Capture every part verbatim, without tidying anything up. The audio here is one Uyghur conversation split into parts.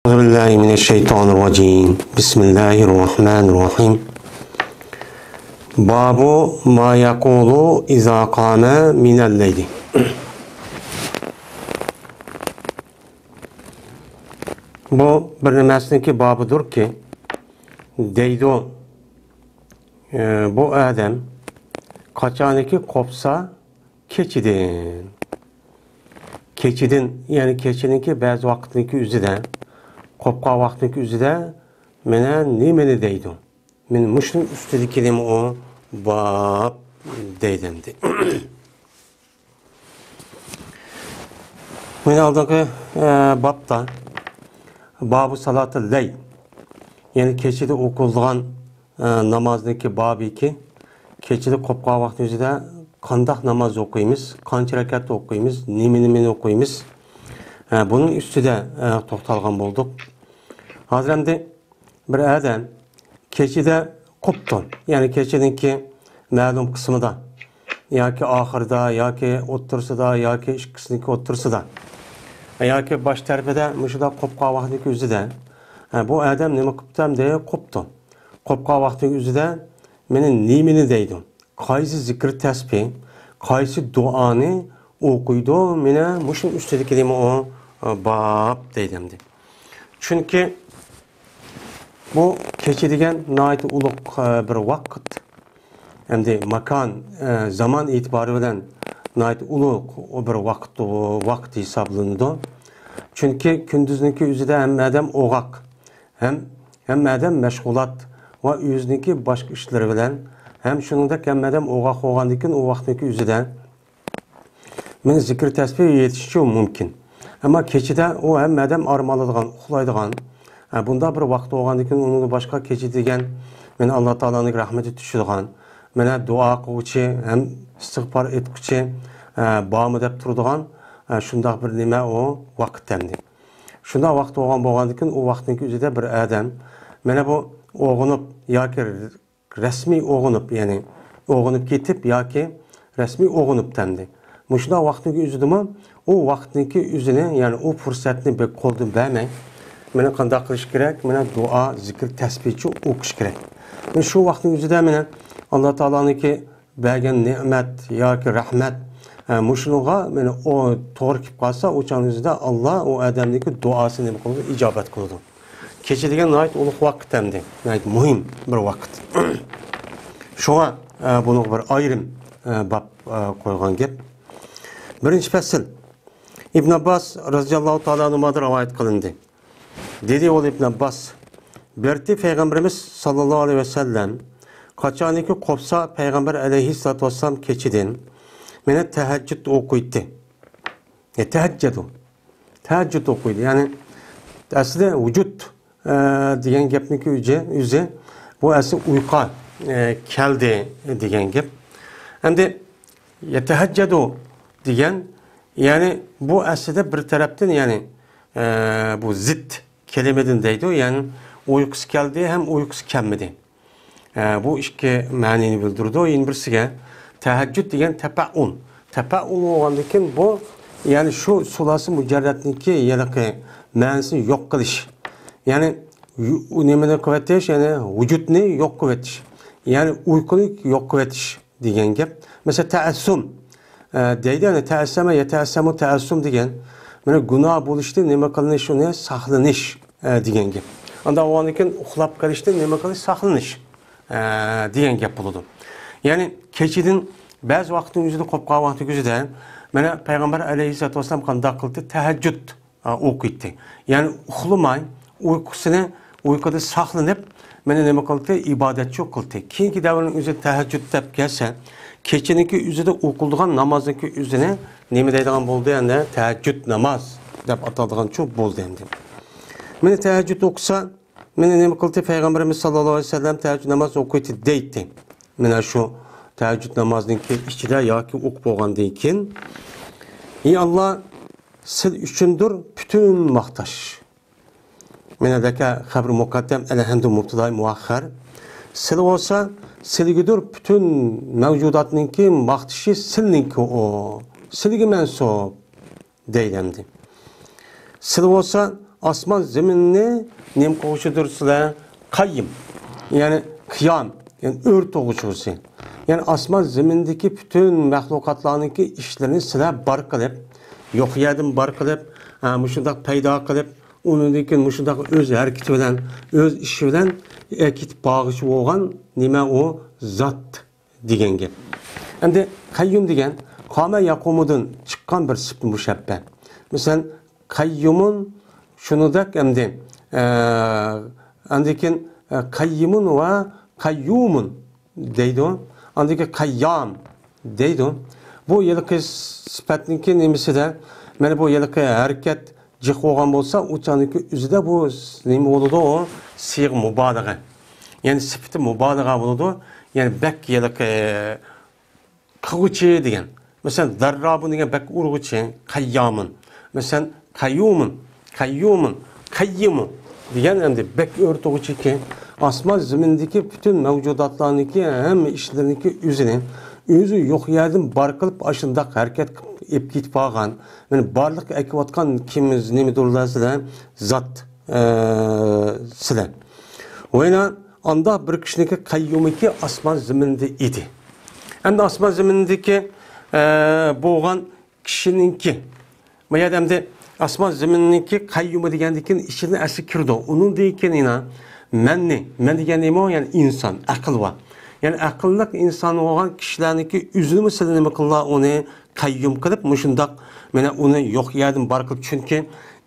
أعوذ بالله من الشيطان الرجيم. بسم الله الرحمن الرحيم. باب ما يقول إذا قام من الليل. بۇ بىر نېمىسىنىڭكى بابىدۇركى، دەيدۇ، ئى، بۇ ئادەم قاچانكى قوپسا كېچىدىن. كېچىدىن، يەنى كېچىنىڭكى بەزى ۋاقىتنىڭكى ئۆزىدە، قوپقان ۋاقىتنىڭكى ئۆزىدە مانا نېمىنى دەيدۇ؟ مانا مۇشۇنىڭ ئۈستىدىكى نېمە ئۇ؟ باب دەيدۇ ئەمدى. مانا ئالدىنقى، ئە، بابتا بابۇ سالاتىل لەيل، يەنى كېچىدە ئوقۇلىدىغان، ئە، نامازنىڭكى بابىكى، كېچىدە قوپقان ۋاقتى ئۆزىدە قانداق ناماز ئوقۇيمىز، قانچە رەكەت ئوقۇيمىز، نېمە نېمىنى ئوقۇيمىز، ئە، بۇنىڭ ئۈستىدە، ئە، توختالغان بولدۇق. ھازىر ئەمدى بىر ئادەم كېچىدە قوپتۇ، يەنى كېچىنىڭكى مەلۇم قىسمىدا ياكى ئاخىرىدا ياكى ئوتتۇرىسىدا ياكى ئىككىسىنىڭكى ئوتتۇرىسىدا ياكى باش تەرىپىدە مۇشۇنداق قوپقان ۋاقتىنىڭكى ئۆزىدە، ھە، بۇ ئادەم نېمە قىپتۇ ئەمدى؟ قوپتۇ. قوپقان ۋاقتىنىڭ ئۆزىدە مانا نېمىنى دەيدۇ؟ قايسى زىكىر تەسبىھ، قايسى دۇئانى ئوقۇيدۇ؟ مانا مۇشۇنىڭ ئۈستىدىكى نېمە ئۇ؟ باب دەيدۇ ئەمدى. چۈنكى بۇ كېچە دېگەن ناھايىتى ئۇلۇغ، ئە، بىر ۋاقىت. ئەمدى ماكان، ئە، زامان ئېتىبارى بىلەن ناھايىتى ئۇلۇغ بىر ۋاقىت، ۋاقىت ھېسابلىنىدۇ. چۈنكى كۈندۈزنىڭكى ئۆزىدە ھەممە ئادەم ئوغاق، ھەم ھەممە ئادەم مەشغۇلات ۋە ئۆزىنىڭكى باشقا ئىشلىرى بىلەن، ھەم شۇنىڭدەك ھەممە ئادەم ئوغاق بولغاندىن كېيىن ئۇ ۋاقىتنىڭكى ئۆزىدە مانا زىكىر تەسبىھ يېتىشىچۇ مۇمكىن. ئەمما كېچىدە ئۇ ھەممە ئادەم ئارام ئالىدىغان، ئۇخلايدىغان، ئە، بۇنداق بىر ۋاقىت بولغاندىن كېيىن ئۇنىڭدىن باشقا كېچە دېگەن مانا ئاللا تائالانىڭ رەھمىتى چۈشىدىغان، مانا دۇئا قىلغۇچى ھەم ئىستىغپار ئېيتقۇچى، ئە، بارمۇ دەپ تۇرىدىغان، ئە، شۇنداق بىر نېمە ئۇ ۋاقىت ئەمدى. شۇنداق ۋاقىت بولغان، بولغاندىن كېيىن ئۇ ۋاقىتنىڭكى ئۆزىدە بىر ئادەم مانا بۇ ئويغىنىپ ياكى رەسمىي ئويغىنىپ، يەنى ئويغىنىپ كېتىپ ياكى رەسمىي ئويغىنىپ دەمدى. مۇشۇنداق ۋاقىتنىڭكى ئۆزىدىمۇ ئۇ ۋاقىتنىڭكى ئۆزىنى، يەنى ئۇ پۇرسەتنى بەك قولدىن بەرمەي، مانا قانداق قىلىش كېرەك؟ مانا دۇئا، زىكىر، تەسبىھچۇ ئوقۇش كېرەك. مانا شۇ ۋاقىتنىڭ ئۆزىدە مانا ئاللا تائالانىڭكى بەرگەن نېمەت ياكى رەھمەت، ئە، مۇشۇنىڭغا مانا ئۇ توغرا كېلىپ قالسا، ئۇ چاغنىڭ ئۆزىدە ئاللا ئۇ ئادەمنىڭكى دۇئاسىنى نېمە قىلىدۇ؟ ئىجابەت قىلىدۇ. كېچە دېگەن ناھايىتى ئۇلۇغ ۋاقىت ئەمدى، ناھايىتى مۇھىم بىر ۋاقىت. شۇڭا، ئە، بۇنىڭغا بىر ئايرىم، ئە، باب، ئە، قويغان گەپ. بىرىنچى پەسىل. ئىبن ئابباس رازىياللاھۇ تائالا ئەنھۇمادىن رىۋايەت قىلىندى. دېدى ئۇ ئىبن ئابباس، بىرتى پەيغەمبىرىمىز ساللاللاھۇ ئەلەيھى ۋەسەللەم قاچانكى قوپسا پەيغەمبەر ئەلەيھىسسالاتۇ ۋەسسالام كېچىدىن مانا تەھەججۇد ئوقۇيتتى. يەتەھەججەدۇ. تەھەججۇد ئوقۇيدۇ. يەنى ئەسلى ۋۇجۇد، ئە، دېگەن گەپنىڭكى ئۆزى، ئۆزى بۇ ئەسلى ئۇيقۇ، ئە، كەلدى دېگەن گەپ. ئەمدى يەتەھەججەدۇ دېگەن، يەنى بۇ ئەسلىدە بىر تەرەپتىن، يەنى، ئە، بۇ زىت كەلىمىدىن دەيدۇ، يەنى ئۇيقۇسى كەلدى ھەم ئۇيقۇسى كەلمىدى. ئە، بۇ ئىككى مەنىنى بىلدۈرىدۇ. يەنە بىرسىگە تەھەججۇد دېگەن تەپەئۇل. تەپەئۇل بولغاندىن كېيىن بۇ، يەنى شۇ سۇلاسە مۇجەررەتنىڭكى ھېلىقى مەنىسىنى يوق قىلىش. يەنى يۇ-، نېمىنى قىلىۋېتىش، يەنى ۋۇجۇدنى يوق قىلىۋېتىش. يەنى ئۇيقۇنى يوق قىلىۋېتىش دېگەن گەپ. مەسىلەن، تەئەسسۇم، ئە، دەيدۇ، يەنى تەئەسسەمە يەتەئەسسەمۇ تەئەسسۇم دېگەن. مانا گۇناھ بولۇشتىن نېمە قىلىنىش، ئۇنى ساقلىنىش، ئە، دېگەن گەپ. ئانداق بولغاندىن كېيىن ئۇخلاپ قېلىشتىن نېمە قىلىش؟ ساقلىنىش، ئە، دېگەن گەپ بولىدۇ. يەنى كېچىدىن بەزى ۋاقىتنىڭ ئۆزىدە قوپقان ۋاقتى كۆزىدە، مانا پەيغەمبەر ئەلەيھىسسالاتۇ ۋەسسالام قانداق قىلدى؟ تەھەججۇد، ئا، ئوقۇيتتى. يەنى ئۇخلىماي، ئۇيقۇسىنى، ئۇيقۇدا ساقلىنىپ، مانا نېمە قىلدى؟ ئىبادەتچۇ قىلدى. كېيىنكى دەۋرنىڭ ئۆزى تەھەججۇد دەپ كەلسە، كېچىنىڭكى ئۆزىدە ئوقۇلىدىغان نامازنىڭكى ئۆزىنى نېمە دەيدىغان بولدى؟ ئەمدى تەھەججۇد ناماز دەپ ئاتالىدىغانچۇ بولدى ئەمدى. مانا تەھەججۇد ئوقۇسا، مانا نېمە قىلدى؟ پەيغەمبىرىمىز ساللاللاھۇ ئەلەيھى ۋەسەللەم تەھەججۇد ناماز ئوقۇيتتى دەيتتى. مانا شۇ تەھەججۇد نامازنىڭكى ئىچىدە ياكى ئوقۇپ بولغاندىن كېيىن، ئى ئاللا، سىل ئۈچۈندۇر پۈتۈن ماختاش. مانا لەكە خەبىر مۇقەددەم، ئەلھەمدۇ مۇبتىدا مۇئەخخەر. سىل بولسا، سىلگىدۇر پۈتۈن مەۋجۇداتنىڭكى ماختىشى، سىلنىڭكى ئۇ. سىلگە مەنسۇپ دەيدۇ ئەمدى. سىل بولسا، ئاسمان زېمىننى نېمە قىلغۇچىدۇرسىلەر؟ قەييۇم، يەنى قىيام، يەنى ئۆرتىگۈچىسى. يەنى ئاسمان زېمىندىكى پۈتۈن مەخلۇقاتلارنىڭكى ئىشلىرىنى سىلەر بار قىلىپ، يوق يەردىن بار قىلىپ، ھە، مۇشۇنداق پەيدا قىلىپ، ئۇنىڭدىن كېيىن مۇشۇنداق ئۆز ھەرىكىتى بىلەن، ئۆز ئىشى بىلەن، ئە، كېتىپ بارغۇچى بولغان نېمە ئۇ؟ زات دېگەن گەپ. ئەمدى قەييۇم دېگەن قامە يەقۇمۇدىن چىققان بىر سىپەت مۇشەببە. مەسىلەن، قەييۇمۇن شۇنىدەك ئەمدى، ئە، ئاندىن كېيىن، ئە، قەييىمۇن ۋە قەييۇمۇن دەيدۇ. ئاندىن كېيىن قەييام دەيدۇ. بۇ ھېلىقى سىپەتنىڭكى نېمىسىدە، مانا بۇ ھېلىقى ھەرىكەت جىق بولغان بولسا، ئۇ چاغنىڭكى ئۆزىدە بۇ نېمە بولىدۇ؟ ئۇ سىيغە مۇبالىغە. يەنى سۈپىتى مۇبالىغە بولىدۇ. يەنى بەك ھېلىقى قىلغۇچى دېگەن. مەسىلەن، دەررابۇن دېگەن بەك ئۇرغۇچى، قەييامۇن. مەسىلەن، قەييۇمۇن، قەييۇمۇن، قەييىمۇن دېگەن ئەمدى بەك ئۆرتىگۈچىكى، ئاسمان زېمىندىكى پۈتۈن مەۋجۇداتلارنىڭكى ھەممە ئىشلىرىنىڭكى ئۆزىنى، ئۆزى يوق يەردىن بار قىلىپ ئاشۇنداق ھەرىكەت قىلىپ ئېلىپ كېتىپ بارغان، يەنى بارلىققا ئەكىۋاتقان كىم، نېمىدۇرلار سىلەر؟ زات، ئە، سىلەر. ۋەينا ئاندا بىر كىشىنىڭكى قەييۇمىكى ئاسمان زېمىندا ئىدى. ئەمدى ئاسمان زېمىندىكى، ئە، بولغان كىشىنىڭكى، بۇ يەردە ئەمدى ئاسمان زېمىننىڭكى قەييۇمى دېگەندىن كېيىن ئىچىدىن ئەسلى كىرىدۇ. ئۇنىڭدىن كېيىن يەنە مەننى، مەن دېگەن نېمە ئۇ؟ يەنى ئىنسان، ئەقىل بار. يەنى ئەقىللىق ئىنسان بولغان كىشىلەرنىڭكى ئۆزىنىمۇ سىلەر نېمە قىلىلا ئۇنى قەييۇم قىلىپ، مۇشۇنداق مانا ئۇنى يوق يەردىن بار قىلىپ، چۈنكى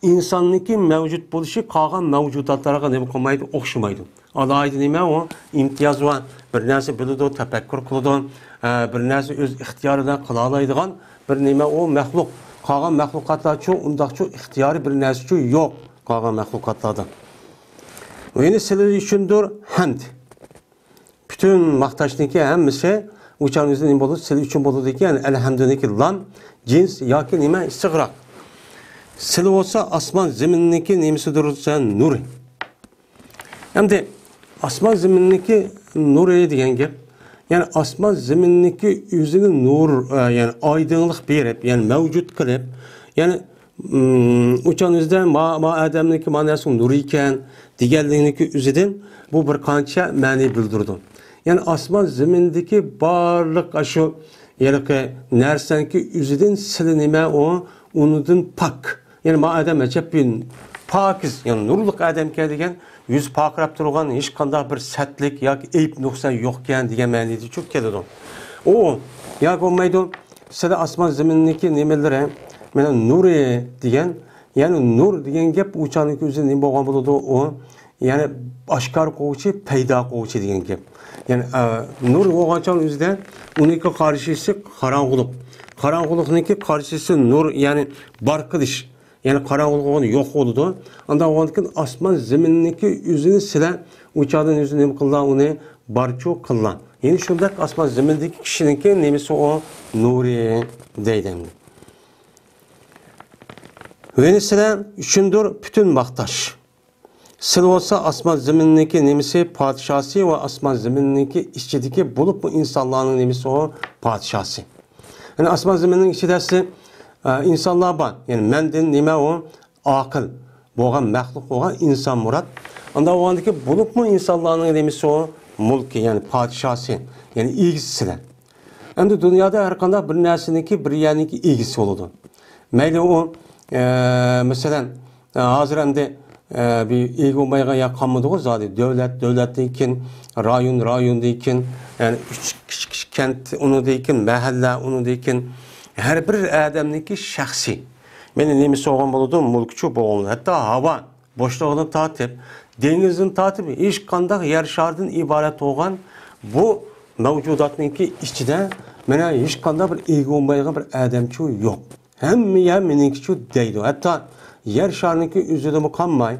ئىنساننىڭكى مەۋجۇت بولۇشى قالغان مەۋجۇداتلارغا نېمە قىلمايدۇ؟ ئوخشىمايدۇ. ئالاھىدە نېمە ئۇ؟ ئىمتىياز بار. بىر نەرسە بىلىدۇ، تەپەككۇر قىلىدۇ. ھە، بىر نەرسە ئۆز ئىختىيارى بىلەن قىلالايدىغان بىر نېمە ئۇ مەخلۇق. قالغان مەخلۇقاتلارچۇ ئۇنداقچۇ ئىختىيارى بىر نەرسىچۇ يوق قالغان مەخلۇقاتلاردا. يەنى سىلەر ئۈچۈندۇر ھەمد. پۈتۈن ماختاشنىڭكى ھەممىسى ئۇ چاغنىڭ ئۆزىدە نېمە بولىدۇ؟ سىلەر ئۈچۈن بولىدىكەن. يەنى ئەلھەمدۇنىڭكى لام جىنس ياكى نېمە؟ ئىستىغراق. سىلەر بولسا ئاسمان زېمىننىڭكى نېمىسىدۇر؟ نۇرى. ئەمدى ئاسمان زېمىننىڭكى نۇرى دېگەن گەپ. يەنى ئاسمان زېمىننىڭكى ئۆزىگە نۇر، ئە، يەنى ئايدىڭلىق بېرىپ، يەنى مەۋجۇت قىلىپ، يەنى، ئىم، ئۇچان ئۆزىدە ما، ما ئادەمنىڭكى ما نەرسىنىڭ نۇرى ئىكەن دېگەنلىكنىڭكى ئۆزىدىن بۇ بىر قانچە مەنىنى بىلدۈرىدۇ. يەنى ئاسمان زېمىندىكى بارلىق ئاشۇ ھېلىقى نەرسەنىڭكى ئۆزىدىن سىلى نېمە ئۇ؟ ئۇنىڭدىن پاك. يەنى ما ئادەم ئەجەب بىر پاكىز، يەنى نۇرلۇق ئادەمكەن دېگەن، يۈزى پارقىراپ تۇرغان، ھېچقانداق بىر سەتلىك ياكى ئەيىب نۇقسان يوقكەن دېگەن مەنىدىچۇ كېلىدۇ. ئۇ ياكى بولمايدۇ، سىلى ئاسمان زېمىننىڭكى نېمىلىرى، مانا نۇرى دېگەن، يەنى نۇر دېگەن گەپ ئۇ چاغنىڭكى ئۆزى نېمە بولغان بولىدۇ؟ ئۇ يەنى ئاشكارا قىلغۇچى، پەيدا قىلغۇچى دېگەن گەپ. يەنى، ئە، نۇر بولغان چاغ ئۆزىدە ئۇنىڭكى قارشىسى قاراڭغۇلۇق. قاراڭغۇلۇقنىڭكى قارشىسى نۇر، يەنى بار قىلىش. يەنى قاراڭغۇلۇق بولغان يوق بولىدۇ. ئانداق بولغاندىكىن ئاسمان زېمىننىڭكى ئۆزىنى سىلەر ئۇ چاغدىن ئۆزى نېمە قىلىدۇ؟ ئۇنى بارچۇ قىلىدۇ. يەنى شۇنداق ئاسمان زېمىندىكى كىشىنىڭكى نېمىسى ئۇ؟ نۇرى دەيدۇ ئەمدى. يەنى سىلەر ئۈچۈندۇر پۈتۈن ماختاش. سىلى بولسا ئاسمان زېمىننىڭكى نېمىسى؟ پادىشاسى ۋە ئاسمان زېمىننىڭكى ئىچىدىكى بولۇپمۇ ئىنسانلارنىڭ نېمىسى ئۇ؟ پادىشاسى. يەنى ئاسمان زېمىننىڭ ئىچىدە سىلى، ئە، ئىنسانلار بار. يەنى مەندىن نېمە ئۇ؟ ئاقىل بولغان مەخلۇق بولغان ئىنسان مۇراد. ئانداق بولغاندىكى بولۇپمۇ ئىنسانلارنىڭ نېمىسى ئۇ؟ مۇلكى، يەنى پادىشاسى، يەنى ئىگىسى سىلەر. ئەمدى دۇنيادا ھەر قانداق بىر نەرسىنىڭكى بىر يەرنىڭكى ئىگىسى بولىدۇ. مەيلى ئۇ، ئە، مەسىلەن، ئە، ھازىر ئەمدى، ئە، بىر ئىگە بولمايدىغان يەر قالمىدىغۇ زادى. دۆلەت، دۆلەتتىن كېيىن رايون، رايوندىن كېيىن، يەنى ئۈچ كىچىك، كىچىك كەنت، ئۇنىڭدىن كېيىن مەھەللە، ئۇنىڭدىن كېيىن ھەر بىر ئادەمنىڭكى شەخسىي. مانا نېمىسى بولغان بولىدۇ؟ مۈلكىچۇ بولغان بولىدۇ. ھەتتا ھاۋا بوشلۇقىدىن تارتىپ، دېڭىزدىن تارتىپ، ھېچقانداق يەر شارىدىن ئىبارەت بولغان بۇ مەۋجۇداتنىڭكى ئىچىدە مانا ھېچقانداق بىر ئىگە بولمايدىغان بىر ئادەمچۇ يوق. ھەممە يەر مېنىڭكىچۇ دەيدۇ. ھەتتا يەر شارىنىڭكى ئۆزىدىمۇ قالماي،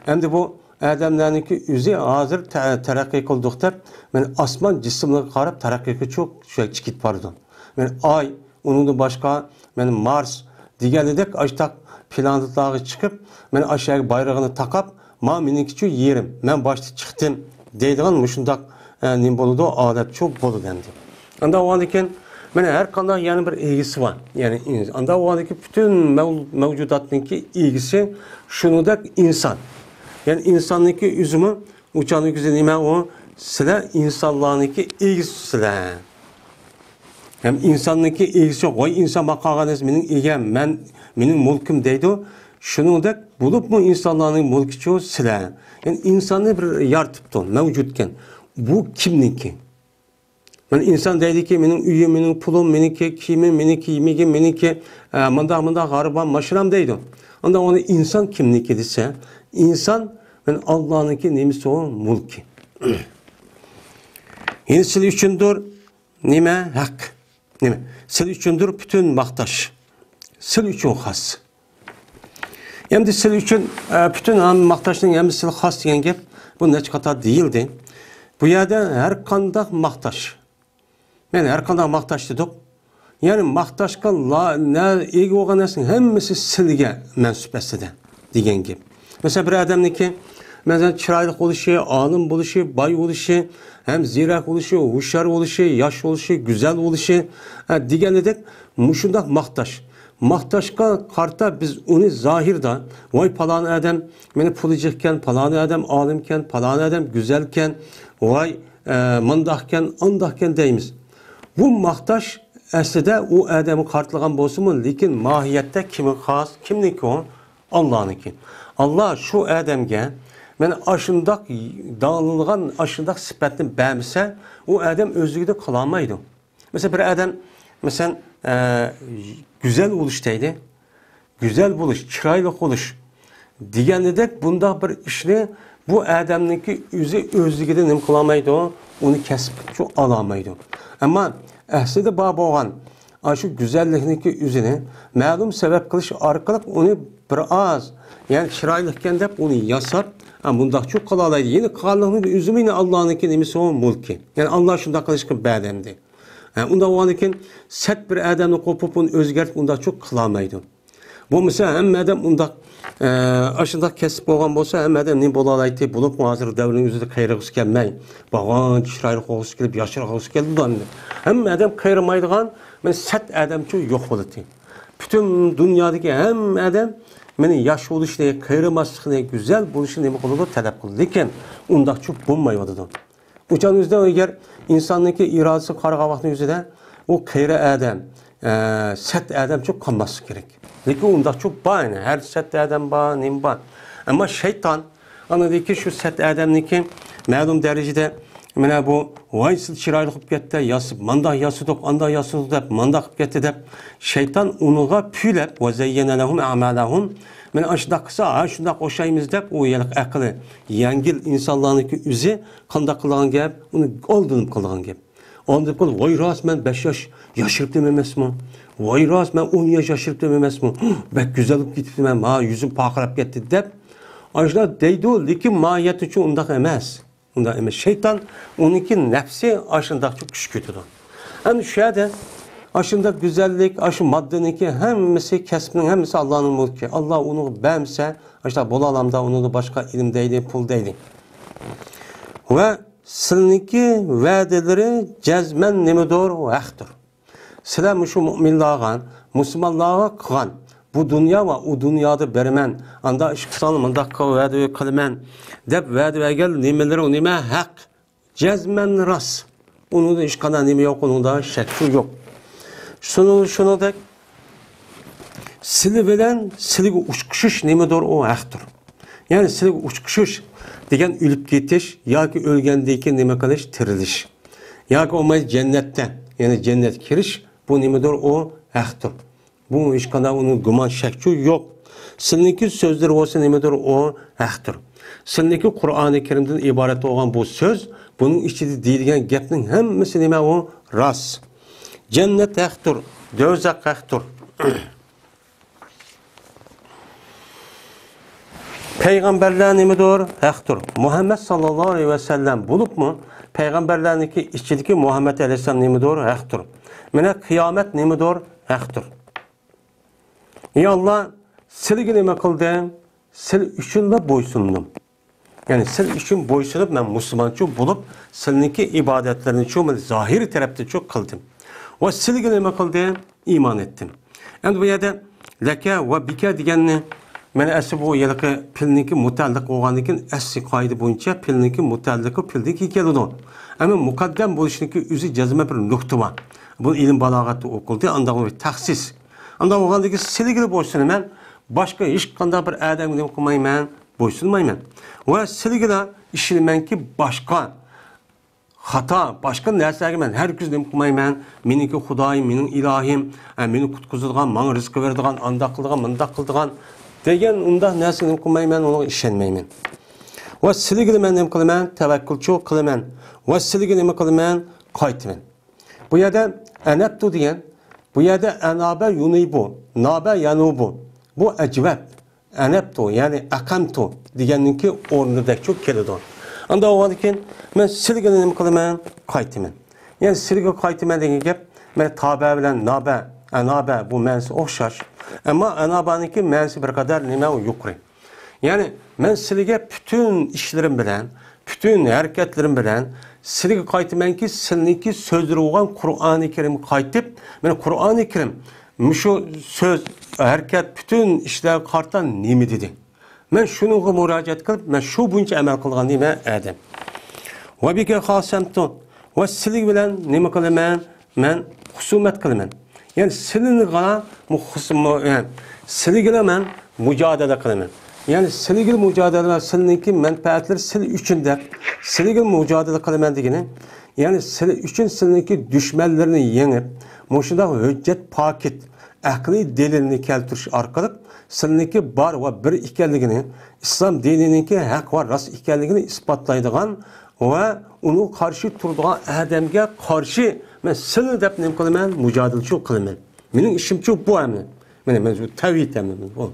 ئەمدى بۇ ئادەملەرنىڭكى ئۆزى ھازىر تە-، تەرەققىي قىلدۇق دەپ، مانا ئاسمان جىسىملىرىغا قاراپ تەرەققىيگە چوق شۇ چىقىپ بارىدۇ. مانا ئاي، ئۇنىڭدىن باشقا، مانا مارس دېگەنىدەك ئاشتاق پلانېتلارغا چىقىپ، مانا ئاشۇ يەرگە بايرىغىنى تاقاپ، ما مېنىڭكىچۇ يېرىم، مەن باشتا چىقتىم دەيدىغان مۇشۇنداق، ئە، نېمە بولىدۇ، ئادەتچۇ بولىدۇ ئەمدى. ئانداق بولغاندىكىن، مانا ھەر قانداق يەنە بىر ئىگىسى بار. يەنى ئىنس-، ئاندا ئۇ ھالدىكى پۈتۈن مەۋ-، مەۋجۇداتنىڭكى ئىگىسى شۇنىڭدەك ئىنسان. يەنى ئىنساننىڭكى ئۆزىمۇ ئۇچاننىڭ ئۆزى نېمە ئۇ؟ سىلەر ئىنسانلارنىڭكى ئىگىسى سىلەر. ھەم ئىنساننىڭكى ئىگىسى، ۋاي ئىنسان ماقاغان مېنىڭ ئىگەم، مەن، مېنىڭ مۇلكىم دەيدۇ. شۇنىڭدەك بولۇپمۇ ئىنسانلارنىڭ مۇلكىچۇ سىلەر. يەنى ئىنساننى بىر يارىتىپتۇ، مەۋجۇتكەن. بۇ كىمنىڭكى؟ مانا ئىنسان دەيدىكى، مېنىڭ ئۆيۈم، مېنىڭ پۇلۇم، مېنىڭكى كىيىمىم، مېنىڭكى يېمىكىم، مېنىڭكى، ئە، مۇنداق، مۇنداق غارىبام، ماشىنام دەيدۇ. ئاندا ئۇنى ئىنسان كىمنىكى دېسە، ئىنسان مانا ئاللانىڭكى نېمىسى ئۇ؟ مۇلكى. يەنى سىلى ئۈچۈندۇر نېمە؟ ھەق. نېمە؟ سىلى ئۈچۈندۇر پۈتۈن ماختاش. سىلى ئۈچۈن خاس. ئەمدى سىلى ئۈچۈن، ئە، پۈتۈن ھەم-، ماختاشنىڭ ھەممىسى خاس دېگەن گەپ، بۇ نەچچە قاتار دېيىلدى. بۇ يەردە ھەر قانداق ماختاش. يەنى ھەر قانداق ماختاش دېدۇق. يەنى ماختاشقا لا-، نە-، ئىگە بولغان نەرسىنىڭ ھەممىسى سىلىگە مەنسۇپ ئەسلىدە دېگەن گەپ. مەسىلەن، بىر ئادەمنىڭكى، مەسىلەن، چىرايلىق بولۇشى، ئالىم بولۇشى، باي بولۇشى، ھەم زېرەك بولۇشى، ھوشيار بولۇشى، ياش بولۇشى، گۈزەل بولۇشى، ھە، دېگەنىدەك مۇشۇنداق ماختاش. ماختاشقا قارىتا بىز ئۇنى زاھىردا، ۋاي پالان ئادەم مېنى پۇلى جىقكەن، پالان ئادەم ئالىمكەن، پالان ئادەم گۈزەلكەن، ۋاي، ئە، مۇنداقكەن، ئانداقكەن دەيمىز. بۇ ماختاش ئەسلىدە ئۇ ئادەمگە قارىتىلغان بولسىمۇ، لېكىن ماھىيەتتە كىمگە خاس، كىمنىڭكى ئۇ؟ ئاللانىڭكى. ئاللا شۇ ئادەمگە مانا ئاشۇنداق داڭلىغان، ئاشۇنداق سۈپەتنى بەرمىسە، ئۇ ئادەم ئۆزلۈكىدە قىلالمايدۇ. مەسىلەن، بىر ئادەم، مەسىلەن، ئە، گۈزەل بولۇش دەيدۇ. گۈزەل بولۇش، چىرايلىق بولۇش دېگەندەك بۇنداق بىر ئىشنى بۇ ئادەمنىڭكى ئۆزى ئۆزلۈكىدە نېمە قىلالمايدۇ؟ ئۇنى كەسىپ قىلىپ ئالالمايدۇ. ئەمما ئەسلىدە بار بولغان ئاشۇ گۈزەللىكنىڭكى ئۆزىنى مەلۇم سەۋەب قىلىش ئارقىلىق ئۇنى بىر ئاز، يەنى چىرايلىقكەن دەپ ئۇنى ياساپ، ھە، مۇنداقچۇ قىلالايدۇ. يەنى قالغانلىقنىڭ ئۆزىمۇ يەنە ئاللانىڭكى نېمىسى ئۇ؟ مۇلكى. يەنى ئاللا شۇنداق قىلىشقا بەردى. ھە، ئۇنداق بولغاندىكىن سەت بىر ئادەمنى قوپۇپ ئۇنى ئۆزگەرتىپ ئۇنداقچۇ قىلالمايدۇ. بولمىسا ھەممە ئادەم ئۇنداق، ئە، ئاشۇنداق كەسىپ بولغان بولسا، ھەممە ئادەم نېمە بولالايتتى؟ بولۇپمۇ ھازىر دەۋرنىڭ ئۆزىدە قېرىغۇسى كەلمەي، بارغانچە چىرايلىق بولغۇسى كېلىپ، ياشارغۇسى كېلىدۇ ئەمدى. ھەممە ئادەم قېرىمايدىغان، مانا سەت ئادەمچۇ يوق بولاتتى. پۈتۈن دۇنيادىكى ھەممە ئادەم مانا ياش بولۇشنى، قېرىماسلىقنى، گۈزەل بولۇشنى نېمە قىلىدۇ؟ تەلەپ قىلىدۇ. لېكىن ئۇنداقچۇ بولمايۋاتىدۇ. ئۇچان ئۆزىدە ئەگەر ئىنساننىڭكى ئىرادىسىگە قارىغان ۋاقتىنىڭ ئۆزىدە ئۇ قېرى ئادەم، ئە، سەت ئادەمچۇ قالماسلىقى كېرەك. لېكىن ئۇنداقچۇ بار، يەنى ھەر سەت ئادەم بار، نېمە بار. ئەمما شەيتان ئاندىن كېيىن شۇ سەت ئادەمنىڭكى مەلۇم دەرىجىدە مانا بۇ ۋاي سىز چىرايلىق بولۇپ كەتتى، ياسىپ، مانداق ياسىدۇق، ئانداق ياسىدۇق دەپ، مانداق قىلىپ كەتتى دەپ، شەيتان ئۇنىڭغا پۈيلەپ، ۋە زەييەنە لەھۇم ئەمالەھۇم، مانا ئاشۇنداق قىلسا، ھە، شۇنداق ئوخشايمىز دەپ، ئۇ ھېلىقى ئەقلى يەڭگىل ئىنسانلارنىڭكى ئۆزى قانداق قىلىدىغان گەپ؟ ئۇنى ئالدىنىپ قىلىدىغان گەپ. ئالدىنىپ قىلىپ، ۋاي راست، مەن بەش ياش ياشىرىپتىم ئەمەسمۇ؟ ۋاي راست، مەن ئون ياش ياشىرىپتىم ئەمەسمۇ؟ بەك گۈزەل بولۇپ كېتىپتىمەن، ھە، يۈزۈم پارقىراپ كەتتى دەپ، ئاشۇنداق دەيدۇ، لېكىن ماھىيەتتىچۇ ئۇنداق ئەمەس. ئۇنداق ئەمەس. شەيتان ئۇنىڭكى نەپسى ئاشۇنداقچۇ كۈچ كۆتىدۇ. ئەمدى شۇ يەردە ئاشۇنداق گۈزەللىك، ئاشۇ ماددىنىڭكى ھەممىسى، كەسىپنىڭ ھەممىسى ئاللانىڭ مۇلكى. ئاللا ئۇنىڭغا بەرمىسە، ئاشۇنداق بولالامدا ئۇنىڭدا باشقا ئىلىم دەيلى، پۇل دەيلى. ۋە سىلىنىڭكى ۋەدىلىرى جەزمەن نېمىدۇر؟ ھەقتۇر. سىلەر مۇشۇ مۇئمىنلارغا، مۇسۇلمانلارغا قىلغان، بۇ دۇنيا ۋە ئۇ دۇنيادا بېرىمەن، ئاندا ئىش قىلساڭلار مۇنداق قىل-، ۋەدە قىلىمەن دەپ ۋەدە بەرگەن نېمىلىرى نېمە؟ ھەق. جەزمەن راست. ئۇنىڭدا ھېچقانداق نېمە يوق، ئۇنىڭدا شەك يوق. شۇنىڭ، شۇنىڭدەك سىلى بىلەن سىلىگە ئۇچقۇشۇش نېمىدۇر، ئۇ ھەقتۇر. يەنى سىلىگە ئۇچقۇشۇش دېگەن ئۆلۈپ كېتىش ياكى ئۆلگەندىن كېيىن نېمە قىلىش، تىرىلىش. ياكى بولمايدۇ جەننەتتە، يەنى جەننەتكە كىرىش، بۇ نېمىدۇر، ئۇ ھەقتۇر. بۇ ھېچقانداق ئۇنىڭ گۇمان شەكچۇ يوق. سىلىنىڭكى سۆزلىرى بولسا نېمىدۇر، ئۇ ھەقتۇر. سىلىنىڭكى قۇرئانى كەرىمدىن ئىبارەت بولغان بۇ سۆز، بۇنىڭ ئىچىدە دېيىلگەن گەپنىڭ ھەممىسى نېمە، ئۇ راست. جەننەت ھەقتۇر، دوزاخ ھەقتۇر. پەيغەمبەرلەر نېمىدۇر؟ ھەقتۇر. مۇھەممەد ساللاللاھۇ ئەلەيھى ۋەسەللەم بولۇپمۇ، پەيغەمبەرلەرنىڭكى ئىچىدىكى مۇھەممەد ئەلەيھىسسالام نېمىدۇر؟ ھەقتۇر. مانا قىيامەت نېمىدۇر؟ ھەقتۇر. ئى ئاللا، سىلىگە نېمە قىلدىم؟ سىل ئۈچۈنلا بويسۇندۇم. يەنى سىل ئۈچۈن بويسۇنۇپ، مەن مۇسۇلمانچۇ بولۇپ، سىلنىڭكى ئىبادەتلىرىنىچۇ مەن زاھىرىي تەرەپتىچۇ قىلدىم. ۋە سىلىگە نېمە قىلدى؟ ئىمان ئېيتتىم. ئەمدى بۇ يەردە لەكە ۋە بىكە دېگەننى، مانا ئەسلى بۇ ھېلىقى پېئىلنىڭكى مۇتەئەللىق بولغاندىن كېيىن، ئەسلى قائىدە بويىچە پېئىلنىڭكى مۇتەئەللىقى پېئىلدىن كېيىن كېلىدۇ. ئەمما مۇقەددەم بولۇشنىڭكى ئۆزى جەزمەن بىر نۇقتا بار. بۇ ئىلىم بالاغەتتە ئوقۇلدى، ئاندىن بىر تەخسىس. ئاندىن بولغاندىن كېيىن سىلىگىلا بويسۇنىمەن، باشقا ھېچقانداق بىر ئادەمگە نېمە قىلمايمەن، بويسۇنمايمەن. ۋە سىلىگىلا ئىشىنىمەنكى، باشقا خاتا، باشقا نەرسىلەرگە مەن ھەرگىز نېمە قىلمايمەن. مېنىڭكى خۇدايىم، مېنىڭ ئىلاھىم، ئە، مېنى قۇتقۇزىدىغان، ماڭا رىزقى بېرىدىغان، ئانداق قىلىدىغان، مۇنداق قىلىدىغان دېگەن ئۇنداق نەرسە نېمە قىلمايمەن، ئۇنىڭغا ئىشەنمەيمەن. ۋە سىلىگىلا مەن نېمە قىلىمەن؟ تەۋەككۈلچۇ قىلىمەن. ۋە سىلىگە نېمە قىلىمەن؟ قايتىمەن. بۇ يەردە ئەنەبتۇ دېگەن، بۇ يەردە ئەنابە يۇنىبۇ، نابە يەنۇبۇ. بۇ ئەجۋەب. ئەنەبتۇ، يەنى ئەقەمتۇ دېگەننىڭكى ئورنىدەكچۇ كېلىدۇ. ئانداق بولغاندىن كېيىن مەن سىلىگە نېمە قىلىمەن؟ قايتىمەن. يەنى سىلىگە قايتىمەن دېگەن گەپ، مەن تابە بىلەن نابە، ئەنابە بۇ مەنىسى ئوخشاش. ئەمما ئەنابانىڭكى مەنىسى بىر قەدەر نېمە، ئۇ يۇقىرى. يەنى مەن سىلىگە پۈتۈن ئىشلىرىم بىلەن، پۈتۈن ھەرىكەتلىرىم بىلەن سىلىگە قايتىمەنكى، سىلىنىڭكى سۆزلىرى بولغان قۇرئانى كەرىمگە قايتىپ، مەن قۇرئانى كەرىم مۇشۇ سۆز، ھەرىكەت، پۈتۈن ئىشلارغا قارىتا نېمە دېدى؟ مەن شۇنىڭغا مۇراجىئەت قىلىپ، مەن شۇ بويىچە ئەمەل قىلغان دېمە ئادەم. ۋە بىكە خاسەمتۇ. ۋە سىلىگ بىلەن نېمە قىلىمەن؟ مەن خۇسۇمەت قىلىمەن. يەنى سىلىنىغا مۇ-، خۇسۇم-، مۇ-، ئە، سىلىگىلا مەن مۇجادىلە قىلىمەن. يەنى سىلىگىلا مۇجادىلە، سىلىنىڭكى مەنپەئەتلىرى سىل ئۈچۈن دەپ، سىلىگىلا مۇجادىلە قىلىمەن دېگىنى، يەنى سىل ئۈچۈن سىلىنىڭكى دۈشمەنلىرىنى يېڭىپ، مۇشۇنداق ھۆججەت پاكىت، ئەقلىي دەلىلنى كەلتۈرۈش ئارقىلىق سىلىنىڭكى بار ۋە بىر ئىكەنلىكىنى، ئىسلام دىنىنىڭكى ھەق ۋە راست ئىكەنلىكىنى ئىسپاتلايدىغان ۋە ئۇنىڭغا قارشى تۇرىدىغان ئادەمگە قارشى مەن سىلنى دەپ نېمە قىلىمەن؟ مۇجادىلىچۇ قىلىمەن. مېنىڭ ئىشىمچۇ بۇ ئەمدى. مانا مەن شۇ تەۋھىد ئەمدى بۇ.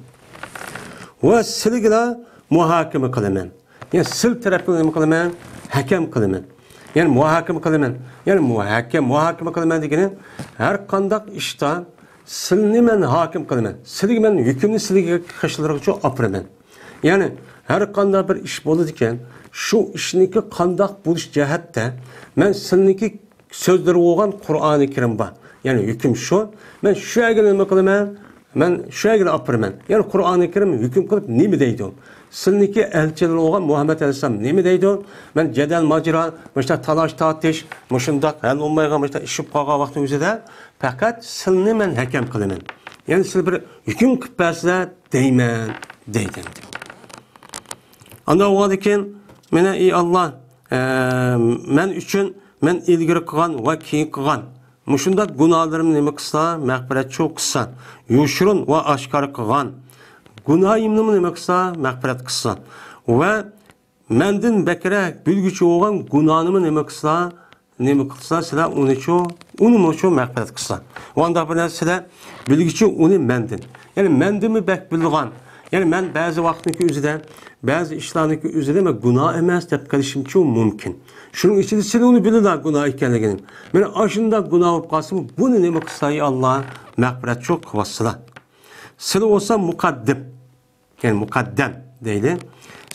ۋە سىلىگىلا مۇھاكىمە قىلىمەن. يەنى سىل تەرەپتىن نېمە قىلىمەن؟ ھەكەم قىلىمەن. يەنى مۇھاكىمە قىلىمەن. يەنى مۇھاكەم، مۇھاكىمە قىلىمەن دېگىنى، ھەر قانداق ئىشتا سىلنى مەن ھاكىم قىلىمەن. سىلگە مەن ھۆكۈمنى سىلگە قېشىلىرىغىچۇ ئاپىرىمەن. يەنى ھەر قانداق بىر ئىش بولىدىكەن، شۇ ئىشنىڭكى قانداق بولۇش جەھەتتە مەن سىلنىڭكى سۆزلىرى بولغان قۇرئانى كەرىم بار. يەنى ھۆكۈم شۇ. مەن شۇ يەرگە نېمە قىلىمەن؟ مەن شۇ يەرگە ئاپىرىمەن. يەنى قۇرئانى كەرىم ھۆكۈم قىلىپ نېمە دەيدۇ؟ سىلنىڭكى ئەلچىلىرى بولغان مۇھەممەد ئەلەيھىسسالام نېمە دەيدۇ؟ مەن جەدەل ماجىرا، مۇشۇنداق تالاش تارتىش، مۇشۇنداق ھەل بولمايدىغان، مۇشۇنداق ئىش بولۇپ قالغان ۋاقىتنىڭ ئۆزىدە پەقەت سىلنى مەن ھەكەم قىلىمەن. يەنى سىل بىر ھۆكۈم قىلىپ بەرسىلەر دەيمەن، دەيدۇ. ئاندىن ئۇنىڭدىن كېيىن، مانا، ئى ئاللا، ئە، مەن ئۈچۈن مەن ئىلگىرى قىلغان ۋە كېيىن قىلغان مۇشۇنداق گۇناھلىرىمنى نېمە قىلسا، مەغپىرەتچۇ قىلسا، يوشۇرۇن ۋە ئاشكارا قىلغان گۇناھىمنىمۇ نېمە قىلسا، مەغپىرەت قىلسا ۋە مەندىن بەكرەك بىلگۈچى بولغان گۇناھنىمۇ نېمە قىلسا، نېمە قىلسا، سىلەر ئۇنىچۇ، ئۇنىمۇچۇ مەغپىرەت قىلسا. ۋە ئانداق بىر نەرسە سىلەر بىلگۈچى ئۇنى مەندىن. يەنى مەندىنمۇ بەك بىلىدىغان. يەنى مەن بەزى ۋاقىتنىڭكى ئۆزىدە، بەزى ئىشلارنىڭكى ئۆزىدە مەن گۇناھ ئەمەس دەپ قېلىشىمچۇ مۇمكىن. شۇنىڭ ئىچىدە سىلە ئۇنى بىلىلا گۇناھ ئىكەنلىكىنى. مانا ئاشۇنداق گۇناھ بولۇپ قالسىمۇ، بۇنى نېمە قىلسا، ئى ئاللا، مەغپىرەتچۇ قىلىۋاتسىلا. سىلە بولسا مۇقەددىم. يەنى مۇقەددەم دەيلى.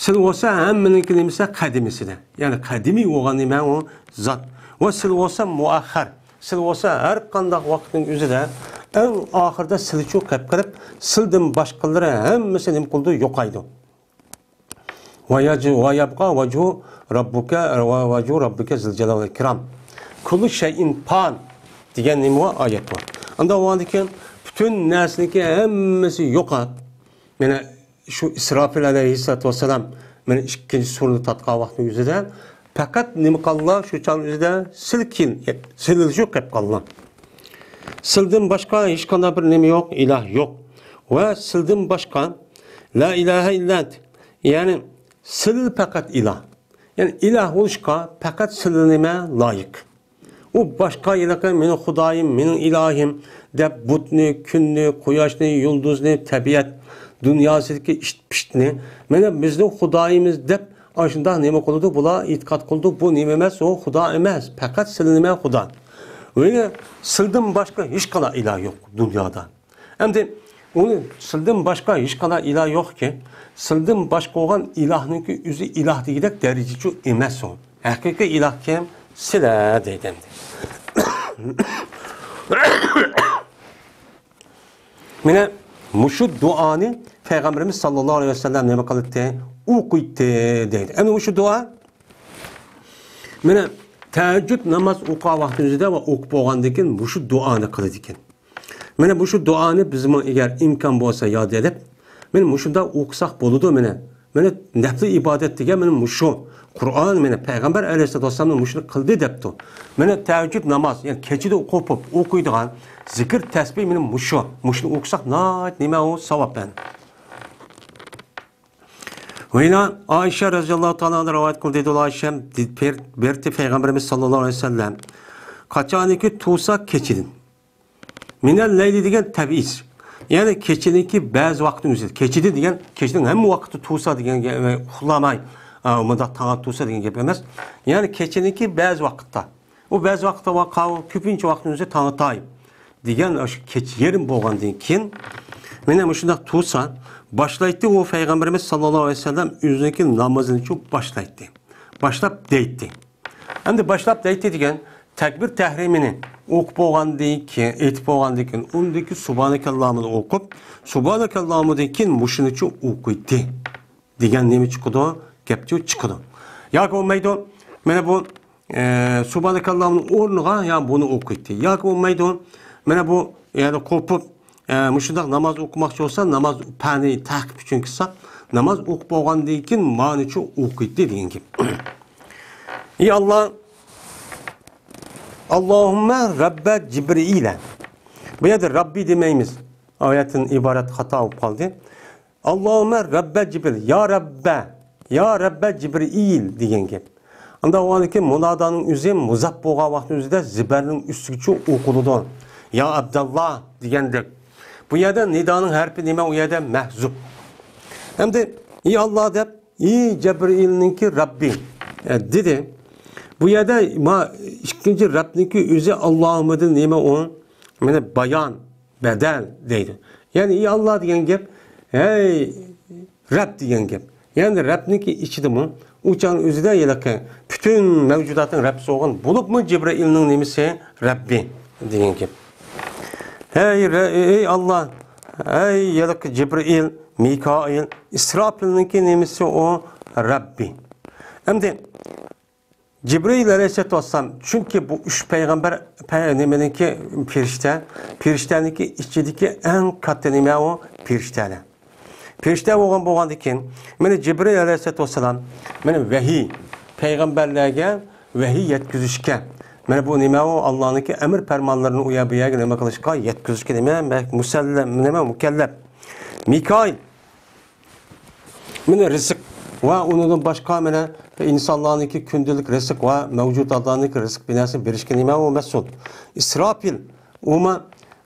سىلە بولسا ھەممىنىڭكى نېمىسى قەدىمىسىدە. يەنى قەدىمىي بولغان نېمە ئۇ زات. ۋە سىلە بولسا مۇئەخخەر. سىلە بولسا ھەر قانداق ۋاقىتنىڭ ئۆزىدە ئەڭ ئاخىرىدا سىلىچۇ قېلىپ قېلىپ، سىلىدىن باشقىلىرى ھەممىسى نېمە قىلىدۇ؟ يوقايدۇ. ۋە يەج-، ۋە يەبقا ۋەجھۇ رەببىكە، ۋە ۋەجھۇ رەببىكە زىل جەلال ۋەل ئىكرام. كۇللۇ شەيئىن فان دېگەن نېمە بار؟ ئايەت بار. ئاندىن ئۇنىڭدىن كېيىن پۈتۈن نەرسىنىڭكى ھەممىسى يوقاپ، مانا شۇ ئىسرافىل ئەلەيھىسسالاتۇ ۋەسسالام، مانا ئىككىنچى سۇرىنى تارتقان ۋاقتىنىڭ ئۆزىدە پەقەت نېمە قالدىلا؟ شۇ چاغنىڭ ئۆزىدە سىل كېيىن، سىلىلىشىپ قېلىپ قالدىلا. سىلدىن باشقا ھېچقانداق بىر نېمە يوق، ئىلاھ يوق. ۋە سىلدىن باشقا لا ئىلاھە ئىللا ئەنت. يەنى سىل پەقەت ئىلاھ. يەنى ئىلاھ بولۇشقا پەقەت سىل نېمە؟ لايىق. ئۇ باشقا ھېلىقى مېنىڭ خۇدايىم، مېنىڭ ئىلاھىم دەپ بۇتنى، كۈننى، قۇياشنى، يۇلدۇزنى، تەبىئەت دۇنياسىدىكى ئىت-پىتنى، مانا بىزنىڭ خۇدايىمىز دەپ ئاشۇنداق نېمە قىلىدۇ، بۇلار ئېتىقاد قىلىدۇ، بۇ نېمە ئەمەس، ئۇ خۇدا ئەمەس، پەقەت سىل نېمە؟ خۇدا. ۋە سىلدىن باشقا ھېچقانداق ئىلاھ يوق دۇنيادا. ئەمدى ئۇنى سىلدىن باشقا ھېچقانداق ئىلاھ يوقكى، سىلدىن باشقا بولغان ئىلاھنىڭكى ئۆزى ئىلاھ دېگۈدەك دەرىجىچۇ ئەمەس ئۇ. ھەقىقىي ئىلاھ كىم؟ سىلە دەيدۇ ئەمدى. مانا مۇشۇ دۇئانى پەيغەمبىرىمىز ساللاللاھۇ ئەلەيھى ۋەسەللەم نېمە قىلاتتى؟ ئوقۇيتتى دەيدۇ. ئەنە مۇشۇ دۇئا، مانا تەھەججۇد ناماز ئوقۇغان ۋاقتىمىزدا ۋە ئوقۇپ بولغاندىن كېيىن مۇشۇ دۇئانى قىلىدىكەن. مانا مۇشۇ دۇئانى بىزمۇ ئەگەر ئىمكان بولسا ياد ئېلىپ، مانا مۇشۇنداق ئوقۇساق بولىدۇ مانا. مانا نەپلى ئىبادەت دېگەن مانا مۇشۇ. قۇرئان مانا پەيغەمبەر ئەلەيھىسسالاتۇ ۋەسسالام مۇشۇنى قىلدى دەپتۇ. مانا تەھەججۇد ناماز، يەنى كېچىدە قوپۇپ ئوقۇيدىغان زىكىر تەسبىھ مانا مۇشۇ. مۇشۇنى ئوقۇساق ناھايىتى نېمە ئۇ ساۋاب مانا. ۋە يەنە ئائىشە رەزىياللاھۇ تائالا ئەنھا رىۋايەت قىلدى، دېدى ئائىشە، بېرىتتى پەيغەمبىرىمىز ساللاللاھۇ ئەلەيھى ۋەسەللەم. قاچانكى تۇرسا كېچىدىن. مىنەل لەيلى دېگەن تەبئىز. يەنى كېچىنىڭكى بەزى ۋاقتى ئۆزى. كېچىدە دېگەن، كېچىنىڭ ھەممە ۋاقتى تۇرسا دېگەن گەپ، ئۇخلىماي، ئا، مۇنداق تاڭ تۇرسا دېگەن گەپ ئەمەس. يەنى كېچىنىڭكى بەزى ۋاقىتتا. ئۇ بەزى ۋاقىتتا ۋاقاۋۇ كۆپىنچە ۋاقتىنى ئۆزى تاڭ ئاتاي دېگەن ئاشۇ كېچە يېرىم بولغاندىن كېيىن، مانا مۇشۇنداق تۇرسا، باشلايتتى ئۇ پەيغەمبىرىمىز ساللاللاھۇ ئەلەيھى ۋەسەللەم ئۆزىنىڭكى نامىزىنى باشلايتتى. باشلاپ دەيتتى. ئەمدى باشلاپ دەيتتى دېگەن تەكبىر تەھرىمىنى ئوقۇپ بولغاندىن كېيىن، ئېيتىپ بولغاندىن كېيىن، ئۇندىن كېيىن سۇبھانەكەللامۇنى ئوقۇپ، سۇبھانەكەللامۇدىن كېيىن مۇشۇنىچۇ ئوقۇيتتى دېگەن نېمە چىقىدۇ؟ گەپچۇ چىقىدۇ. ياكى بولمايدۇ، مانا بۇ، ئە، سۇبھانەكەللامۇنىڭ ئورنىغا يا بۇنى ئوقۇيتتى. ياكى بولمايدۇ، مانا بۇ يەنى قوپۇپ، ئە، مۇشۇنداق ناماز ئوقۇماقچى بولسا، ناماز پەنى تەقىپ ئۈچۈن قىلساق، ناماز ئوقۇپ بولغاندىن كېيىن مانىچۇ ئوقۇيتتى دېگەن گەپ. ئى ئاللا، ئاللاھۇممە رەببە جىبرىئىلە. بۇ يەردە رەببى دېمەيمىز. ئايەتتىن ئىبارەت خاتا بولۇپ قالدى. ئاللاھۇممە رەببە جىبرىل. يا رەببە. يا رەببە جىبرىئىل دېگەن گەپ. ئانداق بولغاندىكىن مۇنادانىڭ ئۆزى مۇزاپ بولغان ۋاقىتنىڭ ئۆزىدە زىبەرنىڭ ئۈستىگىچۇ ئوقۇلىدۇ. يا ئابداللا دېگەندەك. بۇ يەردە نىدانىڭ ھەرپى نېمە؟ ئۇ يەردە مەھزۇپ. ئەمدى ئى ئاللا دەپ، ئى جەبرىئىلنىڭكى رەببى، ئە، دېدى. بۇ يەردە ما ئىككىنچى رەبنىڭكى ئۆزى ئاللاھۇممىدىن نېمە ئۇ؟ مانا بايان، بەدەل دەيدۇ. يەنى ئى ئاللا دېگەن گەپ، ھەي رەب دېگەن گەپ. يەنى رەبنىڭكى ئىچىدىمۇ ئۇ چاغنىڭ ئۆزىدە ھېلىقى پۈتۈن مەۋجۇداتنىڭ رەببىسى بولغان بولۇپمۇ جىبرىئىلنىڭ نېمىسى؟ رەببى دېگەن گەپ. ھەي رە-، ئەي ئاللا، ھەي ھېلىقى جىبرىئىل، مىكائىل، ئىسراپىلنىڭكى نېمىسى ئۇ؟ رەببى. ئەمدى جىبرىئىل ئەلەيھىسسالاتۇ ۋەسسالام، چۈنكى بۇ ئۈچ پەيغەمبەر پە-، نېمىنىڭكى پىرىشتە، پىرىشتەنىڭكى ئىچىدىكى ئەڭ كاتتا نېمە ئۇ؟ پىرىشتەلەر. پىرىشتە بولغان بولغاندىن كېيىن، مانا جىبرىئىل ئەلەيھىسسالاتۇ ۋەسسالام، مانا ۋەھىي، پەيغەمبەرلەرگە ۋەھىي يەتكۈزۈشكە، مانا بۇ نېمە ئۇ؟ ئاللانىڭكى ئەمىر پەرمانلىرىنى ئۇ يەر بۇ يەرگە نېمە قىلىشقا؟ يەتكۈزۈشكە نېمە؟ مۇسەللەم، نېمە؟ مۇكەللەپ. مىكائىل، مانا رىزىق ۋە ئۇنىڭدىن باشقا مانا ئىنسانلارنىڭكى كۈندىلىك رىزىق ۋە مەۋجۇداتلارنىڭكى رىزىق بىناسىنى بېرىشكە نېمە ئۇ مەسئۇل؟ ئىسراپىل، ئۇمۇ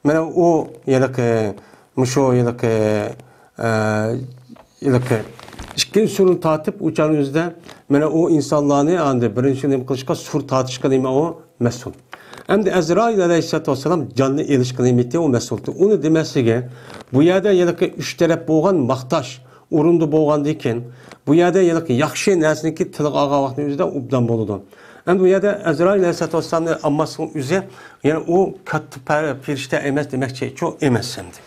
مانا ئۇ ھېلىقى، مۇشۇ ھېلىقى، ئە، ھېلىقى ئىككىنچى سۇرنى تارتىپ، ئۇ چاغنىڭ ئۆزىدە مانا ئۇ ئىنسانلارنى ئەمدى بىرىنچى نېمە قىلىشقا، سۇر تارتىشقا نېمە ئۇ مەسئۇل. ئەمدى ئەزرائىل ئەلەيھىسسالاتۇ ۋەسسالام جاننى ئېلىشقا نېمىتى ئۇ مەسئۇلتى. ئۇنى دېمەسلىكى، بۇ يەردە ھېلىقى ئۈچ تەرەپ بولغان ماختاش ئورۇندا بولغاندىن كېيىن، بۇ يەردە ھېلىقى ياخشى نەرسىنىڭكى تىلغا ئالغان ۋاقتىنىڭ ئۆزىدە ئوبدان بولىدۇ. ئەمدى بۇ يەردە ئەزرائىل ئەلەيھىسسالاتۇ ۋەسسالامنى ئالماسلىقنىڭ ئۆزى، يەنى ئۇ كاتتا پە-، پىرىشتە ئەمەس دېمەكچى ئۇ ئەمەس ئەمدى.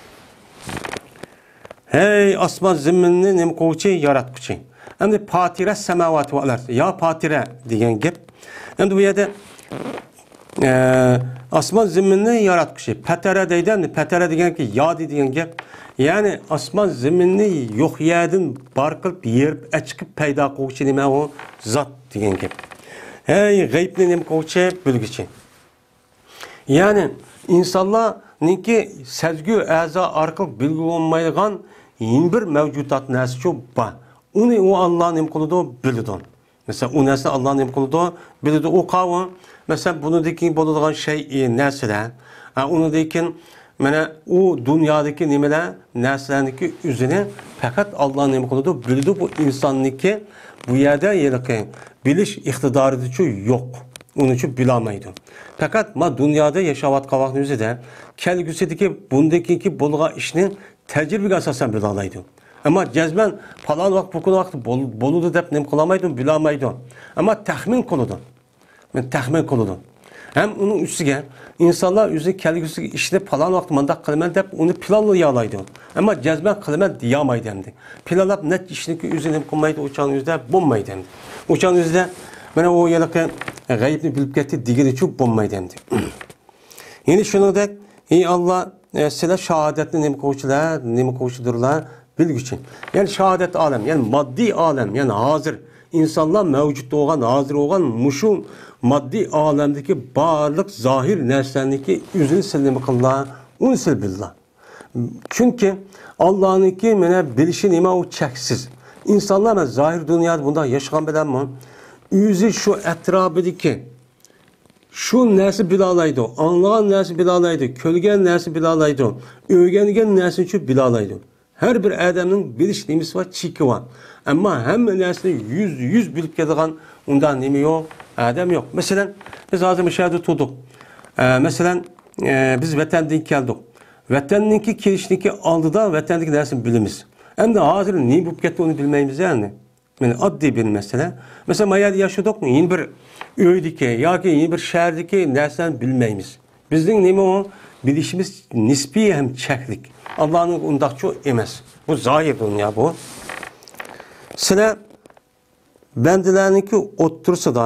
ھەي ئاسمان زېمىننى نېمە قىلغۇچى، ياراتقۇچى. ئەمدى پاتىرە سەماۋاتى ۋەل ئەرز. يا پاتىرە دېگەن گەپ. ئەمدى بۇ يەردە، ئە، ئاسمان زېمىننى ياراتقۇچى. پەتەرە دەيدۇ، ئەمدى پەتەرە دېگەنكى يارىدى دېگەن گەپ. يەنى ئاسمان زېمىننى يوق يەردىن بار قىلىپ، يېرىپ ئەچىقىپ پەيدا قىلغۇچى نېمە ئۇ؟ زات دېگەن گەپ. ھەي غەيبنى نېمە قىلغۇچى؟ بىلگۈچى. يەنى ئىنسانلارنىڭكى سەزگۈ ئەزا ئارقىلىق بىلگىلى بولمايدىغان يەنە بىر مەۋجۇدات نەرسىچۇ بار. ئۇنى ئۇ ئاللا نېمە قىلىدۇ؟ بىلىدۇ. مەسىلەن، ئۇ نەرسىنى ئاللا نېمە قىلىدۇ؟ بىلىدۇ. ئۇ قاۋۇ، مەسىلەن، بۇنىڭدىن كېيىن بولىدىغان شەيئى، نەرسىلەر. ھە، ئۇنىڭدىن كېيىن مانا ئۇ دۇنيادىكى نېمىلەر، نەرسىلەرنىڭكى ئۆزىنى پەقەت ئاللا نېمە قىلىدۇ؟ بىلىدۇ. بۇ ئىنساننىڭكى بۇ يەردە ھېلىقى بىلىش ئىقتىدارىدىچۇ يوق. ئۇنىچۇ بىلالمايدۇ. پەقەت ما دۇنيادا ياشاۋاتقان ۋاقتىنىڭ ئۆزىدە كەلگۈسىدىكى بۇندىن كېيىنكى بولىدىغان ئىشنى تەجرىبىگە ئاساسەن بىلالايدۇ. ئەمما جەزمەن پالان ۋاقىت، بۇ كۈن ۋاقىت بول-، بولىدۇ دەپ نېمە قىلالمايدۇ، بىلالمايدۇ. ئەمما تەخمىن قىلىدۇ. مەن تەخمىن قىلىدۇ. ھەم ئۇنىڭ ئۈستىگە ئىنسانلار ئۆزىنىڭ كەلگۈسىدىكى ئىشىنى پالان ۋاقىتتا مانداق قىلىمەن دەپ ئۇنى پىلانلىيالايدۇ. ئەمما جەزمەن قىلىمەن دېيالمايدۇ ئەمدى. پىلانلاپ نەچچە ئىشنىكى ئۆزى نېمە قىلمايدۇ، ئۇ چاغنىڭ ئۆزىدە بولمايدۇ ئەمدى. ئۇ چاغنىڭ ئۆزىدە مانا ئۇ ھېلىقى غەيىبنى بىلىپ كەتتى دېگىنىچۇ بولمايدۇ ئەمدى. يەنى شۇنىڭدەك، ئى ئاللا، ئە، سىلەر شاھادەتنى نېمە قىلغۇچىلار، نېمە قىلغۇچىدۇرلار، بىلگۈچى. يەنى شاھادەت ئالەم، يەنى ماددىي ئالەم، يەنى ھازىر ئىنسانلار مەۋجۇت بولغان، ھازىر بولغان مۇشۇ ماددىي ئالەمدىكى بارلىق زاھىر نەرسىلەرنىڭكى ئۆزىنى سىلە نېمە قىللا، ئۇنى سىلە بىللا. چۈنكى ئاللانىڭكى مانا بىلىشى نېمە، ئۇ چەكسىز. ئىنسانلار مانا زاھىر دۇنيادا بۇنداق ياشىغان بىلەنمۇ ئۆزى شۇ ئەتراپىدىكى شۇ نەرسە بىلالايدۇ، ئاڭلىغان نەرسە بىلالايدۇ، كۆرگەن نەرسە بىلالايدۇ، ئۆگەنگەن نەرسىنىچۇ بىلالايدۇ. ھەر بىر ئادەمنىڭ بىلىش نېمىسى بار، چېكى بار. ئەمما ھەممە نەرسىنى يۈز، يۈز بىلىپ كېتىدىغان ئۇنداق نېمە يوق، ئادەم يوق. مەسىلەن، بىز ھازىر مۇشۇ يەردە تۇردۇق. ئە، مەسىلەن، ئە، بىز ۋەتەندىن كەلدۇق. ۋەتەننىڭكى كېلىشنىڭكى ئالدىدا ۋەتەندىكى نەرسىنى بىلىمىز. ئەمدى ھازىر نېمە بولۇپ كەتتى، ئۇنى بىلمەيمىز ئەمدى. مانا ئاددىي بىر مەسىلە. مەسىلەن، ما يەردە ياشىدۇق، يەنە بىر ئۆيدىكى ياكى يەنە بىر شەھەردىكى نەرسىلەرنى بىلمەيمىز. بىزنىڭ نېمە ئۇ؟ بىلىشىمىز نىسپىي ھەم چەكلىك. ئاللانىڭ ئۇنداقچۇ ئەمەس. بۇ زاھىر دۇنيا بۇ. سىلەر بەندىلەرنىڭكى ئوتتۇرىسىدا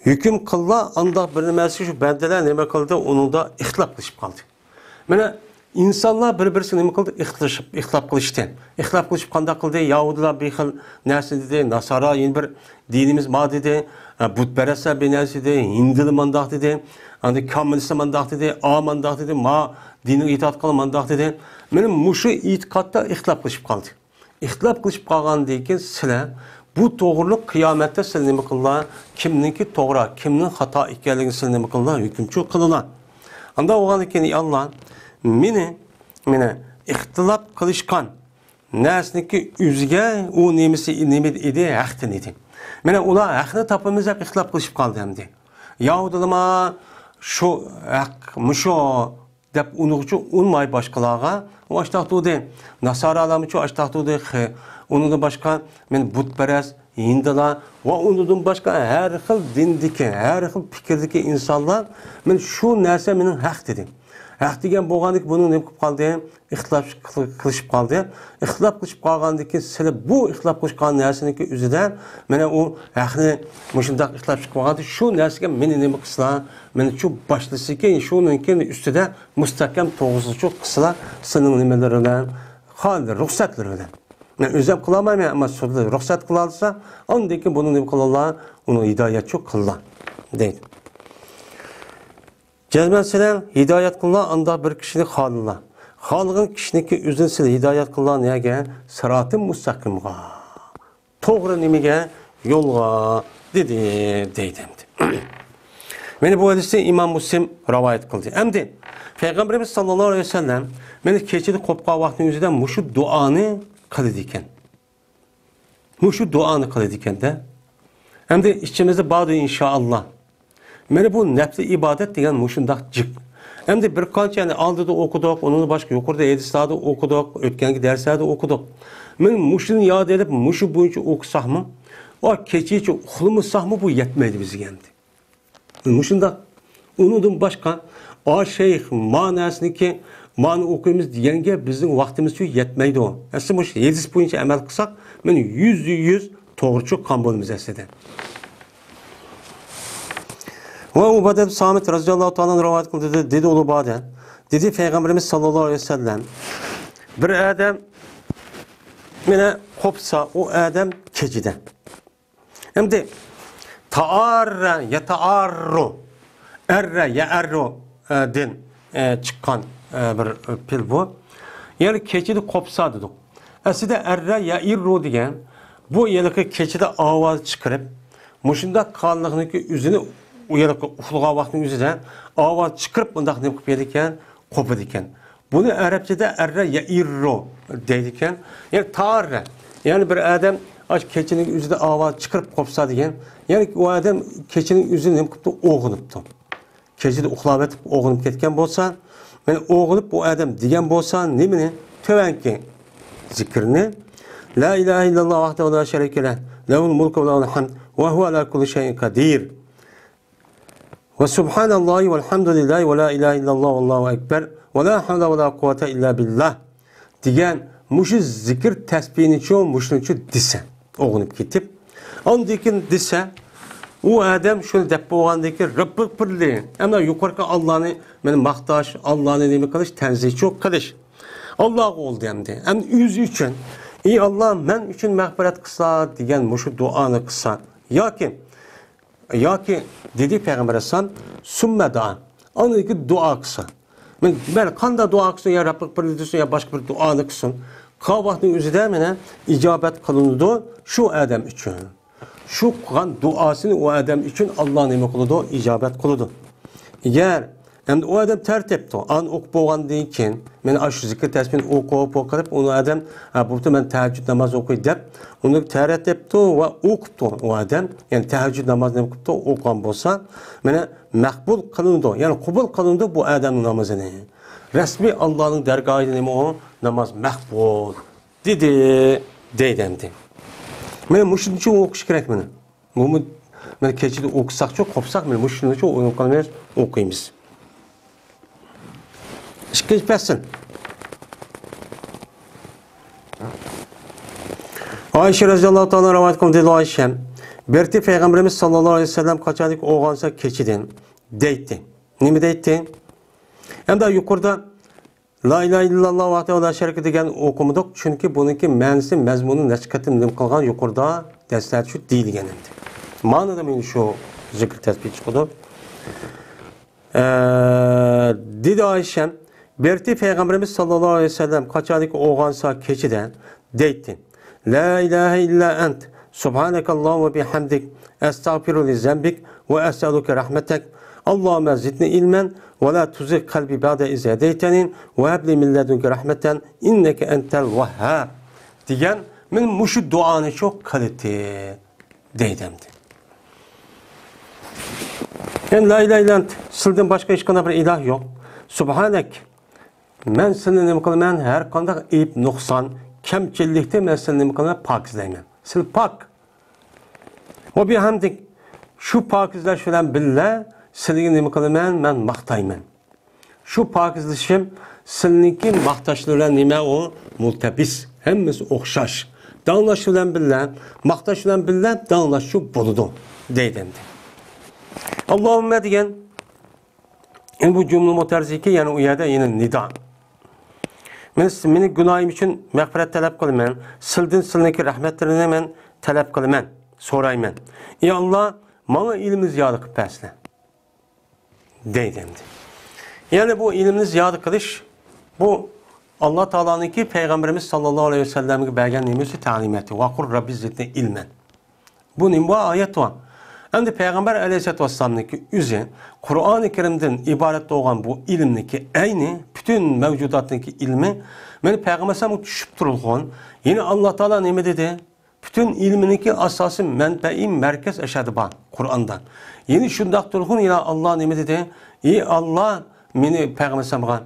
ھۆكۈم قىللا، ئانداق بىر نېمەسى شۇ بەندىلەر نېمە قىلدى، ئۇنىڭدا ئىختىلاپ قىلىشىپ قالدى. مانا ئىنسانلار بىر-بىرسىگە نېمە قىلدى؟ ئىختىلىشىپ، ئىختىلاپ قىلىشتى. ئىختىلاپ قىلىشىپ قانداق قىلدى؟ يەھۇدىيلار بىر خىل نەرسە دېدى، ناسارا يەنە بىر دىنىمىز بار دېدى، بۇتپەرەسلەر بىر نەرسە دېدى، ھىندىلار مانداق دېدى، ئاندىن كاممۇنىستلار مانداق دېدى، ئا مانداق دېدى، ما دىنىغا ئېتىقاد قىلغان مانداق دېدى. مانا مۇشۇ ئېتىقادتا ئىختىلاپ قىلىشىپ قالدى. ئىختىلاپ قىلىشىپ قالغاندىن كېيىن سىلەر بۇ توغرىلىق قىيامەتتە سىلەر نېمە قىلىلا، كىمنىڭكى توغرا، كىمنىڭ خاتا ئىكەنلىكىنى سىلەر نېمە قىلىلا، ھۆكۈمچى قىلىلا. ئانداق بولغاندىن كېيىن، يا ئاللا، مېنى، مېنى ئىختىلاپ قىلىشقان نەرسىنىڭكى ئۆزىگە ئۇ نېمىسى، نېمە ئىدى، ھەقتىن ئىدى. مانا ئۇلار ھەقنى تاپىمىز دەپ ئىختىلاپ قىلىشىپ قالدى ئەمدى. يەھۇدىيلارمۇ شۇ ھەق مۇشۇ دەپ ئۇنىڭغىچۇ ئۇنماي باشقىلارغا، ئۇ ئاشتاق تۇردى. ناسارالارمۇچۇ ئاشتاق تۇردى. خى-، ئۇنىڭدىن باشقا مەن بۇتپەرەس، ھىندىلار ۋە ئۇنىڭدىن باشقا ھەر خىل دىندىكى، ھەر خىل پىكىردىكى ئىنسانلار مەن شۇ نەرسە مېنىڭ ھەق دېدى. ھەق دېگەن بولغاندىكىن بۇنىڭ نېمە قىلىپ قالدى؟ ئىختىلاپ قىل-، قىلىشىپ قالدى. ئىختىلاپ قىلىشىپ قالغاندىن كېيىن سىلى بۇ ئىختىلاپ قىلىشقان نەرسىنىڭكى ئۆزىدە مانا ئۇ ھەقنى مۇشۇنداق ئىختىلاپ قىلىپ قالغاندا شۇ نەرسىگە مېنى نېمە قىلسىلا، مېنى شۇ باشلىسىكى، شۇنىڭكى ئۈستىدە مۇستەھكەم تۇرغۇزغۇچۇ قىلسىلا، سېنىڭ نېمىلىرى بىلەن، خالىدى رۇخسەتلىرى بىلەن. مەن ئۆزۈم قىلالمايمەن، ئەمما سۇدا رۇخسەت قىلالىسا، ئاندىن كېيىن بۇنى نېمە قىلىلا، ئۇنى ھىدايەتچۇ قىلىلا، دەيدۇ. جەزمەن سىلەر ھىدايەت قىلىلا، ئانداق بىر كىشىنى خالىلا. خالىغان كىشىنىڭكى ئۆزىنى سىلەر ھىدايەت قىلىلا، نەگە؟ سىراتىم مۇستەقىمغا. توغرا نېمىگە؟ يولغا، دېدى، دەيدۇ ئەمدى. مانا بۇ ھەدىسنى ئىمام مۇسلىم رىۋايەت قىلدى. ئەمدى پەيغەمبىرىمىز ساللاللاھۇ ئەلەيھى ۋەسەللەم مانا كېچىدە قوپقان ۋاقتىنىڭ ئۆزىدە مۇشۇ دۇئانى قىلىدىكەن. مۇشۇ دۇئانى قىلىدىكەن-دە. ئەمدى ئىچىمىزدە باردۇ، ئىنشائاللا. مانا بۇ نەپلى ئىبادەت دېگەن مۇشۇنداق جىق. ئەمدى بىر قانچە، يەنى ئالدىدا ئوقۇدۇق، ئۇنىڭدىن باشقا يۇقىرىدا ھەدىسلەردە ئوقۇدۇق، ئۆتكەنكى دەرسلەردە ئوقۇدۇق. مانا مۇشۇنى ياد ئېلىپ، مۇشۇ بويىچە ئوقۇساقمۇ، ئا، كېچىچە ئۇخلىمىساقمۇ، بۇ يەتمەيدۇ بىزگە ئەمدى. مۇشۇنداق. ئۇنىڭدىن باشقا، ئا شەيخ، ما نەرسىنىكى، مانى ئوقۇيمىز دېگەنگە بىزنىڭ ۋاقتىمىزچۇ يەتمەيدۇ. ئەسلى مۇشۇ ھەدىس بويىچە ئەمەل قىلساق، مانا يۈزدە يۈز توغرىچۇ قىلغان بولىمىز ئەسلىدە. ۋە ئۇبادە ئىبن سامىت رەزىياللاھۇ تائالا ئەنھۇ رىۋايەت قىلدى، دېدى، دېدى ئۇلۇغ ئۇبادە. دېدى پەيغەمبىرىمىز ساللاللاھۇ ئەلەيھى ۋەسەللەم، بىر ئادەم مانا قوپسا، ئۇ ئادەم كېچىدە. ئەمدى تائاررا، يەتائاررۇ، ئەررە، يەئەررۇ، ئە، دىن، ئە، چىققان، ئە، بىر پېئىل بۇ. يەنى كېچىدە قوپسا دېدۇق. ئەسلىدە ئەررە يەئىررۇ دېگەن بۇ ھېلىقى كېچىدە ئاۋاز چىقىرىپ، مۇشۇنداق قىلغانلىقنىڭكى ئۆزىنى ئۇ ھېلىقى ئۇخلىغان ۋاقتىنىڭ ئۆزىدە ئاۋاز چىقىرىپ مۇنداق نېمە قىلىپ بېرىدىكەن، قوپىدىكەن. بۇنى ئەرەبچىدە ئەررە يەئىررۇ دەيدىكەن. يەنى تاررە. يەنى بىر ئادەم ئاشۇ كېچىنىڭ ئۆزىدە ئاۋاز چىقىرىپ قوپسا دېگەن. يەنى ئۇ ئادەم كېچىنىڭ ئۆزىدە نېمە قىپتۇ؟ ئويغىنىپتۇ. كېچىدە ئۇخلاۋېتىپ ئويغىنىپ كەتكەن بولسا، مانا ئويغىنىپ ئۇ ئادەم دېگەن بولسا نېمىنى؟ تۆۋەنكى زىكىرنى. لا ئىلاھە ئىللاللاھ ۋەھدەھۇ لا شەرىكە لەھ، لەھۇل مۇلكۇ ۋە لەھۇل ھەمد، ۋە ھۇۋە ئەلا كۇللى شەيئىن قەدىر. ۋە سۇبھاناللاھى ۋەلھەمدۇلىللاھى ۋە لا ئىلاھە ئىللاللاھ ۋەللاھۇ ئەكبەر ۋە لا ھەۋلە ۋە لا قۇۋۋەتە ئىللا بىللاھ دېگەن مۇشۇ زىكىر تەسبىھنىچۇ، مۇشۇنىچۇ دېسە، ئويغىنىپ كېتىپ، ئاندىن كېيىن دېسە، ئۇ ئادەم شۇنى دەپ بولغاندىن كېيىن، رەببىغفىرلى، ئەمما يۇقىرىقى ئاللانى مەن ماختاش، ئاللانى نېمە قىلىش، تەنزىھچۇ قىلىش. ئاللاغا بولدى ئەمدى. ئەمدى ئۆزى ئۈچۈن، ئى ئاللا، مەن ئۈچۈن مەغپىرەت قىلسا دېگەن مۇشۇ دۇئانى قىلسا. ياكى، ياكى دېدى پەيغەمبەر ئەلەيھىسسالام، سۈممە دۇئا. ئاندىن كېيىن دۇئا قىلسا. مەن، مەن قانداق دۇئا قىلسۇن، يا رەببىغفىرلى دېسۇن، يا باشقا بىر دۇئانى قىلسۇن. قالغان ۋاقىتنىڭ ئۆزىدە مانا ئىجابەت قىلىنىدۇ شۇ ئادەم ئۈچۈن. شۇ قىلغان دۇئاسىنى ئۇ ئادەم ئۈچۈن ئاللا نېمە قىلىدۇ؟ ئىجابەت قىلىدۇ. ئەگەر ئەمدى ئۇ ئادەم تەرەت تېپىپتۇ، ئانى ئوقۇپ بولغاندىن كېيىن، مانا ئاشۇ زىكىر تەسبىھنى ئوقۇپ، ئوقۇپ، ئۇنى ئادەم، ھە، بوپتۇ، مەن تەھەججۇد ناماز ئوقۇي دەپ، ئۇنى تەرەت تېپىپتۇ ۋە ئوقۇپتۇ ئۇ ئادەم. يەنى تەھەججۇد نامازنى نېمە قىپتۇ؟ ئوقۇغان بولسا، مانا مەقبۇل قىلىنىدۇ، يەنى قوبۇل قىلىنىدۇ بۇ ئادەمنىڭ نامىزىنى. رەسمىي ئاللانىڭ دەرگاھىدا نېمە ئۇ؟ ناماز مەقبۇل. دېدى، دەيدۇ ئەمدى. مانا مۇشۇنچە ئوقۇش كېرەك مانا. بۇمۇ، مانا كېچىدە ئوقۇساقچۇ، قوپساق، مانا مۇشۇنچە ئويۇن قىلىمىز، ئوقۇيمىز. ئىككىنچى پەسىل. ئائىشە رەزىياللاھۇ تائالا رىۋايەت قىلدى، دېدى ئائىشە، بىرتى پەيغەمبىرىمىز ساللاللاھۇ ئەلەيھى ۋەسەللەم قاچانكى ئويغانسا كېچىدىن، دەيتتى. نېمە دەيتتى؟ ئەمدى يۇقىرىدا لا ئىلاھە ئىللاللاھ ۋەھدەھۇ لا شەرىكە دېگەن ئوقۇمىدۇق، چۈنكى بۇنىڭكى مەنىسى، مەزمۇنى نەچچە قېتىم نېمە قىلغان، يۇقىرىدا دەسلەپ شۇ دېيىلگەن ئەمدى. مانا مانا شۇ زىكىر تەسبىھ چىقىدۇ. ئە، دېدى ئائىشەم، بىرتى پەيغەمبىرىمىز ساللاللاھۇ ئەلەيھى ۋەسەللەم قاچانكى ئويغانسا كېچىدە دەيتتى. لا ئىلاھە ئىللا ئەنت، سۇبھانەكاللاھۇممە ۋە بىھەمدىك، ئەستەغپىرۇ لى زەمبىك ۋە ئەسئەلۇكە رەھمەتەك، ئاللاھۇممە زىدنى ئىلمەن ۋە لا تۇزىغ قەلبى بەئدە ئىز ھەدەيتەنى ۋە ھەبلى مىن لەدۇنكە رەھمەتەن ئىننەكە ئەنتەل ۋەھھاب دېگەن، مانا مۇشۇ دۇئانى شۇ قىلىتتى دەيدۇ ئەمدى. يەنى لا ئىلاھە ئىللا ئەنت، سىلدىن باشقا ھېچقانداق بىر ئىلاھ يوق. سۇبھانەك، مەن سېنى نېمە قىلىمەن؟ ھەر قانداق ئەيىب، نۇقسان، كەمچىللىكتىن مەن سېنى نېمە قىلىمەن؟ پاكىزلەيمەن. سىل پاك. ۋە بىھەمدىك، شۇ پاكىزلەش بىلەن بىللە سىلىگە نېمە قىلىمەن؟ مەن ماختايمەن. شۇ پاكىزلىشىم سىلىنىڭكى ماختاشلىرى بىلەن نېمە ئۇ؟ مۇلتەبىس. ھەممىسى ئوخشاش. داڭلاشلىرى بىلەن بىللە، ماختاشلىرى بىلەن بىللە داڭلاشچۇ بولىدۇ دەيدۇ ئەمدى. ئاللاھۇممە دېگەن، ئەمدى بۇ جۈملە مۇتەرزىكى، يەنى ئۇ يەردە يەنە نىدا. مەن، مېنى گۇناھىم ئۈچۈن مەغپىرەت تەلەپ قىلىمەن. سىلدىن سىلىنىڭكى رەھمەتلىرىنى مەن تەلەپ قىلىمەن، سورايمەن. ئى ئاللا، ماڭا ئىلىمنى زىيادە قىلىپ بەرسىلە. دەيدۇ ئەمدى. يەنى بۇ ئىلىمنى زىيادە قىلىش، بۇ ئاللا تائالانىڭكى پەيغەمبىرىمىز ساللاللاھۇ ئەلەيھى ۋەسەللەمگە بەرگەن نېمىسى؟ تەلىماتى. ۋەقۇل رەببى زىدنى ئىلمەن. بۇ نېمە بار؟ ئايەت بار. ئەمدى پەيغەمبەر ئەلەيھىسسالاتۇ ۋەسسالامنىڭكى ئۆزى قۇرئانى كەرىمدىن ئىبارەت بولغان بۇ ئىلىمنىڭكى ئەينى، پۈتۈن مەۋجۇداتنىڭكى ئىلمى، مانا پەيغەمبەر ئەلەيھىسسالامغا چۈشۈپ تۇرۇلغان. يەنى ئاللا تائالا نېمە دېدى؟ پۈتۈن ئىلمىنىڭكى ئاساسىي مەنبەئى، مەركەز ئەشەدە بار، قۇرئاندا. يەنى شۇنداق تۇرغۇن، يەنە ئاللا نېمە دېدى؟ ئى ئاللا، مېنى پەيغەمبەر ئەلەيھىسسالامغا،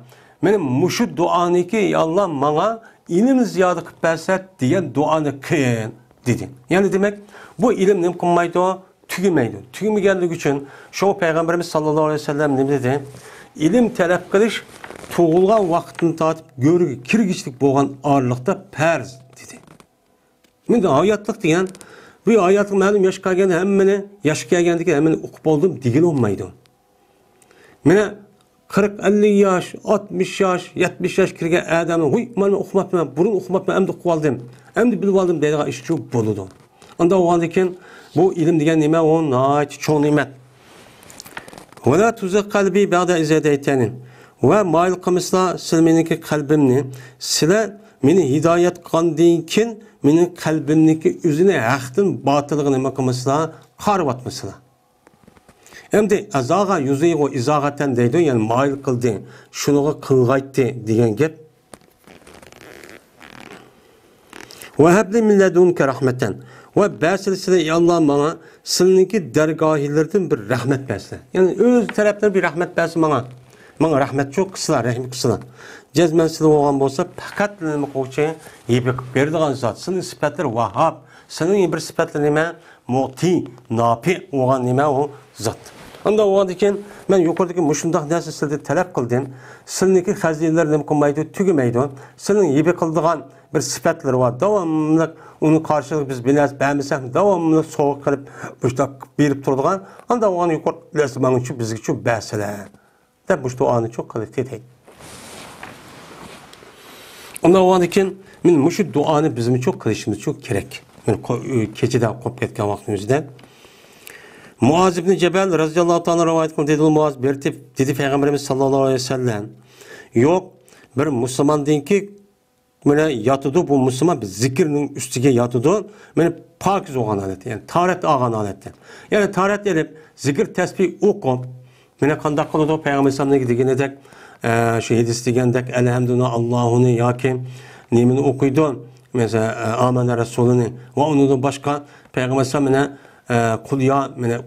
مېنى مۇشۇ دۇئانىكى، ئى ئاللا، ماڭا ئىلىم زىيادە قىلىپ بەرسە دېگەن دۇئانى قىل، دېدى. يەنى دېمەك، بۇ ئىلىم نېمە قىلمايدۇ؟ تۈگىمەيدۇ. تۈگىمىگەنلىكى ئۈچۈن شۇڭا پەيغەمبىرىمىز ساللاللاھۇ ئەلەيھى ۋەسەللەم نېمە دېدى؟ ئىلىم تەلەپ قىلىش تۇغۇلغان ۋاقىتتىن تارتىپ گۆرۈگە كىرگۈچىلىك بولغان ئارىلىقتا پەرز، دېدى. مەن ھاياتلىق دېگەن، بۇ ھاياتلىق مەلۇم ياشقا كەلگەندە ھەممىنى، ياشقا كەلگەندىكىن ھەممىنى ئوقۇپ بولدۇم دېگىلى بولمايدۇ. مانا قىرىق، ئەللىك ياش، ئاتمىش ياش، يەتمىش ياش كىرگەن ئادەمنىڭ، ۋۇي، مانا مەن ئوقۇماپتىمەن، بۇرۇن ئوقۇماپتىمەن، ئەمدى ئوقۇۋالدىم، ئەمدى بىلىۋالدىم دەيدىغان ئىشچۇ بولىدۇ. ئانداق بولغاندىكىن بۇ ئىلىم دېگەن نېمە؟ ئۇ ناھايىتى چوڭ نېمەت. ۋە لا تۇزىغ قەلبى بەئدە ئىز ھەدەيتەنى. ۋە مايىل قىلمىسىلا سىلەر مېنىڭكى قەلبىمنى، سىلەر مېنى ھىدايەت قىلغاندىن كېيىن مېنىڭ قەلبىمنىڭكى ئۆزىنى ھەقتىن باتىلغا نېمە قىلمىسىلا، قارىۋاتمىسىلا. ئەمدى ئەزاغا يۇزىغۇ ئىزاغەتەن دەيدۇ، يەنى مايىل قىلدى، شۇنىڭغا قىلغايتتى دېگەن گەپ. ۋە ھەبلى مىن لەدۇنكە رەھمەتەن. ۋە بەرسىلە سىلە، ئى ئاللا، ماڭا سىلىنىڭكى دەرگاھىلىرىدىن بىر رەھمەت بەرسىلە. يەنى ئۆز تەرەپلىرى بىر رەھمەت بەرسە ماڭا. ماڭا رەھمەت شۇ قىلسىلا، رەھىم قىلسىلا. جەزمەن سىلە بولغان بولسا، پەقەت نېمە قىلغۇچى؟ ھەيۋە قىلىپ بېرىدىغان زات. سىلىنىڭ سۈپەتلىرى ۋاھاب. سىلىنىڭ بىر سۈپەتلىرى نېمە؟ مۇتى، ناپى بولغان نېمە ئۇ زات. ئاندىن بولغاندىن كېيىن مەن يۇقىرىدىكى مۇشۇنداق نەرسە سىلدىن تەلەپ قىلدىم. سىلنىڭكى خەزىنىلىرى نېمە قىلمايدۇ، تۈگىمەيدۇ. سىلنىڭ ھەيۋە قىلىدىغان بىر سۈپەتلىرى بار. داۋاملىق ئۇنىڭ قارشىلىقىدا بىز بىر نەرسە بەرمىسەك، داۋاملىق سوۋغا قىلىپ، مۇشۇنداق بېرىپ تۇرىدىغان. ئاندىن بولغان يۇقىرىدا ماڭا شۇ، بىزگە شۇ بەرسىلە، دەپ مۇشۇ دۇئانى شۇ قىلدى دەيدۇ. ئۇنداق بولغاندىن كېيىن مەن مۇشۇ دۇئانى بىزمۇ شۇ قىلىشىمىز شۇ كېرەك. مەن قو-، كېچىدە قوپۇپ كەتكەن ۋاقتىمىزدا مۇئاز ئىبنى جەبەل رەزىياللاھۇ تائالا رىۋايەت قىلدى، دېدى مۇئاز، بېرىپ دېدى پەيغەمبىرىمىز ساللاللاھۇ ئەلەيھى ۋەسەللەم، يوق، بىر مۇسۇلماندىنكى مانا ياتىدۇ، بۇ مۇسۇلمان بىر زىكىرنىڭ ئۈستىگە ياتىدۇ. مانا پاكىز بولغان ھالەتتە، يەنى تاھارەت ئالغان ھالەتتە. يەنى تاھارەت ئېلىپ، زىكىر تەسبىھ ئوقۇپ، مانا قانداق قىلىدۇ؟ پەيغەمبەر ئەلەيھىسسالامنىڭ دېگىنىدەك، ئە، شۇ ھەدىس دېگەندەك، ئەلھەمدۇنى، ئاللاھۇنى ياكى نېمىنى ئوقۇيدۇ؟ مەسىلەن، ئە، ئامەنە رەسۇلىنى ۋە ئۇنىڭدىن باشقا پەيغەمبەر ئەلەيھىسسالام مانا، ئە، قۇل يا، مانا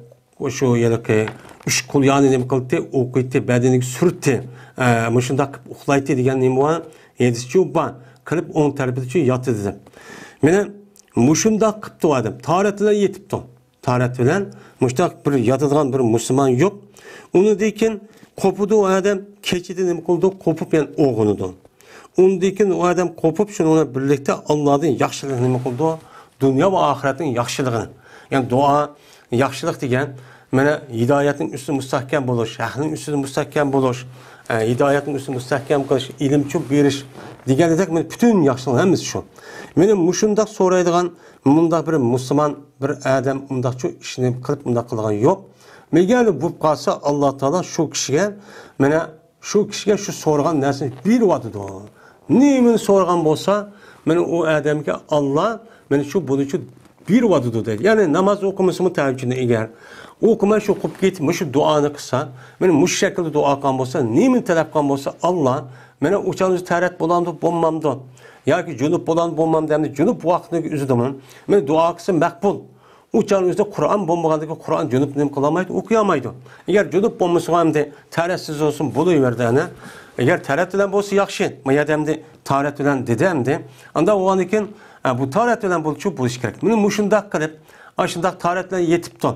شۇ ھېلىقى ئۈچ قۇل يانى نېمە قىلدى؟ ئوقۇيتتى، بەدىنىگە سۈرتتى. ئە، مۇشۇنداق قىلىپ ئۇخلايتتى دېگەن نېمە بار؟ ھەدىسچۇ بار. قىلىپ ئوڭ تەرىپىدىچۇ ياتىدۇ دەپ. مانا مۇشۇنداق قىپتۇ ئادەم. تاھارەت بىلەن يېتىپتۇ. تاھارەت بىلەن مۇشۇنداق بىر ياتىدىغان بىر مۇسۇلمان يوق. ئۇنىڭدىن كېيىن قوپىدۇ ئادەم، كېچىدە نېمە قىلىدۇ؟ قوپۇپ يەنە ئويغىنىدۇ. ئۇندىن كېيىن ئۇ ئادەم قوپۇپ، شۇنىڭ بىلەن بىرلىكتە ئاللادىن ياخشىلىق نېمە قىلىدۇ؟ دۇنيا ۋە ئاخىرەتنىڭ ياخشىلىقىنى. يەنى دۇئا، ياخشىلىق دېگەن، مانا ھىدايەتنىڭ ئۈستىدە مۇستەھكەم بولۇش، ھەقنىڭ ئۈستىدە مۇستەھكەم بولۇش، ئە، ھىدايەتنىڭ ئۈستىدە مۇستەھكەم قىلىش، ئىلىمچۇ بېرىش دېگەندەك، مانا پۈتۈن ياخشىلىق ھەممىسى شۇ. مانا مۇشۇنداق سورايدىغان، مۇنداق بىر مۇسۇلمان بىر ئادەم ئۇنداقچۇ ئىشنى قىلىپ ئۇنداق قىلغان يوق. مەگەر بولۇپ قالسا، ئاللا تائالا شۇ كىشىگە مانا شۇ كىشىگە شۇ سورىغان نەرسىنى بېرىۋاتىدۇ. نېمىنى سورىغان بولسا، مانا ئۇ ئادەمگە ئاللا مانا شۇ بۇنى شۇ بېرىۋاتىدۇ دەيدۇ. يەنى ناماز ئوقۇمىسىمۇ تەھەججۇدنى ئەگەر ئوقۇماي شۇ قوپۇپ كېتىپ مۇشۇ دۇئانى قىلسا، مانا مۇشۇ شەكىلدە دۇئا قىلغان بولسا، نېمىنى تەلەپ قىلغان بولسا ئاللا، مانا ئۇ چاغدا ئۆزى تەھارەت بولامدۇ، بولمامدۇ؟ ياكى جۇنۇپ بولامدۇ، بولمامدۇ؟ ئەمدى جۇنۇپ ۋاقتىنىڭ ئۆزىدىمۇ مانا دۇئا قىلسا مەقبۇل. ئۇ چاغنىڭ ئۆزىدە قۇرئان بولمىغاندىكىن قۇرئان جۇنۇپ نېمە قىلالمايدۇ، ئوقۇيالمايدۇ. ئەگەر جۇنۇپ بولمىسىغۇ ئەمدى تەھارەتسىز بولسۇن بولۇۋەردى ئەنە. ئەگەر تەھارەت بىلەن بولسا ياخشى. ما يەردە ئەمدى تەھارەت بىلەن دېدى ئەمدى. ئانداق بولغاندىكىن، ئە، بۇ تەھارەت بىلەن بولۇشى بولۇشى كېرەك. مانا مۇشۇنداق قىلىپ، ئاشۇنداق تەھارەت بىلەن يېتىپتۇ.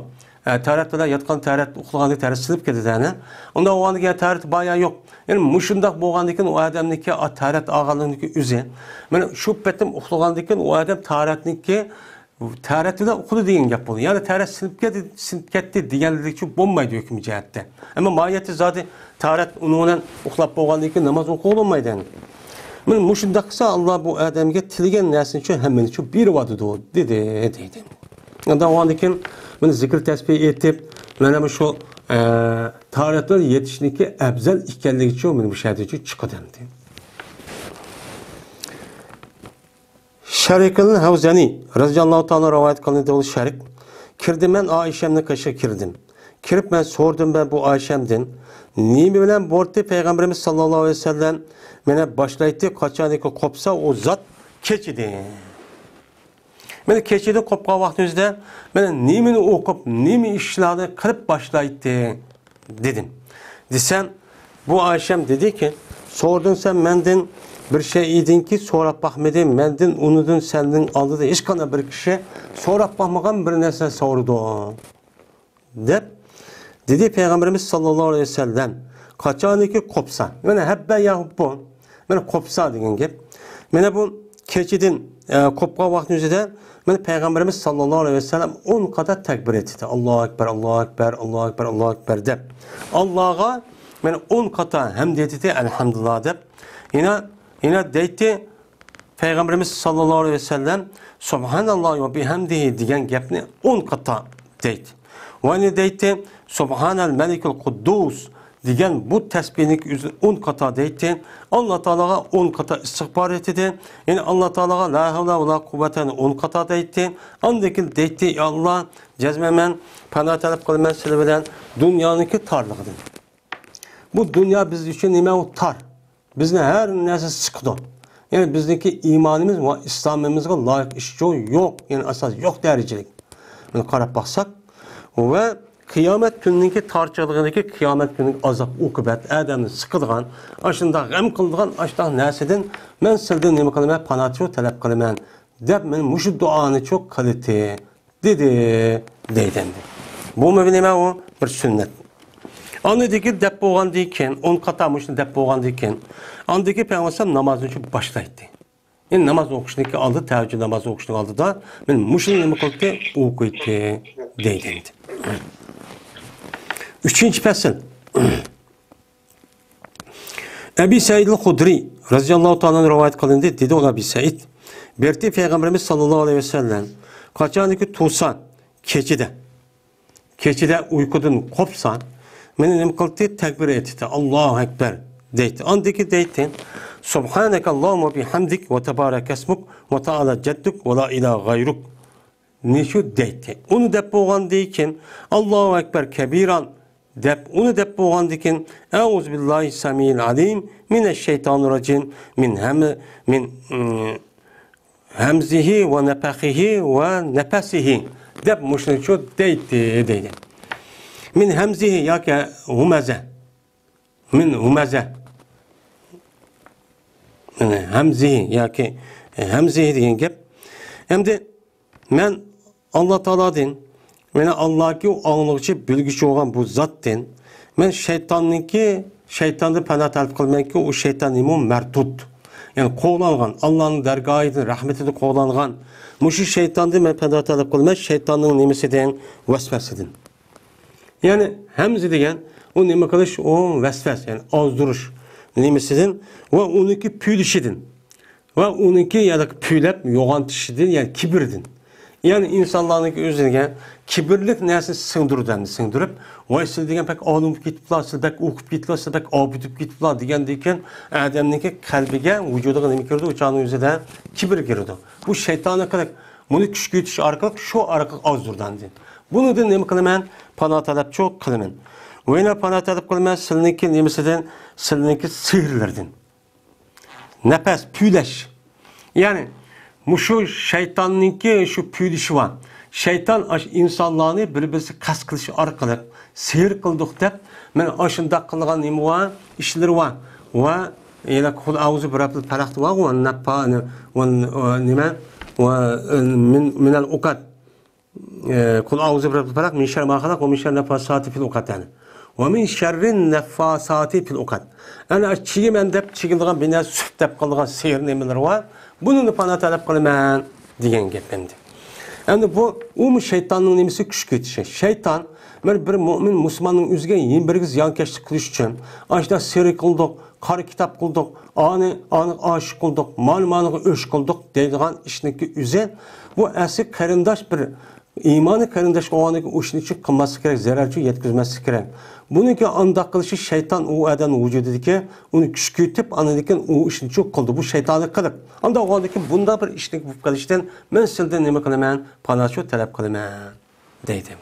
ئە، تەھارەت بىلەن ياتقان تەھارەت ئۇخلىغاندىكى تەھارەت سىلىپ كېتىدۇ ئەنە. ئۇنداق بولغاندىكىن تەھارەت بار يا يوق. يەنى مۇشۇنداق بولغاندىكىن ئۇ ئادەمنىڭكى تەھارەت ئالغانلىقىنىڭكى ئۆزى. مانا شۇ پېتىم ئۇخلىغاندىكىن ئۇ ئادەم تەھارەتنىڭكى تەھارەت بىلەن ئۇخلىدى دېگەن گەپ بولدى. يەنى تەھارەت سىنىپ كەتتى، سىنىپ كەتتى دېگەنلىكچە بولمايدۇ ھۆكۈم جەھەتتە. ئەمما ماھىيەتتە زادى تەھارەت ئۇنىڭ بىلەن ئۇخلاپ بولغاندىن كېيىن ناماز ئوقۇغىلى بولمايدۇ يەنى. مانا مۇشۇنداق قىلسا، ئاللا بۇ ئادەمگە تىلىگەن نەرسىنى شۇ ھەممىنى شۇ بېرىۋاتىدۇ، دېدى، دەيدۇ. ئاندىن كېيىن مانا زىكىر تەسبىھ ئېيتىپ، مانا شۇ، ئە، تەھارەت بىلەن يېتىشنىڭكى ئەپزەل ئىكەنلىكىچۇ مانا بۇ شەھەردىچۇ چىقىدۇ ئەمدى. شەرىكۇل ھەۋزەنى رەزىياللاھۇ تائالا رىۋايەت قىلىندى، ئۇ شەرىك. كىردىم مەن ئائىشەمنىڭ قېشىغا كىردىم. كىرىپ مەن سورىدىم مەن بۇ ئائىشەمدىن، نېمە بىلەن بولدى پەيغەمبىرىمىز ساللاللاھۇ ئەلەيھى ۋەسەللەم مانا باشلايتتى، قاچانكى قوپسا ئۇ زات كېچىدە. مانا كېچىدە قوپقان ۋاقتىمىزدا مانا نېمىنى ئوقۇپ، نېمە ئىشلارنى قىلىپ باشلايتتى؟ دېدىم. دېسەم، بۇ ئائىشەم دېدىكى، سورىدىڭ سەن مەندىن بىر شەيئىدىنكى سوراپ باقمىدى، مەندىن ئۇنىدىن سەندىن ئالدىدا ھېچقانداق بىر كىشى سوراپ باقمىغان بىر نەرسە سورىدى، دەپ دېدى پەيغەمبىرىمىز ساللاللاھۇ ئەلەيھى ۋەسەللەم. قاچانكى قوپسا، مانا ھەببە يا ھۇببۇ، مانا قوپسا دېگەن گەپ. مانا بۇ كېچىدىن، ئە، قوپقان ۋاقتىنىڭ ئۆزىدە مانا پەيغەمبىرىمىز ساللاللاھۇ ئەلەيھى ۋەسەللەم ئون قاتا تەكبىر ئېيتتى. ئاللاھۇ ئەكبەر، ئاللاھۇ ئەكبەر، ئاللاھۇ ئەكبەر، ئاللاھۇ ئەكبەر دەپ. ئاللاغا مانا ئون قاتا ھەمد ئېيتتى، ئەلھەمدۇلىللاھ دەپ. يەنە، يەنە دەيتتى پەيغەمبىرىمىز ساللاللاھۇ ئەلەيھى ۋەسەللەم، سۇبھاناللاھ ۋە بىھەمدىھى دېگەن گەپنى ئون قاتا دەيتتى. ۋە يەنە دەيتتى، سۇبھانەل مەلىكىل قۇددۇس دېگەن بۇ تەسبىھنىڭ ئۆزىنى ئون قاتا دەيتتى. ئاللا تائالاغا ئون قاتا ئىستىغپار ئېيتتى. يەنە ئاللا تائالاغا لا ھەۋلە ۋە لا قۇۋۋەتەنى ئون قاتا دەيتتى. ئاندىن كېيىن دەيتتى، يا ئاللا، جەزمەن مەن پانا تەلەپ قىلىمەن سىلى بىلەن، دۇنيانىڭكى تارلىقىدىن. بۇ دۇنيا بىز ئۈچۈن نېمە؟ ئۇ تار. بىزنى ھەر نەرسە سىقىدۇ. يەنى بىزنىڭكى ئىمانىمىز ۋە ئىسلامىمىزغا لايىق ئىش يوق، يەنى ئاساس يوق دەرىجىلىك. بۇنى قاراپ باقساق، ۋە قىيامەت كۈنىنىڭكى تارچىلىقىدىكى قىيامەت كۈنىنىڭ ئازاب ئوقۇبەت، ئادەمنى سىقىدىغان، ئاشۇنداق غەم قىلىدىغان ئاشۇنداق نەرسىدىن مەن سىلدىن نېمە قىلىمەن؟ پاناھچۇ تەلەپ قىلىمەن، دەپ مەن مۇشۇ دۇئانىچۇ قىلىتى. دېدى، دەيدۇ ئەمدى. بۇمۇ نېمە ئۇ؟ بىر سۈننەت. ئاندىكى دەپ بولغاندىن كېيىن، ئون قاتا مۇشۇنى دەپ بولغاندىن كېيىن، ئاندىكى پەيغەمبەر ئەلەيھىسسالام نامازنى شۇ باشلايتتى. يەنى ناماز ئوقۇشنىڭكى ئالدى، تەھەججۇد نامازى ئوقۇشنىڭ ئالدىدا مەن مۇشۇنى نېمە قىلدى؟ ئوقۇيتتى دەيدۇ ئەمدى. ئۈچىنچى پەسىل. ئەبى سەئىدىل خۇدرى رەزىياللاھۇ تائالا ئەنھۇ رىۋايەت قىلىندى. دېدى ئۇ ئەبى سەئىد، بېرىتتى پەيغەمبىرىمىز ساللاللاھۇ ئەلەيھى ۋەسەللەم قاچانكى تۇرسا، كېچىدە، كېچىدە ئۇيقۇدىن قوپسا، مېنى نېمە قىلدى؟ تەكبىر ئېيتتى. ئاللاھۇ ئەكبەر دەيتتى. ئاندىكى دەيتتى، سۇبھانەكەللاھۇممە ۋە بىھەمدىك ۋە تەبارەكەسمۇك ۋە تەئالا جەددۇك ۋە لا ئىلاھە غەيرۇك. نېشۇ دەيتتى. ئۇنى دەپ بولغاندىن كېيىن، ئاللاھۇ ئەكبەر كەبىران دەپ، ئۇنى دەپ بولغاندىن كېيىن، ئەئۇزۇ بىللاھى سەمىئىل ئەلىم مىنەششەيتانىر رەجىم مىن ھەم-، مىن، ئىم، ھەمزىھى ۋە نەپەخىھى ۋە نەپەسىھى دەپ مۇشۇنىچۇ دەيتتى دەيدۇ. مىن ھەمزىھى ياكى ھۇمەزە. مىن ھۇمەزە. يەنى ھەمزىھى ياكى ھەمزىھى دېگەن گەپ. ئەمدى مەن ئاللا تائالادىن، يەنى ئاللاكى ئاڭلىغۇچى، بىلگۈچى بولغان بۇ زاتتىن، مەن شەيتاننىڭكى، شەيتاندىن پەنا تەلەپ قىلىمەنكى، ئۇ شەيتان نېمە؟ مەردۇد. يەنى قوغلانغان، ئاللانىڭ دەرگاھىدىن، رەھمىتىدىن قوغلانغان. مۇشۇ شەيتاندىن مەن پەنا تەلەپ قىلىمەن، شەيتاننىڭ نېمىسىدىن؟ ۋەسۋەسىدىن. يەنى ھەمزە دېگەن ئۇ نېمە قىلىش؟ ئۇ ۋەسۋەس، يەنى ئازدۇرۇش نېمىسىدىن ۋە ئۇنىڭكى پۈۋلىشىدىن ۋە ئۇنىڭكى يەنى پۈۋلەپ يوغانتىشىدىن، يەنى كىبىردىن. يەنى ئىنسانلارنىڭكى ئۆزىگە كىبىرلىك نەرسىنى سىڭدۈرىدۇ، ئەمدى سىڭدۈرۈپ، ۋاي سىلەر دېگەن بەك ئالىم بولۇپ كېتىپلا، سىلەر بەك ئوقۇپ كېتىپلا، سىلەر بەك ئابىد بولۇپ كېتىپلا دېگەندىن كېيىن ئادەمنىڭكى قەلبىگە، ۋۇجۇدىغا نېمە كىرىدۇ؟ ئۇ چاغنىڭ ئۆزىدە كىبىر كىرىدۇ. بۇ شەيتاننىڭ قىلىق بۇنى كۈچەيتىش ئارقىلىق، شۇ ئارقىلىق ئازدۇرىدۇ ئەمدى. بۇنىڭدىن نېمە قىلىمەن؟ پانا تەلەپچۇ قىلىمەن. ۋە يەنە پانا تەلەپ قىلىمەن سىلىنىڭكى نېمىسىدىن؟ سىلىنىڭكى سېھىرلىرىدىن. نەپەس، پۈۋلەش. يەنى مۇشۇ شەيتاننىڭكى شۇ پۈۋلىشى بار. شەيتان ئاشۇ ئىنسانلارنى بىر-بىرسىگە قەست قىلىش ئارقىلىق سېھىر قىلدۇق دەپ، مانا ئاشۇنداق قىلغان نېمە بار؟ ئىشلىرى بار. ۋە يەنە قۇل ئەئۇزۇ بىرەببىل پەلەق بارغۇ، ۋە نەپپا-، ۋە، ۋە نېمە؟ ۋە مىن، مىنەل ئۇقەد. ئە، قۇل ئەئۇزۇ بىرەببىل پەلەق، مىن شەررى ما خەلەق، ۋە مىن شەررى نەففاساتى فىل ئۇقەد، يەنى. ۋە مىن شەررى نەففاساتى فىل ئۇقەد. ئەنە چىگىمەن دەپ چىگىدىغان بىر نەرسە سۈپ دەپ قىلىدىغان سېھىر نېمىلىرى بار. بۇنىڭدىن پانا تەلەپ قىلىمەن دېگەن گەپ ئەمدى. ئەمدى بۇ، ئۇمۇ شەيتاننىڭ نېمىسى؟ كۈچ كېتىشى. شەيتان، بىر، بىر مۆمىن مۇسۇلماننىڭ ئۆزىگە يەنە بىرىگە زىيانكەشلىك قىلىش ئۈچۈن، ئاشۇنداق سېھىر قىلدۇق، قارا كىتاب قىلدۇق، ئانى، ئانىغا ئاشىق قىلدۇق، مانا، مانىغا ئۆچ قىلدۇق دەيدىغان ئىشنىڭكى ئۆزى، بۇ ئەسلى قېرىنداش بىر ئىمانى قېرىنداش بولغاندىن كېيىن ئۇ ئىشنى چىق قىلماسلىق كېرەك، زەرەر چىق يەتكۈزمەسلىك كېرەك. بۇنىڭكى ئانداق قىلىشى شەيتان ئۇ ئادەمنىڭ ۋۇجۇدىدىكى ئۇنى كۈچ كېتىپ، ئاندىن كېيىن ئۇ ئىشنى چوق قىلدى. بۇ شەيتانلىق قىلىق. ئانداق بولغاندىن كېيىن بۇنداق بىر ئىشنىڭ بولۇپ قېلىشىدىن مەن سىلدىن نېمە قىلىمەن؟ پاناھچۇ تەلەپ قىلىمەن دەيدۇ.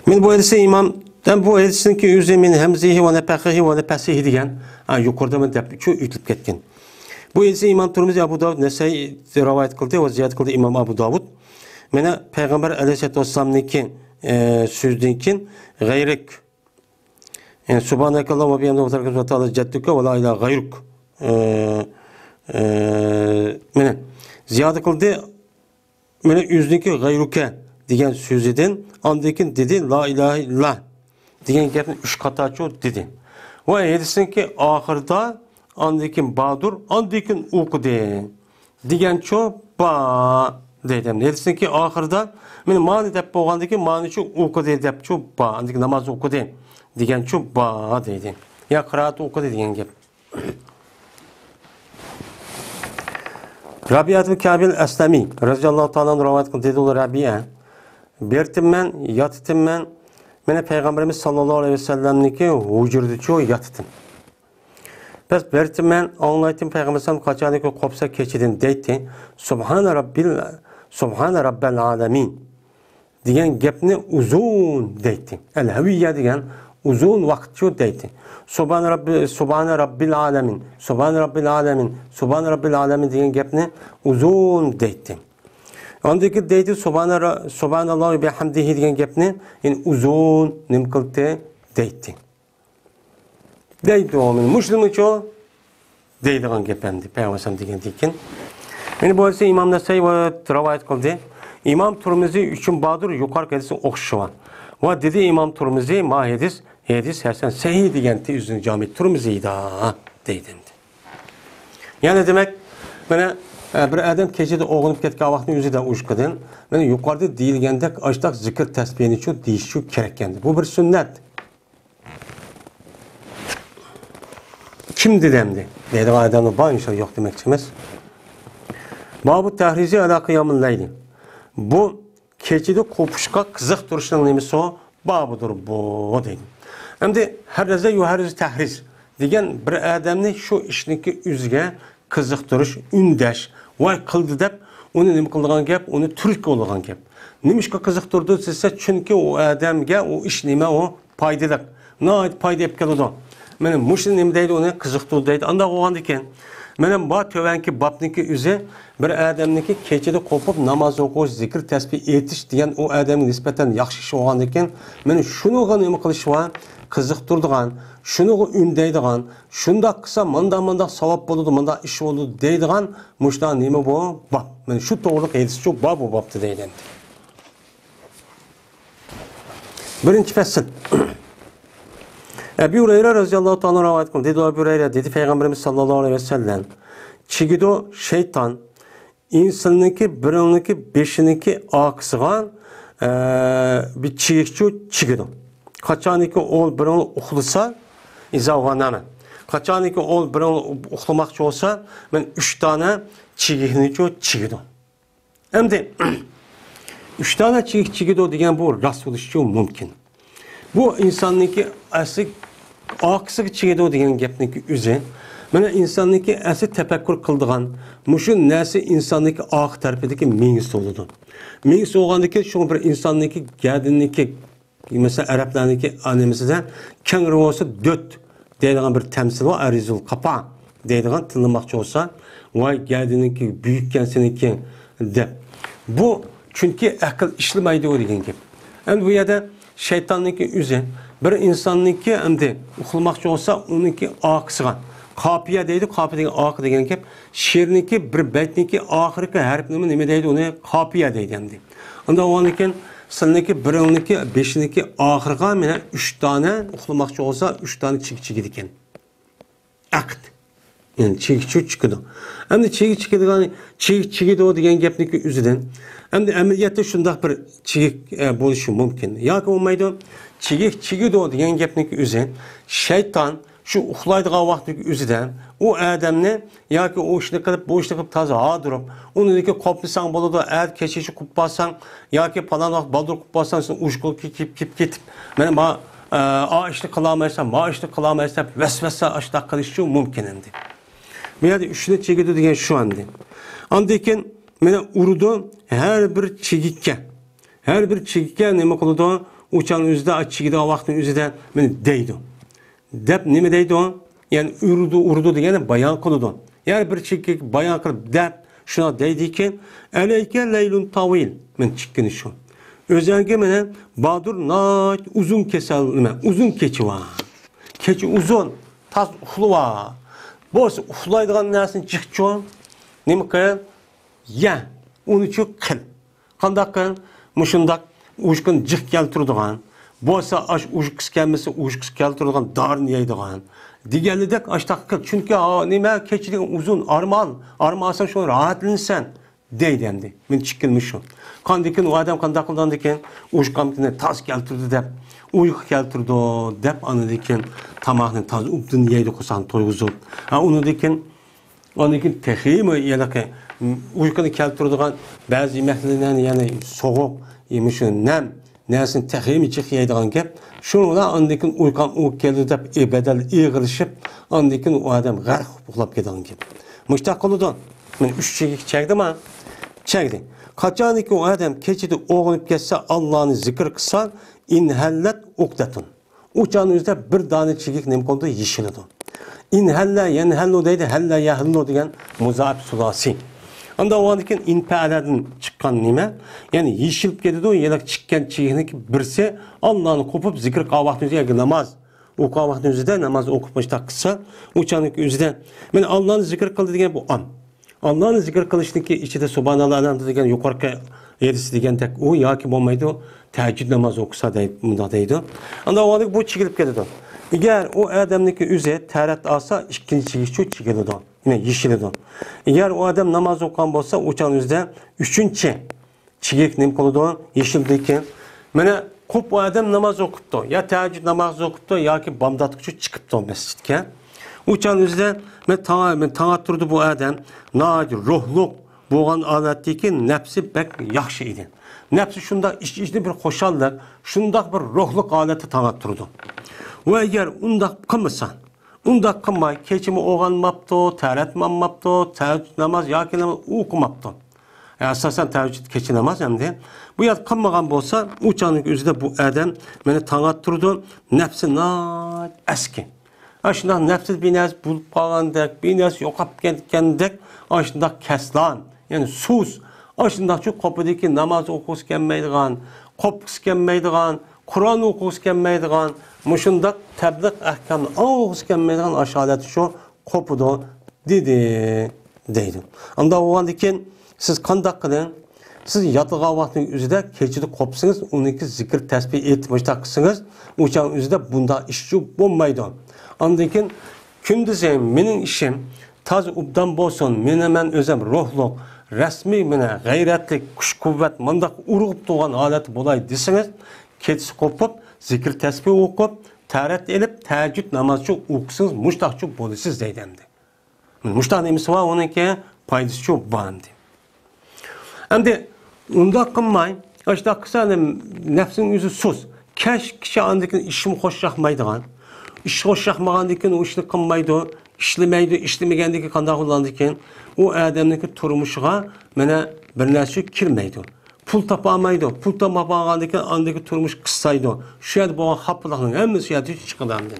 مەن بۇ ھەدىسنى ئىمام، مەن بۇ ھەدىسنىڭكى ئۆزى مىن ھەمزىھى ۋە نەپەخىھى ۋە نەپەسىھى دېگەن، ھە، يۇقىرىدا مەن دەپ شۇ ئۆتۈلۈپ كەتكەن. بۇ ھەدىسنى ئىمام تۇرمۇزى، ئەبۇ داۋۇد، نەسائىي رىۋايەت قىلدى ۋە زىيادە قىلدى ئىمام ئەبۇ داۋۇد. مانا پەيغەمبەر ئەلەيھىسسالاتۇ ۋەسسالامنىڭكى، ئە، سۆزىدىن كېيىن غەيرىك، يەنى سۇبھانەكەللاھۇممە ۋە بىھەمدىك ۋە تەبارەكەسمۇك ۋە تەئالا جەددۇك ۋە لا ئىلاھە غەيرۇك. ئە، ئە، مانا زىيادە قىلدى. مانا ئۆزىنىڭكى غەيرۇكە دېگەن سۆزىدىن، ئاندىن كېيىن دېدى، لا ئىلاھە ئىللا دېگەن گەپنى ئۈچ قاتارچۇ دېدى. ۋە ھەدىسنىڭكى ئاخىرىدا، ئاندىن كېيىن بادۇر، ئاندىن كېيىن ئوقۇدى دېگەنچۇ با دەيدۇ. ھەدىسنىڭكى ئاخىرىدا، مانا مانى دەپ بولغاندىن كېيىن مانىچۇ ئوقۇدى دەپچۇ با، ئاندىن كېيىن ناماز ئوقۇدى دېگەنچۇ با دەيدۇ. يا قىرائەت ئوقۇدى دېگەن گەپ. رەبىئەتۇل كەئبىل ئەسلەمى رەزىياللاھۇ تائالا ئەنھۇ رىۋايەت قىلدى، دېدى ئۇ رەبىئە، بېرىتىممەن، ياتىتىممەن، مانا پەيغەمبىرىمىز ساللاللاھۇ ئەلەيھى ۋەسەللەمنىڭكى ھۇجرىدىچۇ ياتىتىم. بەس بېرىتىممەن، ئاڭلايتتىم پەيغەمبەر ساللاللاھۇ ئەلەيھى ۋەسەللەم قاچانكى قوپسا كېچىدىن دەيتتى، سۇبھانە رەببىل، سۇبھانە رەببەل ئالەمىن دېگەن گەپنى ئۇزۇن دەيتتى. ئەل ھەۋىيە دېگەن ئۇزۇن ۋاقىتچۇ دەيتتى. سۇبھانە رەببى، سۇبھانە رەببىل ئالەمىن، سۇبھانە رەببىل ئالەمىن، سۇبھانە رەببىل ئالەمىن دېگەن گەپنى ئۇزۇن دەيتتى. ئاندىن كېيىن دەيتتى، سۇبھانە رە-، سۇبھانەللاھى بىھەمدىھى دېگەن گەپنى يەنە ئۇزۇن نېمە قىلدى؟ دەيتتى. دەيدۇ، مۇشۇنىمۇچۇ دەيدىغان گەپ ئەمدى، پەيغەمبەر دېگەندىن كېيىن. يەنە بۇ ھەدىسنى ئىمام نەسائىي ۋە رىۋايەت قىلدى. ئىمام تۇرمىزى ئۈچۈن باردۇر يۇقىرىقى ھەدىسنىڭ ئوخشىشى بار. ۋە دېدى ئىمام تۇرمىزى، ما ھەدىس، ھەدىس ھەسەن سەھىھ دېگەنتى ئۆزىنىڭ جامى تۇرمىزىدا دەيدى. يەنى دېمەك، مانا، ئە، بىر ئادەم كېچىدە ئويغىنىپ كەتكەن ۋاقىتنىڭ ئۆزىدە ئۇيقۇدىن، مانا يۇقىرىدا دېيىلگەندەك ئاشتاق زىكىر تەسبىھنىچۇ دېيىشچۇ كېرەككەن. بۇ بىر سۈننەت. كىم دېدى ئەمدى؟ دەيدىغان ئادەمنىڭ بار ئىنشاللا، يوق دېمەكچى ئەمەس. بابۇ تەھرىزى ئەلا قىيامىل لەيلى. بۇ كېچىدە قوپۇشقا قىزىقتۇرۇشنىڭ نېمىسى ئۇ؟ بابىدۇر بۇ دەيدۇ. ئەمدى ھەررەزە يۇھەررىزۇ تەھرىز دېگەن بىر ئادەمنى شۇ ئىشنىڭكى ئۆزىگە قىزىقتۇرۇش، ئۈندەش، ۋاي قىلدى دەپ ئۇنى نېمە قىلىدىغان گەپ، ئۇنى تۈرتكە بولىدىغان گەپ. نېمىشقا قىزىقتۇرىدۇ دېسە، چۈنكى ئۇ ئادەمگە ئۇ ئىش نېمە ئۇ؟ پايدىلىق. ناھايىتى پايدا ئېلىپ كېلىدۇ. مانا مۇشۇ نېمە دەيدۇ، ئۇنى قىزىقتۇرىدۇ دەيدۇ. ئانداق بولغاندىكىن، مانا بۇ تۆۋەنكى بابنىڭكى ئۆزى بىر ئادەمنىڭكى كېچىدە قوپۇپ ناماز ئوقۇش، زىكىر تەسبىھ ئېيتىش دېگەن ئۇ ئادەمگە نىسبەتەن ياخشى ئىش بولغاندىكىن، مانا شۇنىڭغا نېمە قىلىش بار؟ قىزىقتۇرىدىغان، شۇنىڭغا ئۈندەيدىغان، شۇنداق قىلسا مانداق مانداق ساۋاب بولىدۇ، مانداق ئىش بولىدۇ دەيدىغان مۇشۇنداق نېمە بۇ؟ باب. مانا شۇ توغرىلىق ھەدىسچۇ بار بۇ بابتا دەيدۇ ئەمدى. بىرىنچى پەسىل. ئەبۇ ھۇرەيرە رەزىياللاھۇ تائالا رىۋايەت قىلدى. دېدى ئەبۇ ھۇرەيرە، دېدى پەيغەمبىرىمىز ساللاللاھۇ ئەلەيھى ۋەسەللەم، چىگىدۇ شەيتان ئىنساننىڭكى بىرىنىڭكى بېشىنىڭكى ئارقىسىغا، ئە، بىر چىگىكچۇ چىگىدۇ. قاچانكى ئۇ بىرىڭ ئۇخلىسا، ئىزا ۋانامە. قاچانكى ئۇ بىرىڭ ئۇخلىماقچى بولسا، مەن ئۈچ دانە چىگىكنىچۇ چىگىدۇ. ئەمدى، ئۈچ دانە چىگىك چىگىدۇ دېگەن بۇ راست بولۇشىچۇ مۇمكىن. بۇ ئىنساننىڭكى ئەسلى ئارقىسىغا چىگىدۇ دېگەن گەپنىڭكى ئۆزى، مانا ئىنساننىڭكى ئەسلى تەپەككۇر قىلىدىغان مۇشۇ نەرسە ئىنساننىڭكى ئارقا تەرىپىدىكى مېڭىسى بولىدۇ. مېڭىسى بولغاندىكىن شۇڭا بىر ئىنساننىڭكى گەدىنىنىڭكى مەسىلەن، ئەرەبلەرنىڭكى نېمىسىدە كەڭرى بولسا دۆت دەيدىغان بىر تەمسىل بار، ئەرىزۇل قاپا دەيدىغان، تىللىماقچى بولسا، ۋاي گەدىنىڭكى بۈيۈككەن سېنىڭكى دەپ. بۇ چۈنكى ئەقىل ئىشلىمەيدۇ دېگەن گەپ. ئەمدى بۇ يەردە شەيتاننىڭكى ئۆزى بىر ئىنساننىڭكى ئەمدى ئۇخلىماقچى بولسا ئۇنىڭكى ئارقىسىغا، قاپىيە دەيدۇ، قاپىيە دېگەن ئارقا دېگەن گەپ. شېئىرنىڭكى بىر بەيتنىڭكى ئاخىرقى ھەرپنىمۇ نېمە دەيدۇ؟ ئۇنى قاپىيە دەيدۇ ئەمدى. ئۇنداق بولغاندىكىن، سىلىنىڭكى بىرىڭنىڭكى بېشىنىڭكى ئاخىرىغا مانا ئۈچ دانە ئۇخلىماقچى بولسا، ئۈچ دانە چىگىك چىگىدىكەن. ئەقىد. يەنى چىگىكچۇ چىگىدۇ. ئەمدى چىگىك چىگىدىغان، چىگىك چىگىدۇ دېگەن گەپنىڭكى ئۆزىدىن. ئەمدى ئەمەلىيەتتە شۇنداق بىر چىگىك، ئە، بولۇشى مۇمكىن. ياكى بولمايدۇ. چىگىك چىگىدۇ دېگەن گەپنىڭكى ئۆزى شەيتان شۇ ئۇخلايدىغان ۋاقتىدىكى ئۆزىدە ئۇ ئادەمنى ياكى ئۇ ئىشنى قىلىپ، بۇ ئىشنى قىلىپ تازا ھاردۇرۇپ، ئۇنىڭدىكى قوپمىساڭ بولىدۇ، ئەتە كېچىچە قىلىپ بارساڭ ياكى پالان ۋاقىت بالدۇر قىلىپ بارساڭ، سېنى ئۇشقۇل كېلىپ، كېلىپ، كېتىپ، مانا ما، ئا، ئا ئىشنى قىلالمايسەن، ما ئىشنى قىلالمايسەن دەپ ۋەسۋەسە ئاشتاق قىلىشىچۇ مۇمكىن ئەمدى. بۇ يەردە ئۈچنى چىگىدۇ دېگەن شۇ ئەمدى. ئاندىن كېيىن مانا ئۇرىدۇ ھەر بىر چىگىككە. ھەر بىر چىگىككە نېمە قىلىدۇ؟ ئۇ چاغنىڭ ئۆزىدە، چىگىدىغان ۋاقىتنىڭ ئۆزىدە مانا دەيدۇ. دەپ نېمە دەيدۇ؟ يەنى ئۇرىدۇ، ئۇرىدۇ دېگەننى بايان قىلىدۇ. يەنى بىر چېكىت بايان قىلىپ دەپ شۇنداق دەيدىكى، ئەلەيكە لەيلۇن تاۋىل. مەن چىككىنى شۇ. ئۆزەڭگە مانا باردۇر ناھايىتى ئۇزۇن كېسەل، نېمە، ئۇزۇن كېچە بار. كېچە ئۇزۇن، تاز ئۇخلىۋا. بولسا ئۇخلايدىغان نەرسىنى جىقچۇ. نېمە قىل؟ يە، ئۇنىچۇ قىل. قانداق قىل؟ مۇشۇنداق ئۇيقۇنى جىق كەلتۈرىدىغان، بولسا ئاش ئۇيقۇسى كەلمىسە ئۇيقۇسى كەلتۈرىدىغان دارىنى يەيدىغان. دېگەنلىدەك ئاشتاق قىل. چۈنكى ھا، نېمە، كېچىدە ئۇزۇن ئارام ئال، ئارام ئالساڭ شۇ راھەتلىنىسەن دەيدۇ ئەمدى. مېنى چىككىنىمۇ شۇ. قاندىكىن ئۇ ئادەم قانداق قىلىدىغاندىكىن ئۇيقۇمنى تاز كەلتۈردى دەپ، ئۇيقۇ كەلتۈردى دەپ، ئاندىن كېيىن تاماقنى تاز ئوبدان يەيدۇ قورساقنى تويغۇزۇپ. ھا، ئۇنىڭدىن كېيىن ئاندىن كېيىن تېخىمۇ ھېلىقى ئۇيقۇنى كەلتۈرىدىغان بەزى يېمەكلىكلەرنى، يەنى سوغۇق، مۇشۇ نەم نەرسىنى تېخىمۇ جىق يەيدىغان گەپ. شۇنىڭ بىلەن ئاندىن كېيىن ئۇيقۇم ئۇ كەلدى دەپ، ئى، بەدەل ئېغىرلىشىپ، ئاندىن كېيىن ئۇ ئادەم غەرق بولۇپ ئۇخلاپ كېتىدىغان گەپ. مۇشۇنداق قىلىدۇ. مانا ئۈچ چېكىت چەكتىما؟ چەكتى. قاچانكى ئۇ ئادەم كېچىدە ئويغىنىپ كەتسە، ئاللانى زىكىر قىلسا، ئىنھەللەت ئۇقدەتۇن. ئۇ چاغنىڭ ئۆزىدە بىر دانە چېكىت نېمە قىلىدۇ؟ يېشىلىدۇ. ئىنھەللە يەنھەللۇ دەيدۇ، ھەللە يەھلۇ دېگەن مۇزائىپ سۇلاسى. ئاندىن ئۇنىڭدىن كېيىن ئىنپەئەلەدىن چىققان نېمە؟ يەنى يېشىلىپ كېتىدۇ، يەنى چىققان چېكىتنىڭ بىرسى ئاللانى قوپۇپ زىكىر قىلغان ۋاقتىنىڭ ئۆزىدە ياكى ناماز ئوقۇغان ۋاقتىنىڭ ئۆزىدە ناماز ئوقۇپ مۇشۇنداق قىلسا، ئۇ چاغنىڭ ئۆزىدە مەن ئاللانى زىكىر قىلدى دېگەن بۇ ئام. ئاللانى زىكىر قىلىشنىڭكى ئىچىدە سۇبھاناللا، ئەلھەمدۇ دېگەن يۇقىرىقى يېرىسى دېگەندەك ئۇ ياكى بولمايدۇ، تەھەججۇد ناماز ئوقۇسا دەي-، مۇنداق دەيدۇ. ئاندىن ئۇ بۇ چېكىلىپ كېتىدۇ. ئەگەر ئۇ ئادەمنىڭكى ئۆزى تەرەت ئالسا، ئىككىنچى چېكىشچۇ چېكىلىدۇ، يەنى يېشىلىدۇ. ئەگەر ئۇ ئادەم ناماز ئوقۇغان بولسا، ئۇ چاغنىڭ ئۆزىدە ئۈچىنچى چېكىك نېمە قىلىدۇ؟ يېشىلدىكى. مانا، قوپ ئۇ ئادەم ناماز ئوقۇپتۇ، يا تەھەججۇد نامازى ئوقۇپتۇ، ياكى بامداتقىچە چىقىپتۇ مەسچىتكە. ئۇ چاغنىڭ ئۆزىدە، مانا، تاڭ-، مانا، تاڭ ئاتتۇرىدۇ بۇ ئادەم. ناھايىتى روھلۇق بولغان ھالەتتىكى نەپسى بەك ياخشى ئىدى. نەپسى شۇنداق ئىچ-ئىچىدىن بىر خۇشاللىق، شۇنداق بىر روھلۇق ھالەتتە تاڭ ئاتتۇرىدۇ. ۋە ئەگەر ئۇنداق قىلمىسا، ئۇنداق قىلماي، كېچىمۇ ئويغانماپتۇ، تەرەتمۇ ئالماپتۇ، تەھەججۇد ناماز ياكى ناماز ئوقۇماپتۇ. ئاساسەن تەھەججۇد كېچە ناماز ئەمدى. بۇ يەردە قىلمىغان بولسا، ئۇ چاغنىڭ ئۆزىدە بۇ ئادەم مانا تاڭ ئاتتۇرىدۇ، نەپسى ناھايىتى ئەسكى. ئاشۇنداق نەپسى بىر نەرسە بولۇپ قالغاندەك، بىر نەرسە يوقاپ كەتكەندەك، ئاشۇنداق كەسلان، يەنى سۇس، ئاشۇنداقچۇ قوپىدىكى ناماز ئوقۇغۇسى كەلمەيدىغان، قوپقۇسى كەلمەيدىغان، قۇرئان ئوقۇغۇسى كەلمەيدىغان، مۇشۇنداق تەبلىغ ئەھكامنى ئاڭلىغۇسى كەلمەيدىغان ئاشۇ ھالەتتە شۇ قوپىدۇ دېدى، دەيدۇ. ئانداق بولغاندىن كېيىن سىز قانداق قىلىڭ؟ سىز ياتىدىغان ۋاقىتنىڭ ئۆزىدە كېچىدە قوپسىڭىز، ئۇنىڭكى زىكىر تەسبىھ ئېيتىپ مۇشۇنداق قىلسىڭىز، ئۇ چاغ ئۆزىدە بۇنداق ئىشچۇ بولمايدۇ. ئاندىن كېيىن كۈندۈزى مېنىڭ ئىشىم تازا ئوبدان بولسۇن، مېنى مەن ئۆزۈم روھلۇق، رەسمىي مېنى غەيرەتلىك، كۈچ-قۇۋۋەت مۇنداق ئۇرغۇپ تۇرغان ھالەتتە بولاي دېسىڭىز، كېچىسى قوپۇپ، زىكىر تەسبىھ ئوقۇپ، تەرەت ئېلىپ، تەھەججۇد نامازچۇ ئوقۇسىڭىز مۇشتاقچۇ بولىسىز دەيدۇ ئەمدى. مۇشتاق نېمىسى بار ئۇنىڭكى؟ پايدىسىچۇ بار ئەمدى. ئەمدى ئۇنداق قىلماي، ئاشۇنداق قىلسا، نەپسىنىڭ ئۆزى سۇس. كەچكىچە ئاندىن كېيىن ئىشمۇ خوش ياقمايدىغان. ئىش خوش ياقمىغاندىن كېيىن ئۇ ئىشنى قىلمايدۇ، ئىشلىمەيدۇ، ئىشلىمىگەندىن كېيىن قانداق بولغاندىن كېيىن ئۇ ئادەمنىڭكى تۇرمۇشىغا مانا بىر نەرسە كىرمەيدۇ. پۇل تاپالمايدۇ. پۇل تاپالمىغاندىن كېيىن ئاندىكى تۇرمۇش قىستايدۇ. شۇ يەردە بولغان خاپىلىقنىڭ ھەممىسى شۇ يەردە چىقىدۇ ئەمدى.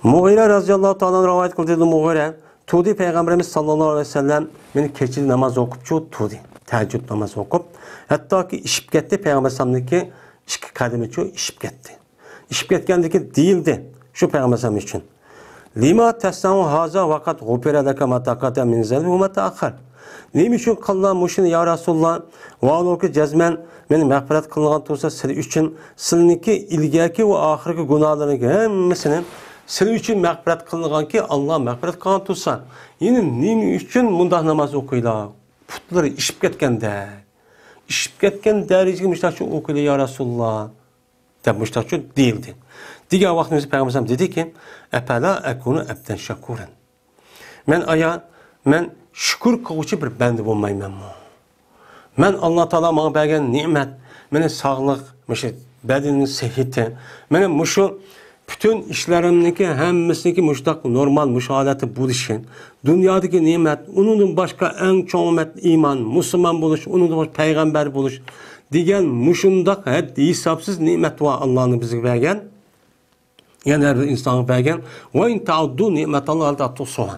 مۇغىرە رەزىياللاھۇ تائالا ئەنھۇ رىۋايەت قىلدى، مۇغىرە تۇردى، پەيغەمبىرىمىز ساللاللاھۇ ئەلەيھى ۋەسەللەم مېنى كېچىدە ناماز ئوقۇپچۇ تۇردى. تەھەججۇد ناماز ئوقۇپ، ھەتتاكى ئىشىپ كەتتى، پەيغەمبەر ئەلەيھىسسالامنىڭكى ئىككى قەدىمىچۇ ئىشىپ كەتتى. ئىشىپ كەتكەندىن كېيىن دېيىلدى شۇ پەيغەمبەر ئەلەيھىسسالام ئۈچۈن. لىما تەسنەئۇ ھازا ۋەقەد غۇفىرە لەكە ما تەقەددەمە مىن زەنبىكە ۋە ما تەئەخخەر. نېمە ئۈچۈن قىلدىڭ مۇشۇنى يا رەسۇلاللا؟ ۋاھالۇكى جەزمەن مېنى مەغپىرەت قىلىنغان تۇرسا سىلى ئۈچۈن، سىلىنىڭكى ئىلگەركى ۋە ئاخىرقى گۇناھلىرىنىڭكى ھەممىسىنى سىلى ئۈچۈن مەغپىرەت قىلىنغانكى، ئاللا مەغپىرەت قىلغان تۇرسا، يەنە نېمە ئۈچۈن مۇنداق ناماز ئوقۇيلا؟ پۇتلىرى ئىشىپ كەتكەندەك. ئىشىپ كەتكەن دەرىجىگە مۇشۇنداقچە ئوقۇيلا يا رەسۇلاللا؟ دەپ مۇشۇنداقچە دېيىلدى. دېگەن ۋاقتىمىزدا پەيغەمبەر ئەلەيھىسسالام دېدىكى، ئەپەلا ئەكۇنۇ ئەبدەن شەكۇرەن. مەن ئايا، مەن شۈكۈر قىلغۇچى بىر بەندە بولمايمەنمۇ؟ مەن ئاللا تائالا ماڭا بەرگەن نېمەت، مېنى ساغلىق، مۇشۇ بەدىنىمنىڭ سېھىتى، مېنى مۇشۇ پۈتۈن ئىشلىرىمنىڭكى ھەممىسىنىڭكى مۇشۇنداق نورمال، مۇشۇ ھالەتتە بولۇشى، دۇنيادىكى نېمەت، ئۇنىڭدىن باشقا ئەڭ چوڭ نېمەت ئىمان، مۇسۇلمان بولۇش، ئۇنىڭدىن باشقا پەيغەمبەر بولۇش دېگەن مۇشۇنداق ھەد-ھېسابسىز نېمەت بار ئاللانىڭ بىزگە بەرگەن، يەنە ھەر بىر ئىنسانغا بەرگەن. ۋە ئىن تەئۇددۇ نىئمەتاللاھى لا تۇھسۇھا.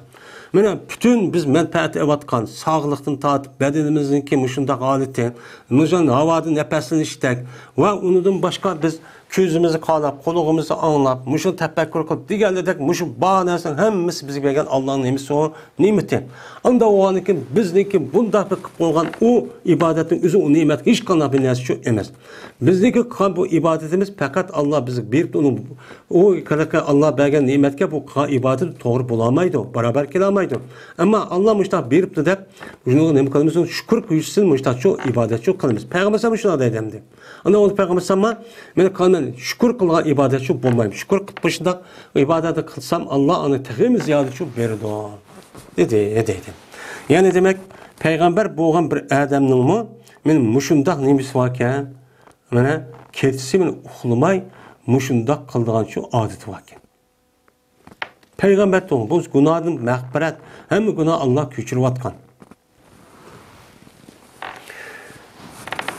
مانا پۈتۈن بىز مەنپەئەت ئېلىۋاتقان ساغلىقتىن تارتىپ بەدىنىمىزنىڭكى مۇشۇنداق ھالىتى، مۇشۇ ھاۋادا نەپەسلىنىشتەك ۋە ئۇنىڭدىن باشقا بىز كۆزىمىزنى قاراپ، قۇلىقىمىزنى ئاڭلاپ، مۇشۇ تەپەككۇر قىلىپ دېگەندەك مۇشۇ بار نەرسىنىڭ ھەممىسى بىزگە بەرگەن ئاللانىڭ نېمىسى ئۇ، نېمىتى. ئانداق بولغاندىن كېيىن بىزنىڭكى بۇنداق بىر قىلىپ قويغان ئۇ ئىبادەتنىڭ ئۆزى ئۇ نېمەتكە ھېچقانداق بىر نەرسىچۇ ئەمەس. بىزنىڭكى قىلغان بۇ ئىبادىتىمىز پەقەت ئاللا بىزگە بېرىپتۇ، ئۇنىڭ ئۇ قىلىقى ئاللا بەرگەن نېمەتكە بۇ قىلغان ئىبادىتى توغرا بولالمايدۇ، باراۋەر كېلەلمەيدۇ. ئەمما ئاللا مۇشۇنداق بېرىپتۇ دەپ، شۇنىڭغا نېمە قىلىمىز؟ شۈكۈر يۈزىسىدىن مۇشۇنداقچۇ ئىبادەتچۇ قىلىمىز. پەيغەمبەر ئەلەيھىسسالام شۇنداق دەيدۇ ئەمدى. ئاندىن ئۇ پەيغەمبەر ئەلەيھىسسالام، مەن قىلىمەن، شۈكۈر قىلغان ئىبادەتچۇ بولمايمەن. شۈكۈر قىلىپ مۇشۇنداق ئىبادەتنى قىلسام، ئاللا ئۇنى تېخىمۇ زىيادىچۇ بېرىدۇ، دېدى، دەيدۇ. يەنى دېمەك، پەيغەمبەر بولغان بىر ئادەمنىڭمۇ مانا مۇشۇنداق نېمىسى باركەن، مانا كېچىسى مانا ئۇخلىماي مۇشۇنداق قىلىدىغانچۇ ئادىتى باركەن. پەيغەمبەر توغرا، بۇ گۇناھدىن مەغپىرەت، ھەممە گۇناھ ئاللا كەچۈرۈۋاتقان.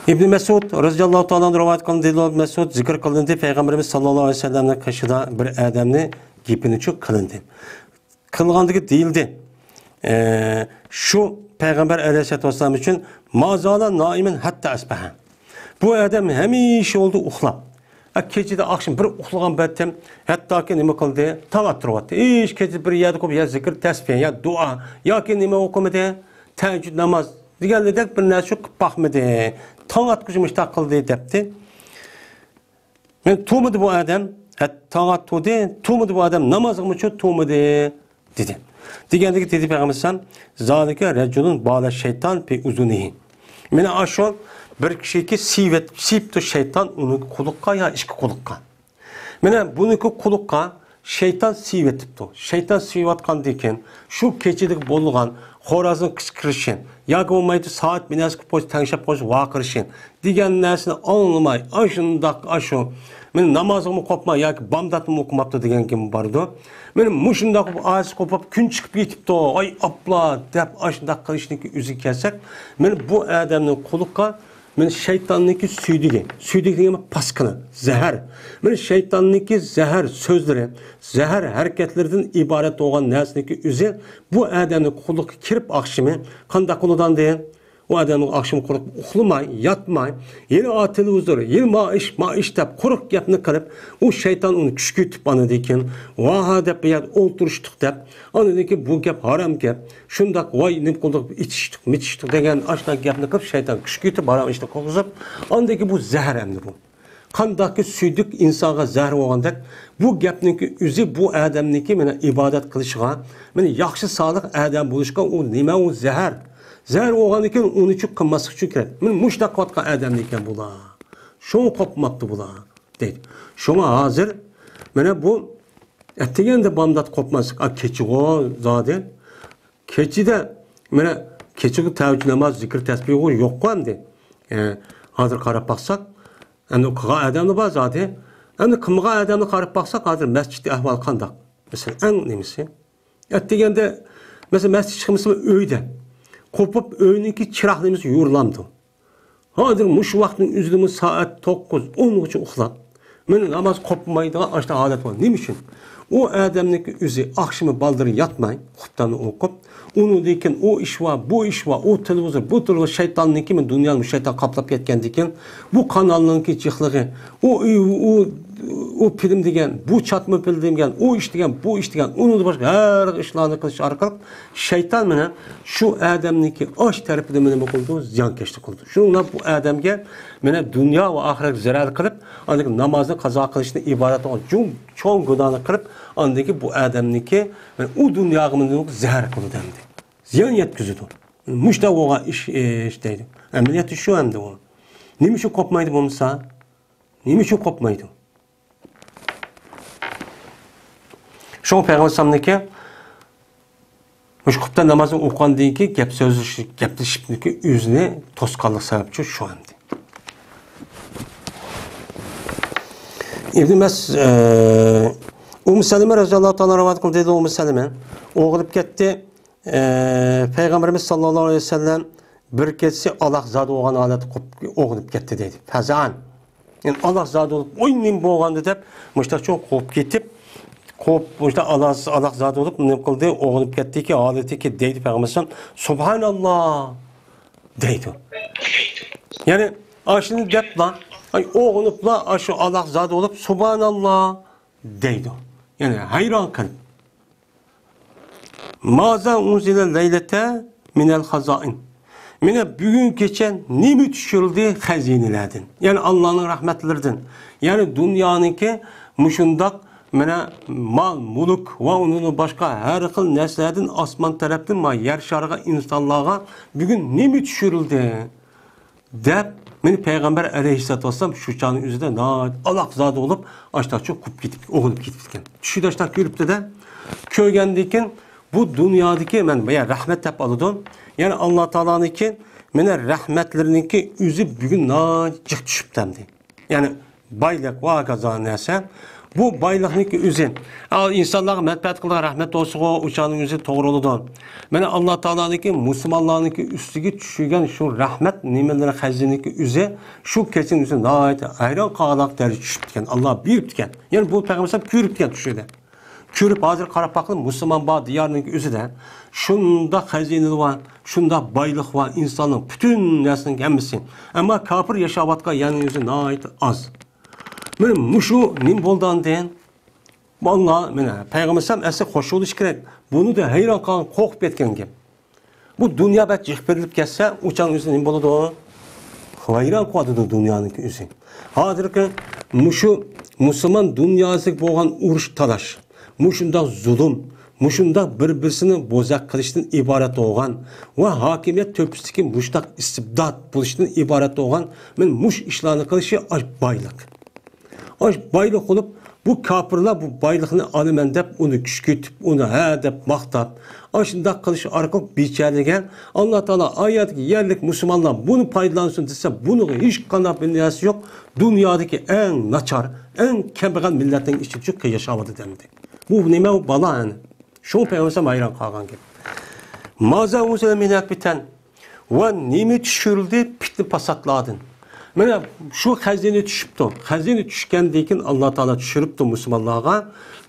ئىبنى مەسئۇد رەزىياللاھۇ تائالا ئەنھۇ رىۋايەت قىلىندى، ئىبنى مەسئۇد زىكىر قىلىندى، پەيغەمبىرىمىز ساللاللاھۇ ئەلەيھى ۋەسەللەمنىڭ قېشىدا بىر ئادەمنى گېپىنىچۇ قىلىندى. قىلغاندىكى دېيىلدى. ئە، شۇ پەيغەمبەر ئەلەيھىسسالاتۇ ۋەسسالام ئۈچۈن، ما زالا نائىمەن ھەتتا ئەسبەھە. بۇ ئادەم ھەمىشە بولدى ئۇخلاپ. ئە، كېچىدە ئاخشام بىر ئۇخلىغان بەتتىم، ھەتتاكى نېمە قىلدى؟ تاڭ ئاتتۇرۇۋەتتى. ھېچ كېچىدە بىر يەردە قويۇپ يا زىكىر، تەسبىھ، يا دۇئا ياكى نېمە ئوقۇمىدى. تەھەججۇد ناماز دېگەنلىدەك بىر نەرسە قىلىپ باقمىدى. تاڭ ئاتقۇچە مۇشتاق قىلدى دەپتى. مەن تۇرمىدى بۇ ئادەم. ھە، تاڭ ئاتتۇردى، تۇرمىدى بۇ ئادەم. نامازغىمۇچۇ تۇرمىدى دېدى. دېگەندىكى دېدى پەيغەمبەر ئەلەيھىسسالام، زالىكە رەجۇلۇن بالە شەيتان پى ئۇزۇنىھى. مانا ئاشۇ بىر كىشىگە سىيىۋەت-، سىيىپتۇ شەيتان ئۇنىڭ قۇلىقىغا يا ئىككى قۇلىققا. مانا بۇنىڭكى قۇلىققا شەيتان سىيىۋېتىپتۇ. شەيتان سىيىۋاتقاندىن كېيىن شۇ كېچىدىكى بولغان خورازنىڭ قىچقىرىشى ياكى بولمايدۇ سائەت بىناسى قويۇپ تەڭشەپ قويۇش ۋارقىرىشى دېگەن نەرسىنى ئاڭلىماي، ئاشۇنداق ئاشۇ، مانا نامازىمۇ قوپماي ياكى بامداتنىمۇ ئوقۇماپتۇ دېگەن گېپى بارىدۇ. مانا مۇشۇنداق بولۇپ ئاجىز قوپۇپ كۈن چىقىپ كېتىپتۇ، ئاي ئاپلا دەپ ئاشۇنداق قىلىشنىڭكى ئۆزىگە كەلسەك، مانا بۇ ئادەمنىڭ قۇلىقىغا مانا شەيتاننىڭكى سۈيدۈكى، سۈيدۈك دېگەن پاسكىنا، زەھەر. مانا شەيتاننىڭكى زەھەر سۆزلىرى، زەھەر ھەرىكەتلىرىدىن ئىبارەت بولغان نەرسىنىڭكى ئۆزى بۇ ئادەمنىڭ قۇلىقىغا كىرىپ ئاخشىمى قانداق بولىدۇ ئاندىن؟ ئۇ ئادەمنىڭ ئاخشىمى قۇرۇق ئۇخلىماي، ياتماي، يەنە ئا تېلېۋىزور، يەنە ما ئىش، ما ئىش دەپ قۇرۇق گەپنى قىلىپ، ئۇ شەيتان ئۇنى كۈشكۈرتۈپ ئاندىن كېيىن، ۋاھا دەپ بۇ يەردە ئولتۇرۇشتۇق دەپ، ئاندىن كېيىن بۇ گەپ ھارام گەپ، شۇنداق ۋاي نېمە قىلدۇق، ئىچىشتۇق، مىچىشتۇق دېگەن ئاشۇنداق گەپنى قىلىپ، شەيتان كۈشكۈرتۈپ ھارام ئىشنى قىلغۇزۇپ، ئاندىن كېيىن بۇ زەھەر ئەمدى بۇ. قانداقكى سۈيدۈك ئىنسانغا زەھەر بولغاندەك، بۇ گەپنىڭكى ئۆزى بۇ ئادەمنىڭكى مانا ئىبادەت قىلىشىغا، مانا ياخشى سالىھ ئادەم بولۇشقا ئۇ نېمە ئۇ زەھەر. زەھەر بولغاندىن كېيىن ئۇنى چۈ قىلماسلىق ئۈچۈن كېرەك. مانا مۇشۇنداق قىلىۋاتقان ئادەمدىكەن بۇلار. شۇڭا قوپماپتۇ بۇلار دەيدۇ. شۇڭا ھازىر مانا بۇ ئەتىگەندە بامدات قوپماسلىق، ئا، كېچىغۇ زادى. كېچىدە، مانا، كېچىگە تەھەججۇد ناماز، زىكىر، تەسبىھغۇ يوققۇ ئەمدى. ئە، ھازىر قاراپ باقساق، ئەمدى قىلغان ئادەملا بار زادى. ئەمدى قىلمىغان ئادەمنى قاراپ باقساق، ھازىر مەسچىتتە ئەھۋال قانداق؟ مەسىلەن، ئەڭ نېمىسى؟ ئەتىگەندە، مەسىلەن، مەسچىت چىقمىسىمۇ ئۆيدە. قوپۇپ ئۆينىڭكى چىراغ نېمىسى يورۇلامدۇ؟ ھازىر مۇشۇ ۋاقىتنىڭ ئۆزىدىمۇ سائەت توققۇز، ئونغىچە ئۇخلاپ، مانا ناماز قوپمايدىغان ئاشۇنداق ھالەت بار. نېمە ئۈچۈن؟ ئۇ ئادەمنىڭكى ئۆزى ئاخشىمى بالدۇر ياتماي، خۇپتاننى ئوقۇپ، ئۇنىڭدىن كېيىن ئۇ ئىش بار، بۇ ئىش بار، ئۇ تېلېۋىزور، بۇ تېلېۋىزور، شەيتاننىڭكى، مانا دۇنيانى شەيتان قاپلاپ كەتكەندىن كېيىن، بۇ قانالنىڭكى جىقلىقى، ئۇ، ئۇ، ئۇ، ئۇ فىلىم دېگەن، بۇ چاتما فىلىم دېگەن، ئۇ ئىش دېگەن، بۇ ئىش دېگەن، ئۇنىڭدىن باشقا ھەر خىل ئىشلارنى قىلىش ئارقىلىق، شەيتان مانا شۇ ئادەمنىڭكى ئاش تەرىپىدە نېمە قىلىدۇ؟ زىيانكەشلىك قىلىدۇ. شۇنىڭ بىلەن بۇ ئادەمگە مانا دۇنيا ۋە ئاخىرەتكە زەرەر قىلىپ، ئاندىن كېيىن نامازنى قازا قىلىشنى ئىبادەت قىلغان چوڭ، چوڭ گۇناھنى قىلىپ، ئاندىن كېيىن بۇ ئادەمنىڭكى مانا ئۇ دۇنياغا مانا زەھەر قىلىدۇ ئەمدى. زىيان يەتكۈزىدۇ. مۇشۇنداق بولغان ئىش، ئىش دەيدۇ. ئەمەلىيەتتە شۇ ئەمدى ئۇ. نېمە ئۈچۈن قوپمايدۇ بولمىسا؟ نېمە ئۈچۈن قوپمايدۇ؟ شۇڭا پەيغەمبەر ئەلەيھىسسالامنىڭكى مۇشۇ خۇپتان نامازىنى ئوقۇغاندىن كېيىن گەپ سۆزلىشىش، گەپلىشىشنىڭكى ئۆزىنى توسقانلىق سەۋەبچۇ شۇ ئەمدى. ئىبن مەس-، ئە، ئۇممۇ سەلىمە رەزىياللاھۇ تائالا رىۋايەت قىلدى، دېدى ئۇممۇ سەلىمە ئويغىنىپ كەتتى. ئە، پەيغەمبىرىمىز ساللاللاھۇ ئەلەيھى ۋەسەللەم بىر كېچىسى ئالاھزادە بولغان ھالەتتە قوپۇپ ئويغىنىپ كەتتى دەيدۇ. فەزەئەن. يەنى ئالاھزادە بولۇپ، ۋاي نېمە بولغاندۇ دەپ، مۇشۇنداق چوڭ قوپۇپ كېتىپ، قوپۇپ، مۇشۇنداق ئالاھ-، ئالاھزادە بولۇپ، نېمە قىلدى، ئويغىنىپ كەتتىكى، ھالىتىكى دەيدۇ پەيغەمبەر ئەلەيھىسسالام، سۇبھاناللا دەيدۇ. يەنى ئاشۇنى دەپلا، ئاي، ئويغىنىپلا، ئاشۇ ئالاھزادە بولۇپ، سۇبھاناللا دەيدۇ. يەنى ھەيران قېلىپ. مازا ئۇنزىلە لەيلەتە مىنەل خازائىن. مانا بۈگۈن كېچە نېمە چۈشۈرۈلدى خەزىنىلەردىن؟ يەنى ئاللانىڭ رەھمەتلىرىدىن. يەنى دۇنيانىڭكى مۇشۇنداق مانا مال، مۈلۈك ۋە ئۇنىڭدىن باشقا ھەر خىل نەرسىلەردىن ئاسمان تەرەپتىن ما يەر شارىغا ئىنسانلارغا بۈگۈن نېمە چۈشۈرۈلدى؟ دەپ، مانا پەيغەمبەر ئەلەيھىسسالاتۇ ۋەسسالام شۇ چاغنىڭ ئۆزىدە ناھايىتى ئالاھزادە بولۇپ، ئاشتاچۇ قوپۇپ كېتىپ، ئويغىنىپ كېتىپتىكەن. چۈشىدە ئاشتاق كۆرۈپتۇ-دە، كۆرگەندىن كېيىن بۇ دۇنيادىكى، مەن يەنى رەھمەت دەپ ئالىدۇ. يەنى ئاللا تائالانىڭكى، مانا رەھمەتلىرىنىڭكى ئۆزى بۈگۈن ناھايىتى جىق چۈشۈپتۇ ئەمدى. يەنى بايلىق ۋە ھاكازا نەرسە. بۇ بايلىقنىڭكى ئۆزى، ئا، ئىنسانلارغا مەنپەئەت قىلىدىغان رەھمەت بولسىغۇ، ئۇ چاغنىڭ ئۆزى توغرا بولىدۇ. مانا ئاللا تائالانىڭكى مۇسۇلمانلارنىڭكى ئۈستىگە چۈشۈرگەن شۇ رەھمەت نېمىلىرى خەزىنىنىڭكى ئۆزى شۇ كېچىنىڭ ئۆزى ناھايىتى ھەيران قالارلىق دەرىجىدە چۈشۈپتىكەن. ئاللا بېرىپتىكەن. يەنى بۇ پەيغەمبەر ئەلەيھىسسالام كۆرۈپتىكەن چۈشىدە. كۆرۈپ، ھازىر قاراپ باققىلى، مۇسۇلمان بار دىيارنىڭكى ئۆزىدە شۇنداق خەزىنە بار، شۇنداق بايلىق بار، ئىنساننىڭ پۈتۈن نەرسىنىڭ ھەممىسى. ئەمما كاپىر ياشاۋاتقان يەرنىڭ ئۆزى ناھايىتى ئاز. مانا مۇشۇ نېمە بولدى ئاندىن؟ ئاللا، مانا پەيغەمبەر ئەلەيھىسسالام ئەسلى خوش بولۇشى كېرەك. بۇنى دە ھەيران قالغان، قورقۇپ كەتكەن گەپ. بۇ دۇنيا بەك جىق بېرىلىپ كەتسە، ئۇ چاغ ئۆزى نېمە بولىدۇ؟ ۋەيران قىلىۋاتىدۇ دۇنيانىڭكى ئۆزى. ھازىرقى مۇشۇ مۇسۇلمان دۇنياسىدىكى بولغان ئۇرۇش تالاش، مۇشۇنداق زۇلۇم، مۇشۇنداق بىر-بىرسىنى بوزەك قىلىشتىن ئىبارەت بولغان ۋە ھاكىمىيەت تۆپىسىدىكى مۇشۇنداق ئىستىبدات بولۇشتىن ئىبارەت بولغان، مەن مۇشۇ ئىشلارنى قىلىشى ئاش بايلىق. ئاش بايلىق بولۇپ، بۇ كاپىرلار بۇ بايلىقنى ئالىمەن دەپ، ئۇنى كۈچكۈرتۈپ، ئۇنى ھە دەپ ماختاپ، ئاشۇنداق قىلىش ئارقىلىق بىچارىلىگەن، ئاللا تائالا ئايەتتىكى يەرلىك مۇسۇلمانلار بۇنى پايدىلانسۇن دېسە، بۇنىڭغا ھېچقانداق بىر نەرسە يوق. دۇنيادىكى ئەڭ ناچار، ئەڭ كەمبەغەل مىللەتنىڭ ئىچىدە ياشاۋاتىدۇ ئەمدى. بۇ نېمە، ئۇ بالا ئەنە. شۇڭا پەيغەمبەر ئايران قالغان گەپ. مازا ئۇنزىلە مىنەل پىتەن. ۋە نېمە چۈشۈرۈلدى پىتنە پاساتلاردىن؟ مانا شۇ خەزىنە چۈشۈپتۇ. خەزىنە چۈشكەندىن كېيىن ئاللا تائالا چۈشۈرۈپتۇ مۇسۇلمانلارغا.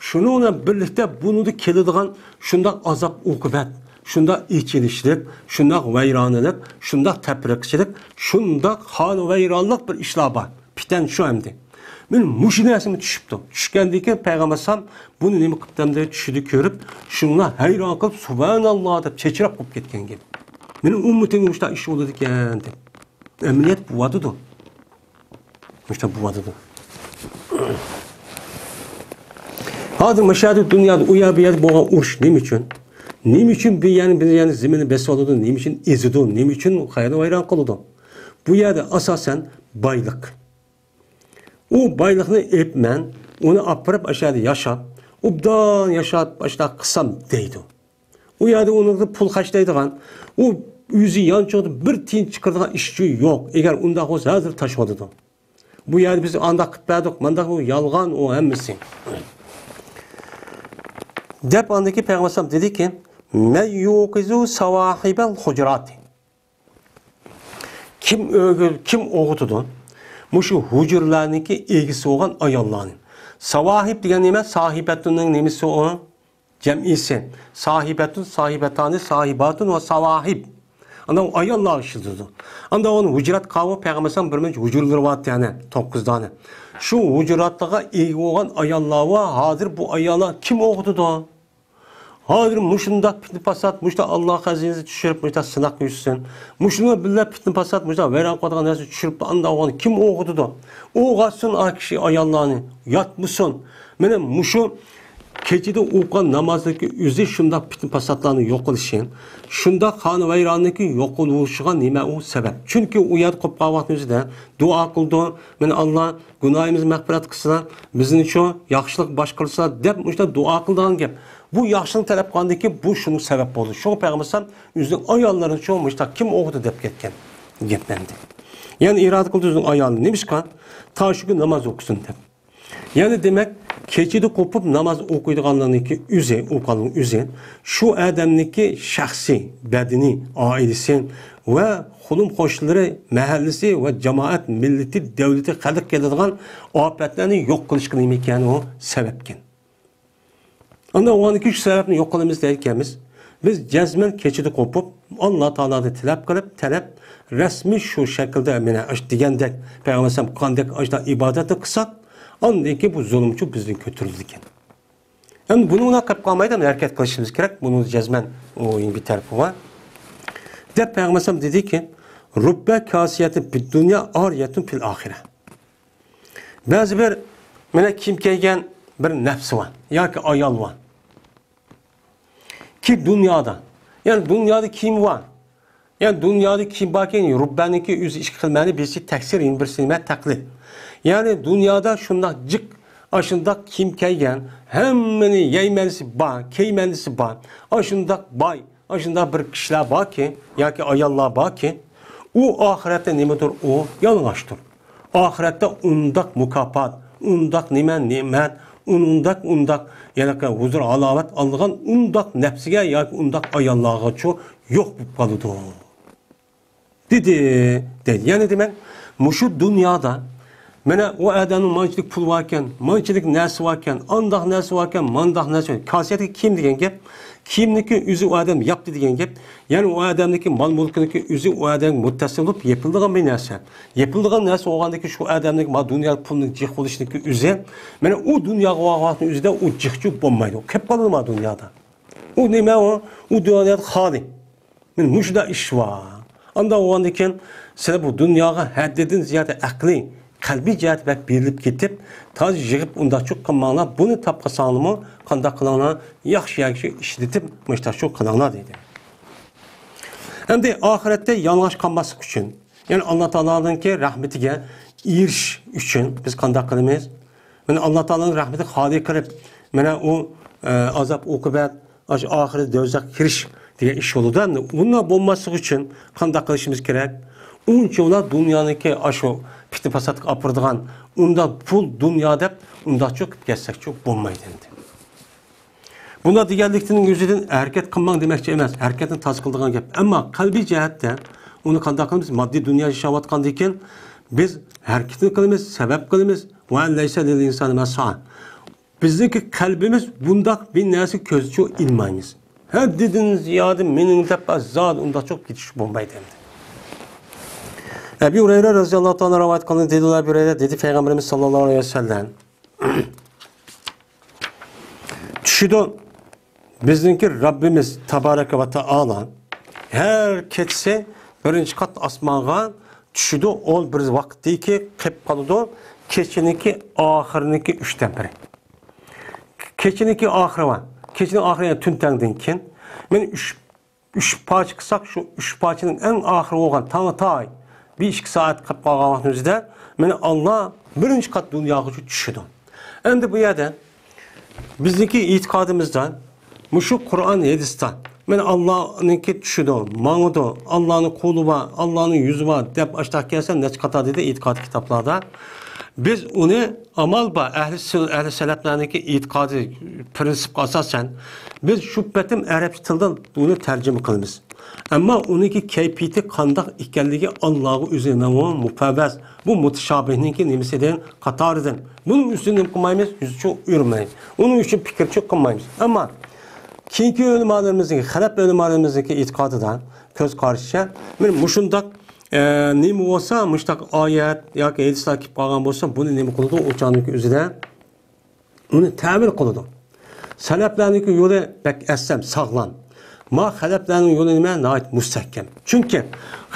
شۇنىڭ بىلەن بىرلىكتە بۇنىڭدا كېلىدىغان شۇنداق ئازاب ئوقۇبەت، شۇنداق ئېچىلىشلىق، شۇنداق ۋەيرانىلىق، شۇنداق تەپرىقىچىلىك، شۇنداق خانىۋەيرانلىق بىر ئىشلار بار. پىتەن شۇ ئەمدى. مانا مۇشۇ نەرسىمۇ چۈشۈپتۇ. چۈشكەندىن كېيىن پەيغەمبەر ئەلەيھىسسالام بۇنى نېمە قىپتۇ ئەمدى چۈشىدە كۆرۈپ، شۇڭلار ھەيران قېلىپ، سۇبھاناللا دەپ چېچىراپ قوپۇپ كەتكەن گەپ. مېنىڭ ئۈممىتىمگە مۇشۇنداق ئىش بولىدىكەن دەپ. ئەمەلىيەت بولۇۋاتىدۇ. مۇشۇنداق بولۇۋاتىدۇ. ھازىر مۇشۇ يەردە دۇنيادا ئۇ يەر بۇ يەردە بولغان ئۇرۇش نېمە ئۈچۈن؟ نېمە ئۈچۈن بىر يەرنى بىر يەرنى زېمىننى بېسىۋالىدۇ؟ نېمە ئۈچۈن ئېزىدۇ؟ نېمە ئۈچۈن خەير ۋەيران قىلىدۇ؟ بۇ يەردە ئاساسەن بايلىق. ئۇ بايلىقنى ئېلىپ مەن، ئۇنى ئاپىرىپ ئاشۇ يەردە ياشاپ، ئوبدان ياشاپ، ئاشۇنداق قىلسام دەيدۇ. ئۇ يەردە ئۇنىڭغا پۇل خەجلەيدىغان، ئۇ ئۆزى يانچۇقىدا بىر تىيىن چىقىرىدىغان ئىشچى يوق. ئەگەر ئۇنداق بولسا، ھازىر تاش بولىدۇ. بۇ يەردە بىز ئانداق قىلىپ بەردۇق، مانداق، ئۇ يالغان، ئۇ ھەممىسى. دەپ ئاندىن كېيىن پەيغەمبەر ئەلەيھىسسالام دېدىكى، مەن يۇقىزۇ ساۋاھىبەل خۇجۇراتى. كىم ئۆگۈ-، كىم ئويغىتىدۇ؟ مۇشۇ ھۇجرىلارنىڭكى ئىگىسى بولغان ئاياللارنى. ساۋاھىب دېگەن نېمە؟ ساھىبەتۇننىڭ نېمىسى ئۇ؟ جەمئىسى. ساھىبەتۇن، ساھىبەتانى، ساھىباتۇن ۋە ساۋاھىب. ئاندىن ئاياللارغا ئىشلىتىدۇ. ئاندىن ئۇنى ھۇجرات قاۋۇ پەيغەمبەر ئەلەيھىسسالام بىر مۇنچە ھۇجرىلىرى بار تەنە، توققۇز دانە. شۇ ھۇجراتلىقىغا ئىگە بولغان ئاياللار ۋە ھازىر بۇ ئاياللار كىم ئويغىتىدۇ؟ ھازىر مۇشۇنداق پىتنە پاسات، مۇشۇنداق ئاللا خەزىنىسى چۈشۈرۈپ، مۇشۇنداق سىناق يۈرسۇن. مۇشۇنىڭ بىللە پىتنە پاسات، مۇشۇنداق ۋەيران قىلىدىغان نەرسە چۈشۈرۈپ، ئانداق ئوغۇن كىم ئوغۇتىدۇ؟ ئوغاتسۇن ئا كىشى ئاياللارنى، ياتمىسۇن. مانا مۇشۇ كېچىدە ئوقۇغان نامازنىڭكى ئۆزى شۇنداق پىتنە پاساتلارنىڭ يوقىلىشى، شۇنداق خانىۋەيراننىڭكى يوقىلىشىغا نېمە ئۇ سەۋەب؟ چۈنكى ئۇ يەردە قوپقان ۋاقتىنىڭ ئۆزىدە دۇئا قىلىدۇ. مانا ئاللا گۇناھىمىزنى مەغپىرەت قىلسىلا، بىزنى شۇ ياخشىلىق باشقۇرسىلا دەپ مۇشۇنداق دۇئا قىلىدىغان گەپ. بۇ ياخشىلىق تەلەپ قىلغاندىن كېيىن بۇ شۇنىڭ سەۋەب بولدى. شۇڭا پەيغەمبەر ئەلەيھىسسالام ئۆزىنىڭ ئاياللىرىنى شۇ مۇشۇنداق كىم ئوغۇتى دەپ كەتكەن گەپلەندى. يەنى ئىرادە قىلدى ئۆزىنىڭ ئايالىنى. نېمىشقا؟ تاشۇ كۈن ناماز ئوقۇسۇن دەپ. يەنى دېمەك، كېچىدە قوپۇپ ناماز ئوقۇيدىغانلىقنىڭكى ئۆزى، ئوقۇغانلىقنىڭ ئۆزى شۇ ئادەمنىڭكى شەخسىي، بەدىنى، ئائىلىسى ۋە قولۇم قوشنىلىرى، مەھەللىسى ۋە جامائەت، مىللىتى، دۆلىتى، خەلقى كېلىدىغان ئاپەتلەرنى يوق قىلىشقا نېمە ئىكەن ئۇ سەۋەبكەن. ئاندىن ئۇنىڭدىن كېيىن شۇ سەۋەبنى يوق قىلىمىز دەيدىكەنمىز. بىز جەزمەن كېچىدە قوپۇپ، ئاللا تائالادىن تىلەپ قىلىپ، تەلەپ، رەسمىي شۇ شەكىلدە، مانا، ئاشۇ دېگەندەك، پەيغەمبەر ئەلەيھىسسالام قانداق ئاشۇنداق ئىبادەتنى قىلساق، ئاندىن كېيىن بۇ زۇلۇمچۇ بىزدىن كۆتۈرۈلىدىكەن. ئەمدى بۇنىڭ بىلەن قېلىپ قالمايدۇ، ھەرىكەت قىلىشىمىز كېرەك. بۇنىڭ جەزمەن ئۇ بىر تەرىپى بار. دەپ پەيغەمبەر ئەلەيھىسسالام دېدىكى، رۇببە كاسىيەتىن فىد دۇنيا ئارىيەتۇن فىل ئاخىرە. بەزى بىر، مانا، كىيىم كىيگەن بىر نەپسى بار ياكى ئايال بار. كى دۇنيادا، يەنى دۇنيادا كىيىم بار. يەنى دۇنيادا كىيىم باركەن، رۇببەنىڭكى ئۆزى ئىككى خىل مەنە، بىرسى تەكسىر، يەنە بىرسى نېمە؟ تەقلىد. يەنى دۇنيادا شۇنداق جىق، ئاشۇنداق كىيىم كىيگەن، ھەممىنى يەيمەنىسى بار، كىيمەنىسى بار، ئاشۇنداق باي، ئاشۇنداق بىر كىشىلەر باركى، ياكى ئاياللار باركى، ئۇ ئاخىرەتتە نېمىدۇر؟ ئۇ يالىڭاچتۇر. ئاخىرەتتە ئۇنداق مۇكاپات، ئۇنداق نېمە نېمەت، ئۇنداق، ئۇنداق، يەنى ھۇزۇر ھالاۋەت ئالىدىغان ئۇنداق نەپسىگە ياكى ئۇنداق ئاياللارغىچۇ يوق بولۇپ قالىدۇ. دېدى، دەيدۇ. يەنى دېمەك، مۇشۇ دۇنيادا مانا ئۇ ئادەمنىڭ مانچىلىك پۇلى باركەن، مانچىلىك نەرسىسى باركەن، ئانداق نەرسىسى باركەن، مانداق نەرسىسى باركەن. كاسىيەتكە كىيىم دېگەن گەپ، كىيىمنىكى ئۆزى ئۇ ئادەم ياپتى دېگەن گەپ. يەنى ئۇ ئادەمنىڭكى مال-مۈلكىنىڭكى ئۆزى ئۇ ئادەمگە مۇتتەسىل بولۇپ يېپىلىدىغان بىر نەرسە. يېپىلىدىغان نەرسە بولغاندىكى شۇ ئادەمنىڭكى ما دۇنيا پۇلنىڭ جىق بولۇشىنىڭكى ئۆزى، مانا ئۇ دۇنياغا بارغان ۋاقىتنىڭ ئۆزىدە ئۇ جىقچۇ بولمايدۇ. قېلىپ قالىدۇ ما دۇنيادا. ئۇ نېمە ئۇ؟ ئۇ دۇنيادا خالىي. مۇشۇنداق ئىش بار. ئانداق بولغاندىن كېيىن سىلەر بۇ دۇنياغا ھەددىدىن زىيادە ئەقلىي، قەلبىي جەھەتتە بەك بېرىلىپ كېتىپ، تازا يىغىپ ئۇنداقچۇ قىلماڭلار. بۇنى تاپقان ساڭلىمۇ قانداق قىلىڭلار، ياخشى يەرگە ئىشلىتىپ مۇشۇنداقچۇ قىلىڭلار دەيدۇ. ئەمدى ئاخىرەتتە يالىڭاچ قالماسلىق ئۈچۈن، يەنى ئاللا تائالانىڭكى رەھمىتىگە ئېرىشىش ئۈچۈن بىز قانداق قىلىمىز؟ مانا ئاللا تائالانىڭ رەھمىتىنى خالىي قىلىپ، مانا ئۇ، ئە، ئازاب ئوقۇبەت، ئاشۇ ئاخىرى دوزاخقا كىرىش دېگەن ئىش بولىدۇ. ئەمدى ئۇنداق بولماسلىقى ئۈچۈن قانداق قىلىشىمىز كېرەك؟ ئۇنچىۋالا دۇنيانىڭكى ئاشۇ پىتنە پاساتقا ئاپىرىدىغان ئۇنداق پۇل دۇنيا دەپ ئۇنداقچۇ قىلىپ كەتسەكچۇ بولمايدۇ ئەمدى. بۇنداق دېگەنلىكنىڭ ئۆزىدىن ھەرىكەت قىلماڭ دېمەكچى ئەمەس، ھەرىكەتنى تاز قىلىدىغان گەپ. ئەمما قەلبىي جەھەتتە ئۇنى قانداق قىلىمىز؟ ماددىي دۇنيا ياشاۋاتقاندىن كېيىن بىز ھەرىكەتنى قىلىمىز، سەۋەب قىلىمىز. ۋە لەيسە لىل ئىنسانى ما سائا. بىزنىڭكى قەلبىمىز بۇنداق بىر نەرسە كۆزچۇ ئىلمايمىز. ھەددىدىن زىيادە مېنىڭ دەپ زادى ئۇنداقچۇ كېتىش بولمايدۇ ئەمدى. ئەبى ھۇرەيرە رەزىياللاھۇ تائالا رىۋايەت قىلغان دېدى، ئەبى ھۇرەيرە دېدى، پەيغەمبىرىمىز ساللاللاھۇ ئەلەيھى ۋەسەللەم، چۈشىدۇ. بىزنىڭكى رەببىمىز تابارەكە ۋە تائالا ھەر كېچىسى بىرىنچى قات ئاسمانغا چۈشىدۇ. ئۇ بىر ۋاقىتتىكى قېلىپ قالىدۇ. كېچىنىڭكى ئاخىرىنىڭكى ئۈچتىن بىرى. كېچىنىڭكى ئاخىرى بار. كېچىنىڭ ئاخىرى، يەنى تۈن تەڭدىن كېيىن. مانا ئۈچ، ئۈچ پارچە قىلساق، شۇ ئۈچ پارچىنىڭ ئەڭ ئاخىرى بولغان تاڭ ئاتاي بىر ئىككى سائەت قېلىپ قالغان ۋاقتىمىزدا، مانا ئاللا بىرىنچى قات دۇنياغا چۈشىدۇ. ئەمدى بۇ يەردە بىزنىڭكى ئېتىقادىمىزدا مۇشۇ قۇرئان ھەدىستە، مانا ئاللانىڭكى چۈشىدۇ، ماڭىدۇ، ئاللانىڭ قولى بار، ئاللانىڭ يۈزى بار دەپ ئاشتاق كەلسە نەچچە قاتار دېدى ئېتىقادىي كىتابلاردا. بىز ئۇنى ئامال بار، ئەھلى سۈن-، ئەھلى سەلەپلەرنىڭكى ئېتىقادى، پرىنسىپقا ئاساسەن، بىز شۇ پېتىم ئەرەبچە تىلدا ئۇنى تەرجىمە قىلىمىز. ئەمما ئۇنىڭكى كەيپىيىتى قانداق ئىكەنلىكى ئاللاغا ئۆزىنىڭ مۇپەۋۋەز، بۇ مۇتىشابىھنىڭكى نېمىسىدىن، قاتارىدىن. بۇنىڭ ئۈستىدىن نېمە قىلمايمىز؟ يۈزچۇ ئۇرمايمىز. ئۇنىڭ ئۈچۈن پىكىرچۇ قىلمايمىز. ئەمما كېيىنكى ئۆلىمالىرىمىزنىڭ، خەلەپ ئۆلىمالىرىمىزنىڭكى ئېتىقادىدا، كۆز قارىشىچە، مانا مۇشۇنداق، ئە، نېمە بولسا، مۇشۇنداق ئايەت ياكى ھەدىسلەر كېلىپ قالغان بولسا، بۇنى نېمە قىلىدۇ؟ ئۇ چاغنىڭكى ئۆزىدە ئۇنى تەۋىل قىلىدۇ. سەلەپلەرنىڭكى يولى بەك ئەسلەم، ساغلام. ما خەلەپلەرنىڭ يولى نېمە؟ ناھايىتى مۇستەھكەم. چۈنكى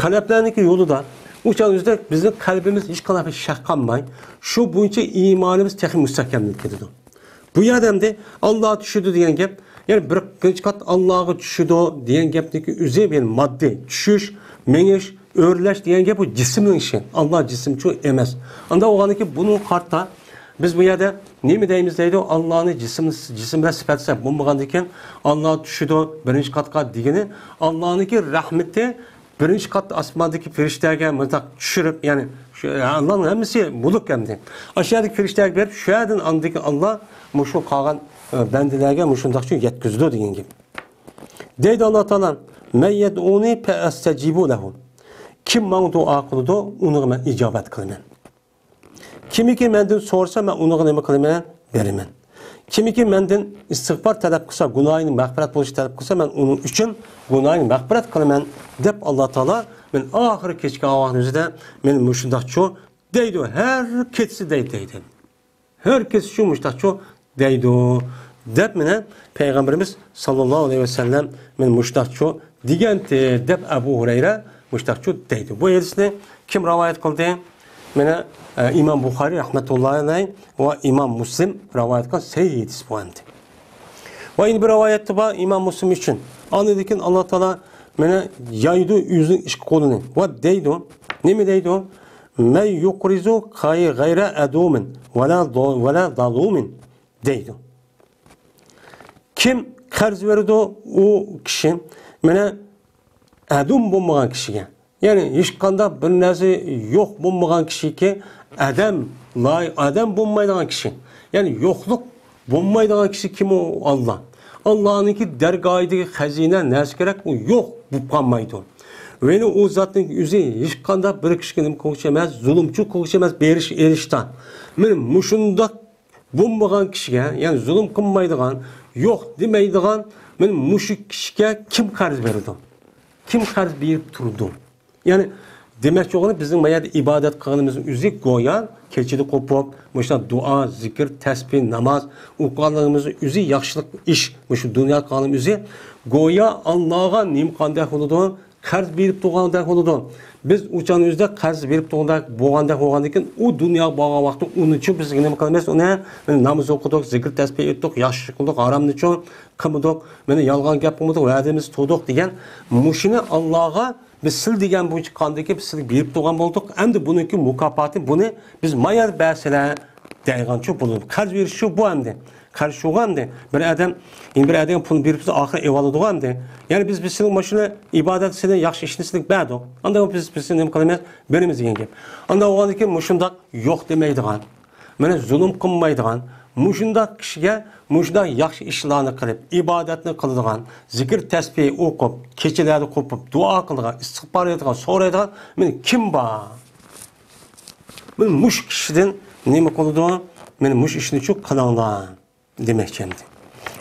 خەلەپلەرنىڭكى يولىدا ئۇ چاغ ئۆزىدە بىزنىڭ قەلبىمىز ھېچقانداق بىر شەك قالماي، شۇ بويىچە ئىمانىمىز تېخى مۇستەھكەملىنىپ كېتىدۇ. بۇ يەردە ئەمدى ئاللا چۈشىدۇ دېگەن گەپ، يەنى بىر قىلىچ قات ئاللاغا چۈشىدۇ دېگەن گەپنىڭكى ئۆزى، يەنى ماددىي، چۈشۈش، مېڭىش، ئۆرلەش دېگەن گەپ ئۇ جىسىمنىڭ ئىشى. ئاللا جىسىمچۇ ئەمەس. ئانداق بولغاندىكىن بۇنىڭغا قارىتا بىز بۇ يەردە نېمە دەيمىز دەيدۇ؟ ئاللانى جىسىم، جىسىم بىلەن سۈپەتلىسەك بولمىغاندىكىن، ئاللا چۈشىدۇ بىرىنچى قاتقا دېگىنى، ئاللانىڭكى رەھمىتى بىرىنچى قات ئاسماندىكى پەرىشتىلەرگە مۇنداق چۈشۈرۈپ، يەنى شۇ ئاللانىڭ ھەممىسى مۇلۇك ئەمدى. ئاشۇ يەردىكى پەرىشتىلەرگە بېرىپ، شۇ يەردىن ئاندىن كېيىن ئاللا مۇشۇ قالغان، ئە، بەندىلەرگە مۇشۇنداقچە يەتكۈزىدۇ دېگەن گەپ. دەيدۇ ئاللا تائالا، مەن يەدئۇنى فەئەستەجىبۇ لەھۇ. كىم ماڭا دۇئا قىلىدۇ، ئۇنىڭغا مەن ئىجابەت قىلىمەن. كىمكى مەندىن سورىسا، مەن ئۇنىڭغا نېمە قىلىمەن؟ بېرىمەن. كىمكى مەندىن ئىستىغپار تەلەپ قىلسا، گۇناھىنى مەغپىرەت بولۇشنى تەلەپ قىلسا، مەن ئۇنىڭ ئۈچۈن گۇناھىنى مەغپىرەت قىلىمەن، دەپ ئاللا تائالا مەن ئاخىرى كەچكەن ۋاقىتنىڭ ئۆزىدە مەن مۇشۇنداقچۇ دەيدۇ، ھەر كېچىسى دەيدۇ، دەيدۇ. ھەر كېچىسى شۇ مۇشۇنداقچۇ دەيدۇ، دەپ مانا پەيغەمبىرىمىز ساللاللاھۇ ئەلەيھى ۋەسەللەم مانا مۇشۇنداقچۇ دېگەنتى، دەپ ئەبۇ ھۇرەيرە مۇشۇنداقچۇ دەيدۇ. بۇ ھەدىسنى كىم رىۋايەت قىلدى؟ مانا، ئە، ئىمام بۇخارىي رەھمەتۇللاھى ئەلەيھ ۋە ئىمام مۇسلىم رىۋايەت قىلغان سەھىھ ھەدىس بۇ ئەمدى. ۋە يەنە بىر رىۋايەتتە بار ئىمام مۇسلىم ئۈچۈن. ئاندىن كېيىن ئاللا تائالا مانا يايدۇ ئۆزىنىڭ ئىككى قولىنى ۋە دەيدۇ. نېمە دەيدۇ؟ مەن يۇقرىزۇ غەيرە ئەدۇمىن ۋەلا، ۋەلا زالۇمىن دەيدۇ. كىم قەرز بېرىدۇ، ئۇ كىشى مانا ئەدۇم بولمىغان كىشىگە، يەنى ھېچقانداق بىر نەرسە يوق بولمىغان كىشىكى، ئەدەم، لاي-، ئەدەم بولمايدىغان كىشى، يەنى يوقلۇق بولمايدىغان كىشى كىم ئۇ؟ ئاللا. ئاللانىڭكى دەرگاھىدىكى خەزىنە نەرسە كېرەك، ئۇ يوق بولۇپ قالمايدۇ. ۋە يەنە ئۇ زاتنىڭ ئۆزى ھېچقانداق بىر كىشىگە نېمە قىلغۇچى ئەمەس، زۇلۇمچى قىلغۇچى ئەمەس، بېرىش ئېلىشتا. مانا مۇشۇنداق بولمىغان كىشىگە، يەنى زۇلۇم قىلمايدىغان، يوق دېمەيدىغان، مانا مۇشۇ كىشىگە كىم قەرز بېرىدۇ؟ كىم قەرز بېرىپ تۇرىدۇ؟ يەنى دېمەكچى بولغىنى، بىزنىڭ ما يەردە ئىبادەت قىلغىنىمىز ئۆزى گويا كېچىدە قوپۇپ، مۇشۇنداق دۇئا، زىكىر، تەسبىھ، ناماز ئوقۇغانلىقىمىز ئۆزى ياخشىلىق ئىش، مۇشۇ دۇنيادا قىلغانلىقىمىز ئۆزى گويا ئاللاغا نېمە قىلغاندەك بولىدۇ، قەرز بېرىپ تۇرغاندەك بولىدۇ. بىز ئۇ چاغنىڭ ئۆزىدە قەرز بېرىپ تۇرغاندەك بولغاندەك بولغاندىن كېيىن، ئۇ دۇنياغا بارغان ۋاقىتتا ئۇنى چۈ بىز نېمە قىلىمىز؟ ئۇنى ناماز ئوقۇدۇق، زىكىر تەسبىھ ئېيتتۇق، ياخشى قىلدۇق، ھارامنى چۈ قىلمىدۇق، مانا يالغان گەپ قىلمىدۇق، ۋەدىمىزدە تۇردۇق دېگەن مۇشۇنى ئاللاغا بىز سىل دېگەن بويىچە قىلغاندىكى بىز سىلگە بېرىپ تۇرغان بولدۇق. ئەمدى بۇنىڭكى مۇكاپاتى، بۇنى بىز ما يەردە بەرسىلە دەيدىغان چۇ بۇ. قەرز بېرىش چۇ بۇ ئەمدى. قەرز شۇغۇ ئەمدى. بىر ئادەم، يەنە بىر ئادەمگە پۇل بېرىپ بىز ئاخىرى ئېلىۋالىدىغۇ ئەمدى. يەنى بىز، بىز سېنىڭ مۇشۇنى ئىبادەت سېنى ياخشى ئىشنى سېنىڭ بەردۇق. ئاندىن بىز، بىز سېنى نېمە قىلىمىز؟ بېرىمىز دېگەن گەپ. ئاندىن بولغاندىن كېيىن مۇشۇنداق يوق دېمەيدىغان. مانا زۇلۇم قىلمايدىغان، مۇشۇنداق كىشىگە مۇشۇنداق ياخشى ئىشلارنى قىلىپ، ئىبادەتنى قىلىدىغان، زىكىر تەسبىھ ئوقۇپ، كېچىلەردە قوپۇپ، دۇئا قىلىدىغان، ئىستىغپار ئېيتىدىغان، سورايدىغان مانا كىم بار؟ مانا مۇشۇ كىشىدىن نېمە قىلىدۇ؟ مانا مۇشۇ ئىشنى چۇ قىلىڭلار دېمەكچى ئەمدى.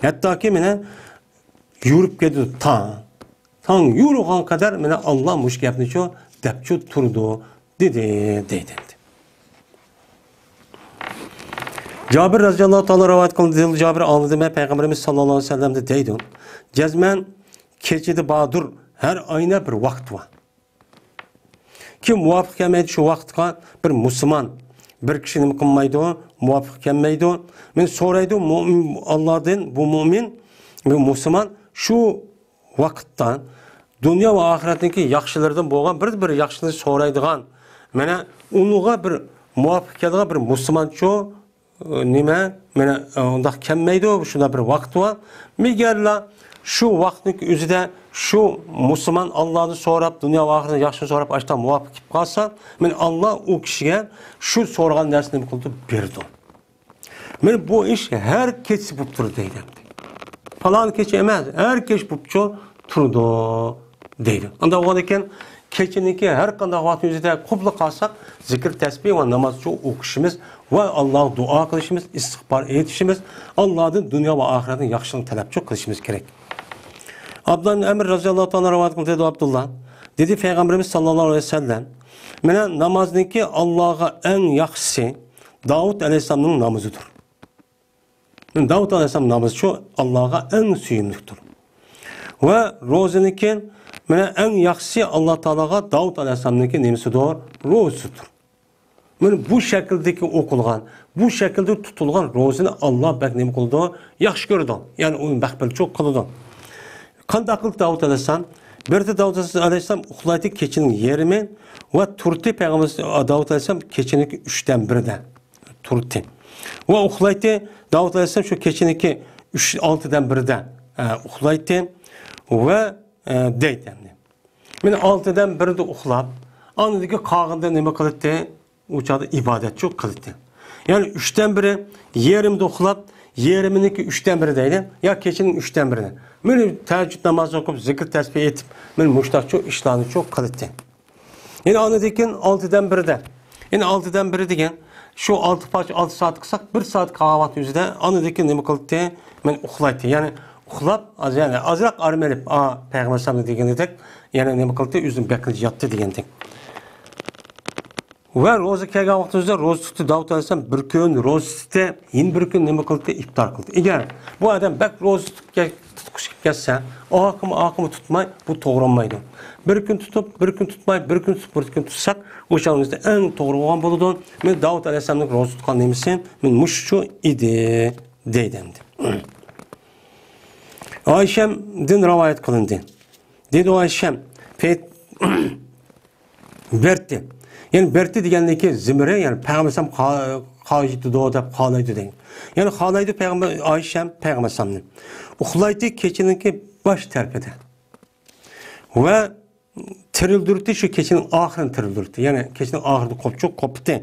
ھەتتاكى مانا يورۇپ كېتىدۇ تاڭ. تاڭ يورۇغان قەدەر مانا ئاللا مۇشۇ گەپنى چۇ دەپ چۇ تۇرىدۇ دېدى، دەيدۇ ئەمدى. جابىر رەزىياللاھۇ تائالا رىۋايەت قىلىندى. جابىر ئاڭلىدىم مەن پەيغەمبىرىمىز ساللاللاھۇ ئەلەيھى ۋەسەللەمدىن دەيدۇ، جەزمەن كېچىدە باردۇر، ھەر ئاينى بىر ۋاقتى بار. كىم مۇۋاپىق كەلمەيدۇ شۇ ۋاقىتقا، بىر مۇسۇلمان، بىر كىشى نېمە قىلمايدۇ، مۇۋاپىق كەلمەيدۇ. مانا سورايدۇ مۇئمىن، ئاللادىن بۇ مۇئمىن، بۇ مۇسۇلمان شۇ ۋاقىتتا دۇنيا ۋە ئاخىرەتنىڭكى ياخشىلىرىدىن بولغان بىر، بىر ياخشىنى سورايدىغان، مانا ئۇنىڭغا بىر مۇۋاپىق كەلگەن بىر مۇسۇلمانچۇ نېمە، مانا، ئۇنداق كەلمەيدۇ، شۇنداق بىر ۋاقىت بار. مەگەرلا شۇ ۋاقىتنىڭ ئۆزىدە شۇ مۇسۇلمان ئاللانى سوراپ، دۇنيا ۋە ئاخىرەتنىڭ ياخشىسىنى سوراپ، ئاشۇنداق مۇۋاپىق كېلىپ قالسا، مانا ئاللا ئۇ كىشىگە شۇ سورىغان نەرسىنى نېمە قىلىدۇ؟ بېرىدۇ. مانا بۇ ئىش ھەر كېچىسى بولۇپ تۇرىدۇ دەيدۇ. پالان كېچە ئەمەس، ھەر كېچە بولۇپچۇ تۇرىدۇ دەيدۇ. ئانداق بولغاندىكىن، كېچىنىڭكى ھەر قانداق ۋاقىت ئۆزىدە قوپلا قالساق، زىكىر تەسبىھ ۋە ناماز چۇ ئوقۇشىمىز ۋە ئاللاغا دۇئا قىلىشىمىز، ئىستىغپار ئېيتىشىمىز، ئاللادىن دۇنيا ۋە ئاخىرەتنىڭ ياخشىلىقىنى تەلەپ چۇ قىلىشىمىز كېرەك. ئابدۇللا ئىبن ئەمر رەزىياللاھۇ تائالا رىۋايەت قىلدى، دېدى ئابدۇللا، دېدى پەيغەمبىرىمىز ساللاللاھۇ ئەلەيھى ۋەسەللەم، مانا نامازنىڭكى ئاللاغا ئەڭ ياخشىسى داۋۇت ئەلەيھىسسالامنىڭ نامىزىدۇر. داۋۇت ئەلەيھىسسالام نامىزى شۇ ئاللاغا ئەڭ سۆيۈملۈكتۇر. ۋە روزىنىڭكى مانا ئەڭ ياخشىسى ئاللا تائالاغا داۋۇت ئەلەيھىسسالامنىڭكى نېمىسىدۇر؟ روزىسىدۇر. مانا بۇ شەكىلدىكى ئوقۇلغان، بۇ شەكىلدە تۇتۇلغان روزىنى ئاللا بەك نېمە قىلىدۇ؟ ياخشى كۆرىدۇ. يەنى ئۇنى بەك بىر چوق قىلىدۇ. قانداق قىلىپ داۋۇت ئەلەيھىسسالام؟ بىردە داۋۇت ئەلەيھىسسالام ئۇخلايتتى كېچىنىڭ يېرىمى ۋە تۇرتى پەيغەمبەر داۋۇت ئەلەيھىسسالام كېچىنىڭ ئۈچتىن بىرىدە تۇرتى. ۋە ئۇخلايتتى. داۋۇت ئەلەيھىسسالام شۇ كېچىنىڭكى ئۈچ، ئالتىدىن بىرىدە، ئە، ئۇخلايتتى. ۋە، ئە، دەيتتى. مانا ئالتىدىن بىرىدە ئۇخلاپ، ئاندىن قالغىنىدا نېمە قىلاتتى؟ ئۇ چاغدا ئىبادەتچۇ قىلاتتى. يەنى ئۈچتىن بىرى، يېرىمدا ئۇخلاپ، يېرىمىنىڭكى ئۈچتىن بىرى دەيلى، يا كېچىنىڭ ئۈچتىن بىرى. مانا تەھەججۇد نامازى ئوقۇپ، زىكىر تەسبىھ ئېيتىپ، مانا مۇشۇنداقچۇ ئىشلارنىچۇ قىلاتتى. يەنى ئاندىن كېيىن ئالتىدىن بىرىدە. يەنى ئالتىدىن بىرى دېگەن، شۇ ئالتە پارچە، ئالتە سائەت قىلساق، بىر سائەت قالغان ۋاقىت ئۆزىدە ئاندىن كېيىن نېمە قىلاتتى؟ مانا ئۇخلايتتى. يەنى ئۇخلاپ، ئاز، يەنى ئازراق ئارام ئېلىپ، ئا، پەيغەمبەر ئەلەيھىسسالام دېگىنىدەك، يەنى نېمە قىلاتتى؟ ئۆزىنى بەكرىچە ياتتى دېگەندەك. ۋە روزا كەلگەن ۋاقتىمىزدا روزا تۇتتى داۋۇت ئەلەيھىسسالام، بىر كۈن روزا تۇتتى، يەنە بىر كۈن نېمە قىلدى؟ ئىپتار قىلدى. ئەگەر بۇ ئادەم بەك روزا تۇتۇپ كەل-، تۇتقۇسى كەلسە، ئاقىمۇ ئاقىمۇ تۇتماي، بۇ توغرا بولمايدۇ. بىر كۈن تۇتۇپ، بىر كۈن تۇتماي، بىر كۈن تۇتۇپ، بىر كۈن تۇتساق، ئۇ چاغىمىزدا ئەڭ توغرا بولغان بولىدۇ. مەن داۋۇت ئەلەيھىسسالامنىڭ روزا تۇتقان نېمىسى، مەن مۇشۇ ئىدى، دەيدۇ ئەمدى. ئائىشەمدىن رىۋايەت قىلىندى. دېدى ئائىشەم، پەيت-، بەرتى. يەنى بەرتى دېگەندىكى زىمىرى، يەنى پەيغەمبەر ئەلەيھىسسالام قا-، قايتىدۇ دەپ خالايدۇ دەيدۇ. يەنى خالايدۇ پەيغەمبەر، ئائىشەم پەيغەمبەر ئەلەيھىسسالامنى. ئۇخلايتتى كېچىنىڭكى باش تەرىپىدە. ۋە تىرىلدۈرتتى شۇ كېچىنىڭ ئاخىرىنى تىرىلدۈرتتى. يەنى كېچىنىڭ ئاخىرىدا قوپچۇ قوپتى.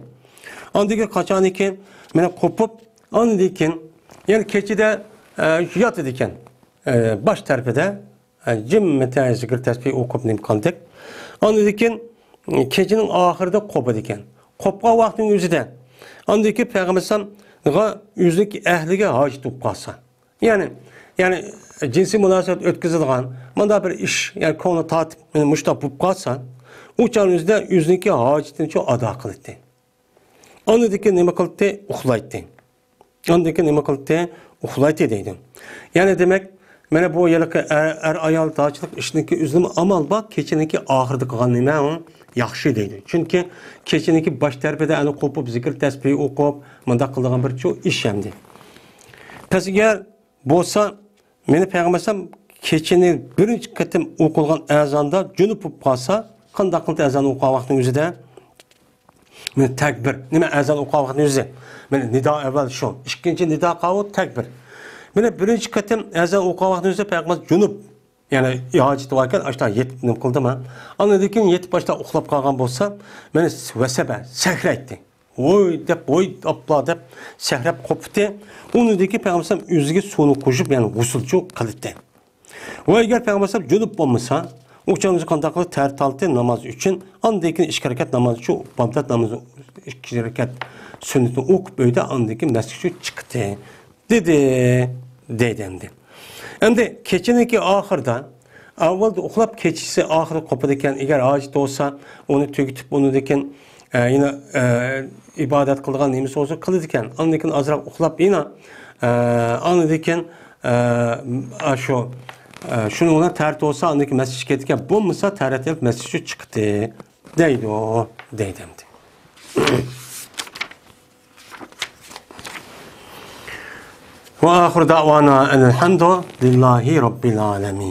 ئاندىن كېيىن قاچاندىن كېيىن، مانا قوپۇپ، ئاندىن كېيىن، يەنى كېچىدە، ئە، ياتىدىكەن. ئە، باش تەرىپىدە. جىممىتە زىكىر تەسبىھ ئوقۇپ نېمە قىلدۇق. ئاندىن كېيىن كېچىنىڭ ئاخىرىدا قوپىدىكەن. قوپقان ۋاقتىنىڭ ئۆزىدە ئاندىن كېيىن پەيغەمبەر ئەلەيھىسسالامغا ئۆزىنىڭ ئەھلىگە ھاجەت بولۇپ قالسا، يەنى، يەنى جىنسىي مۇناسىۋەت ئۆتكۈزىدىغان مۇنداق بىر ئىش، يەنى كۆڭلى تارتىپ، مۇشۇنداق بولۇپ قالسا، ئۇ چاغنىڭ ئۆزىدە ئۆزىنىڭكى ھاجىتىنى شۇ ئادا قىلاتتى. ئاندىن كېيىن نېمە قىلاتتى؟ ئۇخلايتتى. ئاندىن كېيىن نېمە قىلاتتى؟ ئۇخلايتتى دەيدۇ. يەنى دېمەك، مانا بۇ ھېلىقى ئەر، ئەر-ئايال داچىلىق ئىشنىڭكى ئۆزىدىمۇ ئامال بار، كېچىنىڭكى ئاخىرىدا قىلغان نېمە ئۇ ياخشى دەيدۇ. چۈنكى كېچىنىڭكى باش تەرىپىدە ئەنە قوپۇپ، زىكىر تەسبىھ ئوقۇپ، مۇنداق قىلىدىغان بىر چۇ ئىش ئەمدى. پەس ئەگەر بولسا، مېنى پەيغەمبەر ئەلەيھىسسالام كېچىنى بىرىنچى قېتىم ئوقۇلغان ئەزاندا جۇنۇپ بولۇپ قالسا، قانداق قىلدى ئەزان ئوقۇغان ۋاقتىنىڭ ئۆزىدە؟ مانا تەكبىر. نېمە ئەزان ئوقۇغان ۋاقتىنىڭ ئۆزى؟ مانا نىدا ئەۋۋەل شۇ. ئىككىنچى نىدا قاۋۇ تەكبىر. مانا بىرىنچى قېتىم ئەزان ئوقۇغان ۋاقتىنىڭ ئۆزىدە پەيغەمبەر جۇنۇپ. يەنى ھاجىتى باركەن، ئاشتا يېتىپ نېمە قىلدىما؟ ئاندىن كېيىن يېتىپ ئاشتا ئۇخلاپ قالغان بولسا، مانا ۋەسەبە، سەكرەيتتى. ۋوي دەپ، ۋوي ئاپلا دەپ سەكرەپ قوپتى. ئۇنىڭدىن كېيىن پەيغەمبەر ئۆزىگە سۇنى قوشۇپ، يەنى غۇسۇلچۇ قىلدى. ۋە ئەگەر پەيغەمبەر جۇنۇپ بولمىسا، ئۇ چاغدا قانداق قىلىپ تەر تالتى ناماز ئۈچۈن، ئاندىن كېيىن ئىككى رەكەت ناماز ئۈچۈن، بامدات نامىزى ئىككى رەكەت سۈننىتىنى ئوقۇپ ئۆيدە، ئاندىن كېيىن مەسچىتكە چىقتى. دېدى، دەيدۇ ئەمدى. ئەمدى كېچىنىڭكى ئاخىرىدا، ئاۋۋالدا ئۇخلاپ، كېچىسى ئاخىرى قوپىدىكەن، ئەگەر ھاجىتى بولسا، ئۇنى تۈگىتىپ، ئۇنىڭدىن كېيىن، ئە، يەنە، ئە، ئىبادەت قىلىدىغان نېمىسى بولسا قىلىدىكەن. ئاندىن كېيىن ئازراق ئۇخلاپ يەنە، ئە، ئاندىن كېيىن، ئە، ئاشۇ، ئە، شۇنىڭ بىلەن تەرەت بولسا، ئاندىن كېيىن مەسچىتكە كېتىدىكەن. بولمىسا، تەرەت ئېلىپ مەسچىتكە چىقتى. دەيدۇ، دەيدۇ ئەمدى. وآخر دعوانا أن الحمد لله رب العالمين.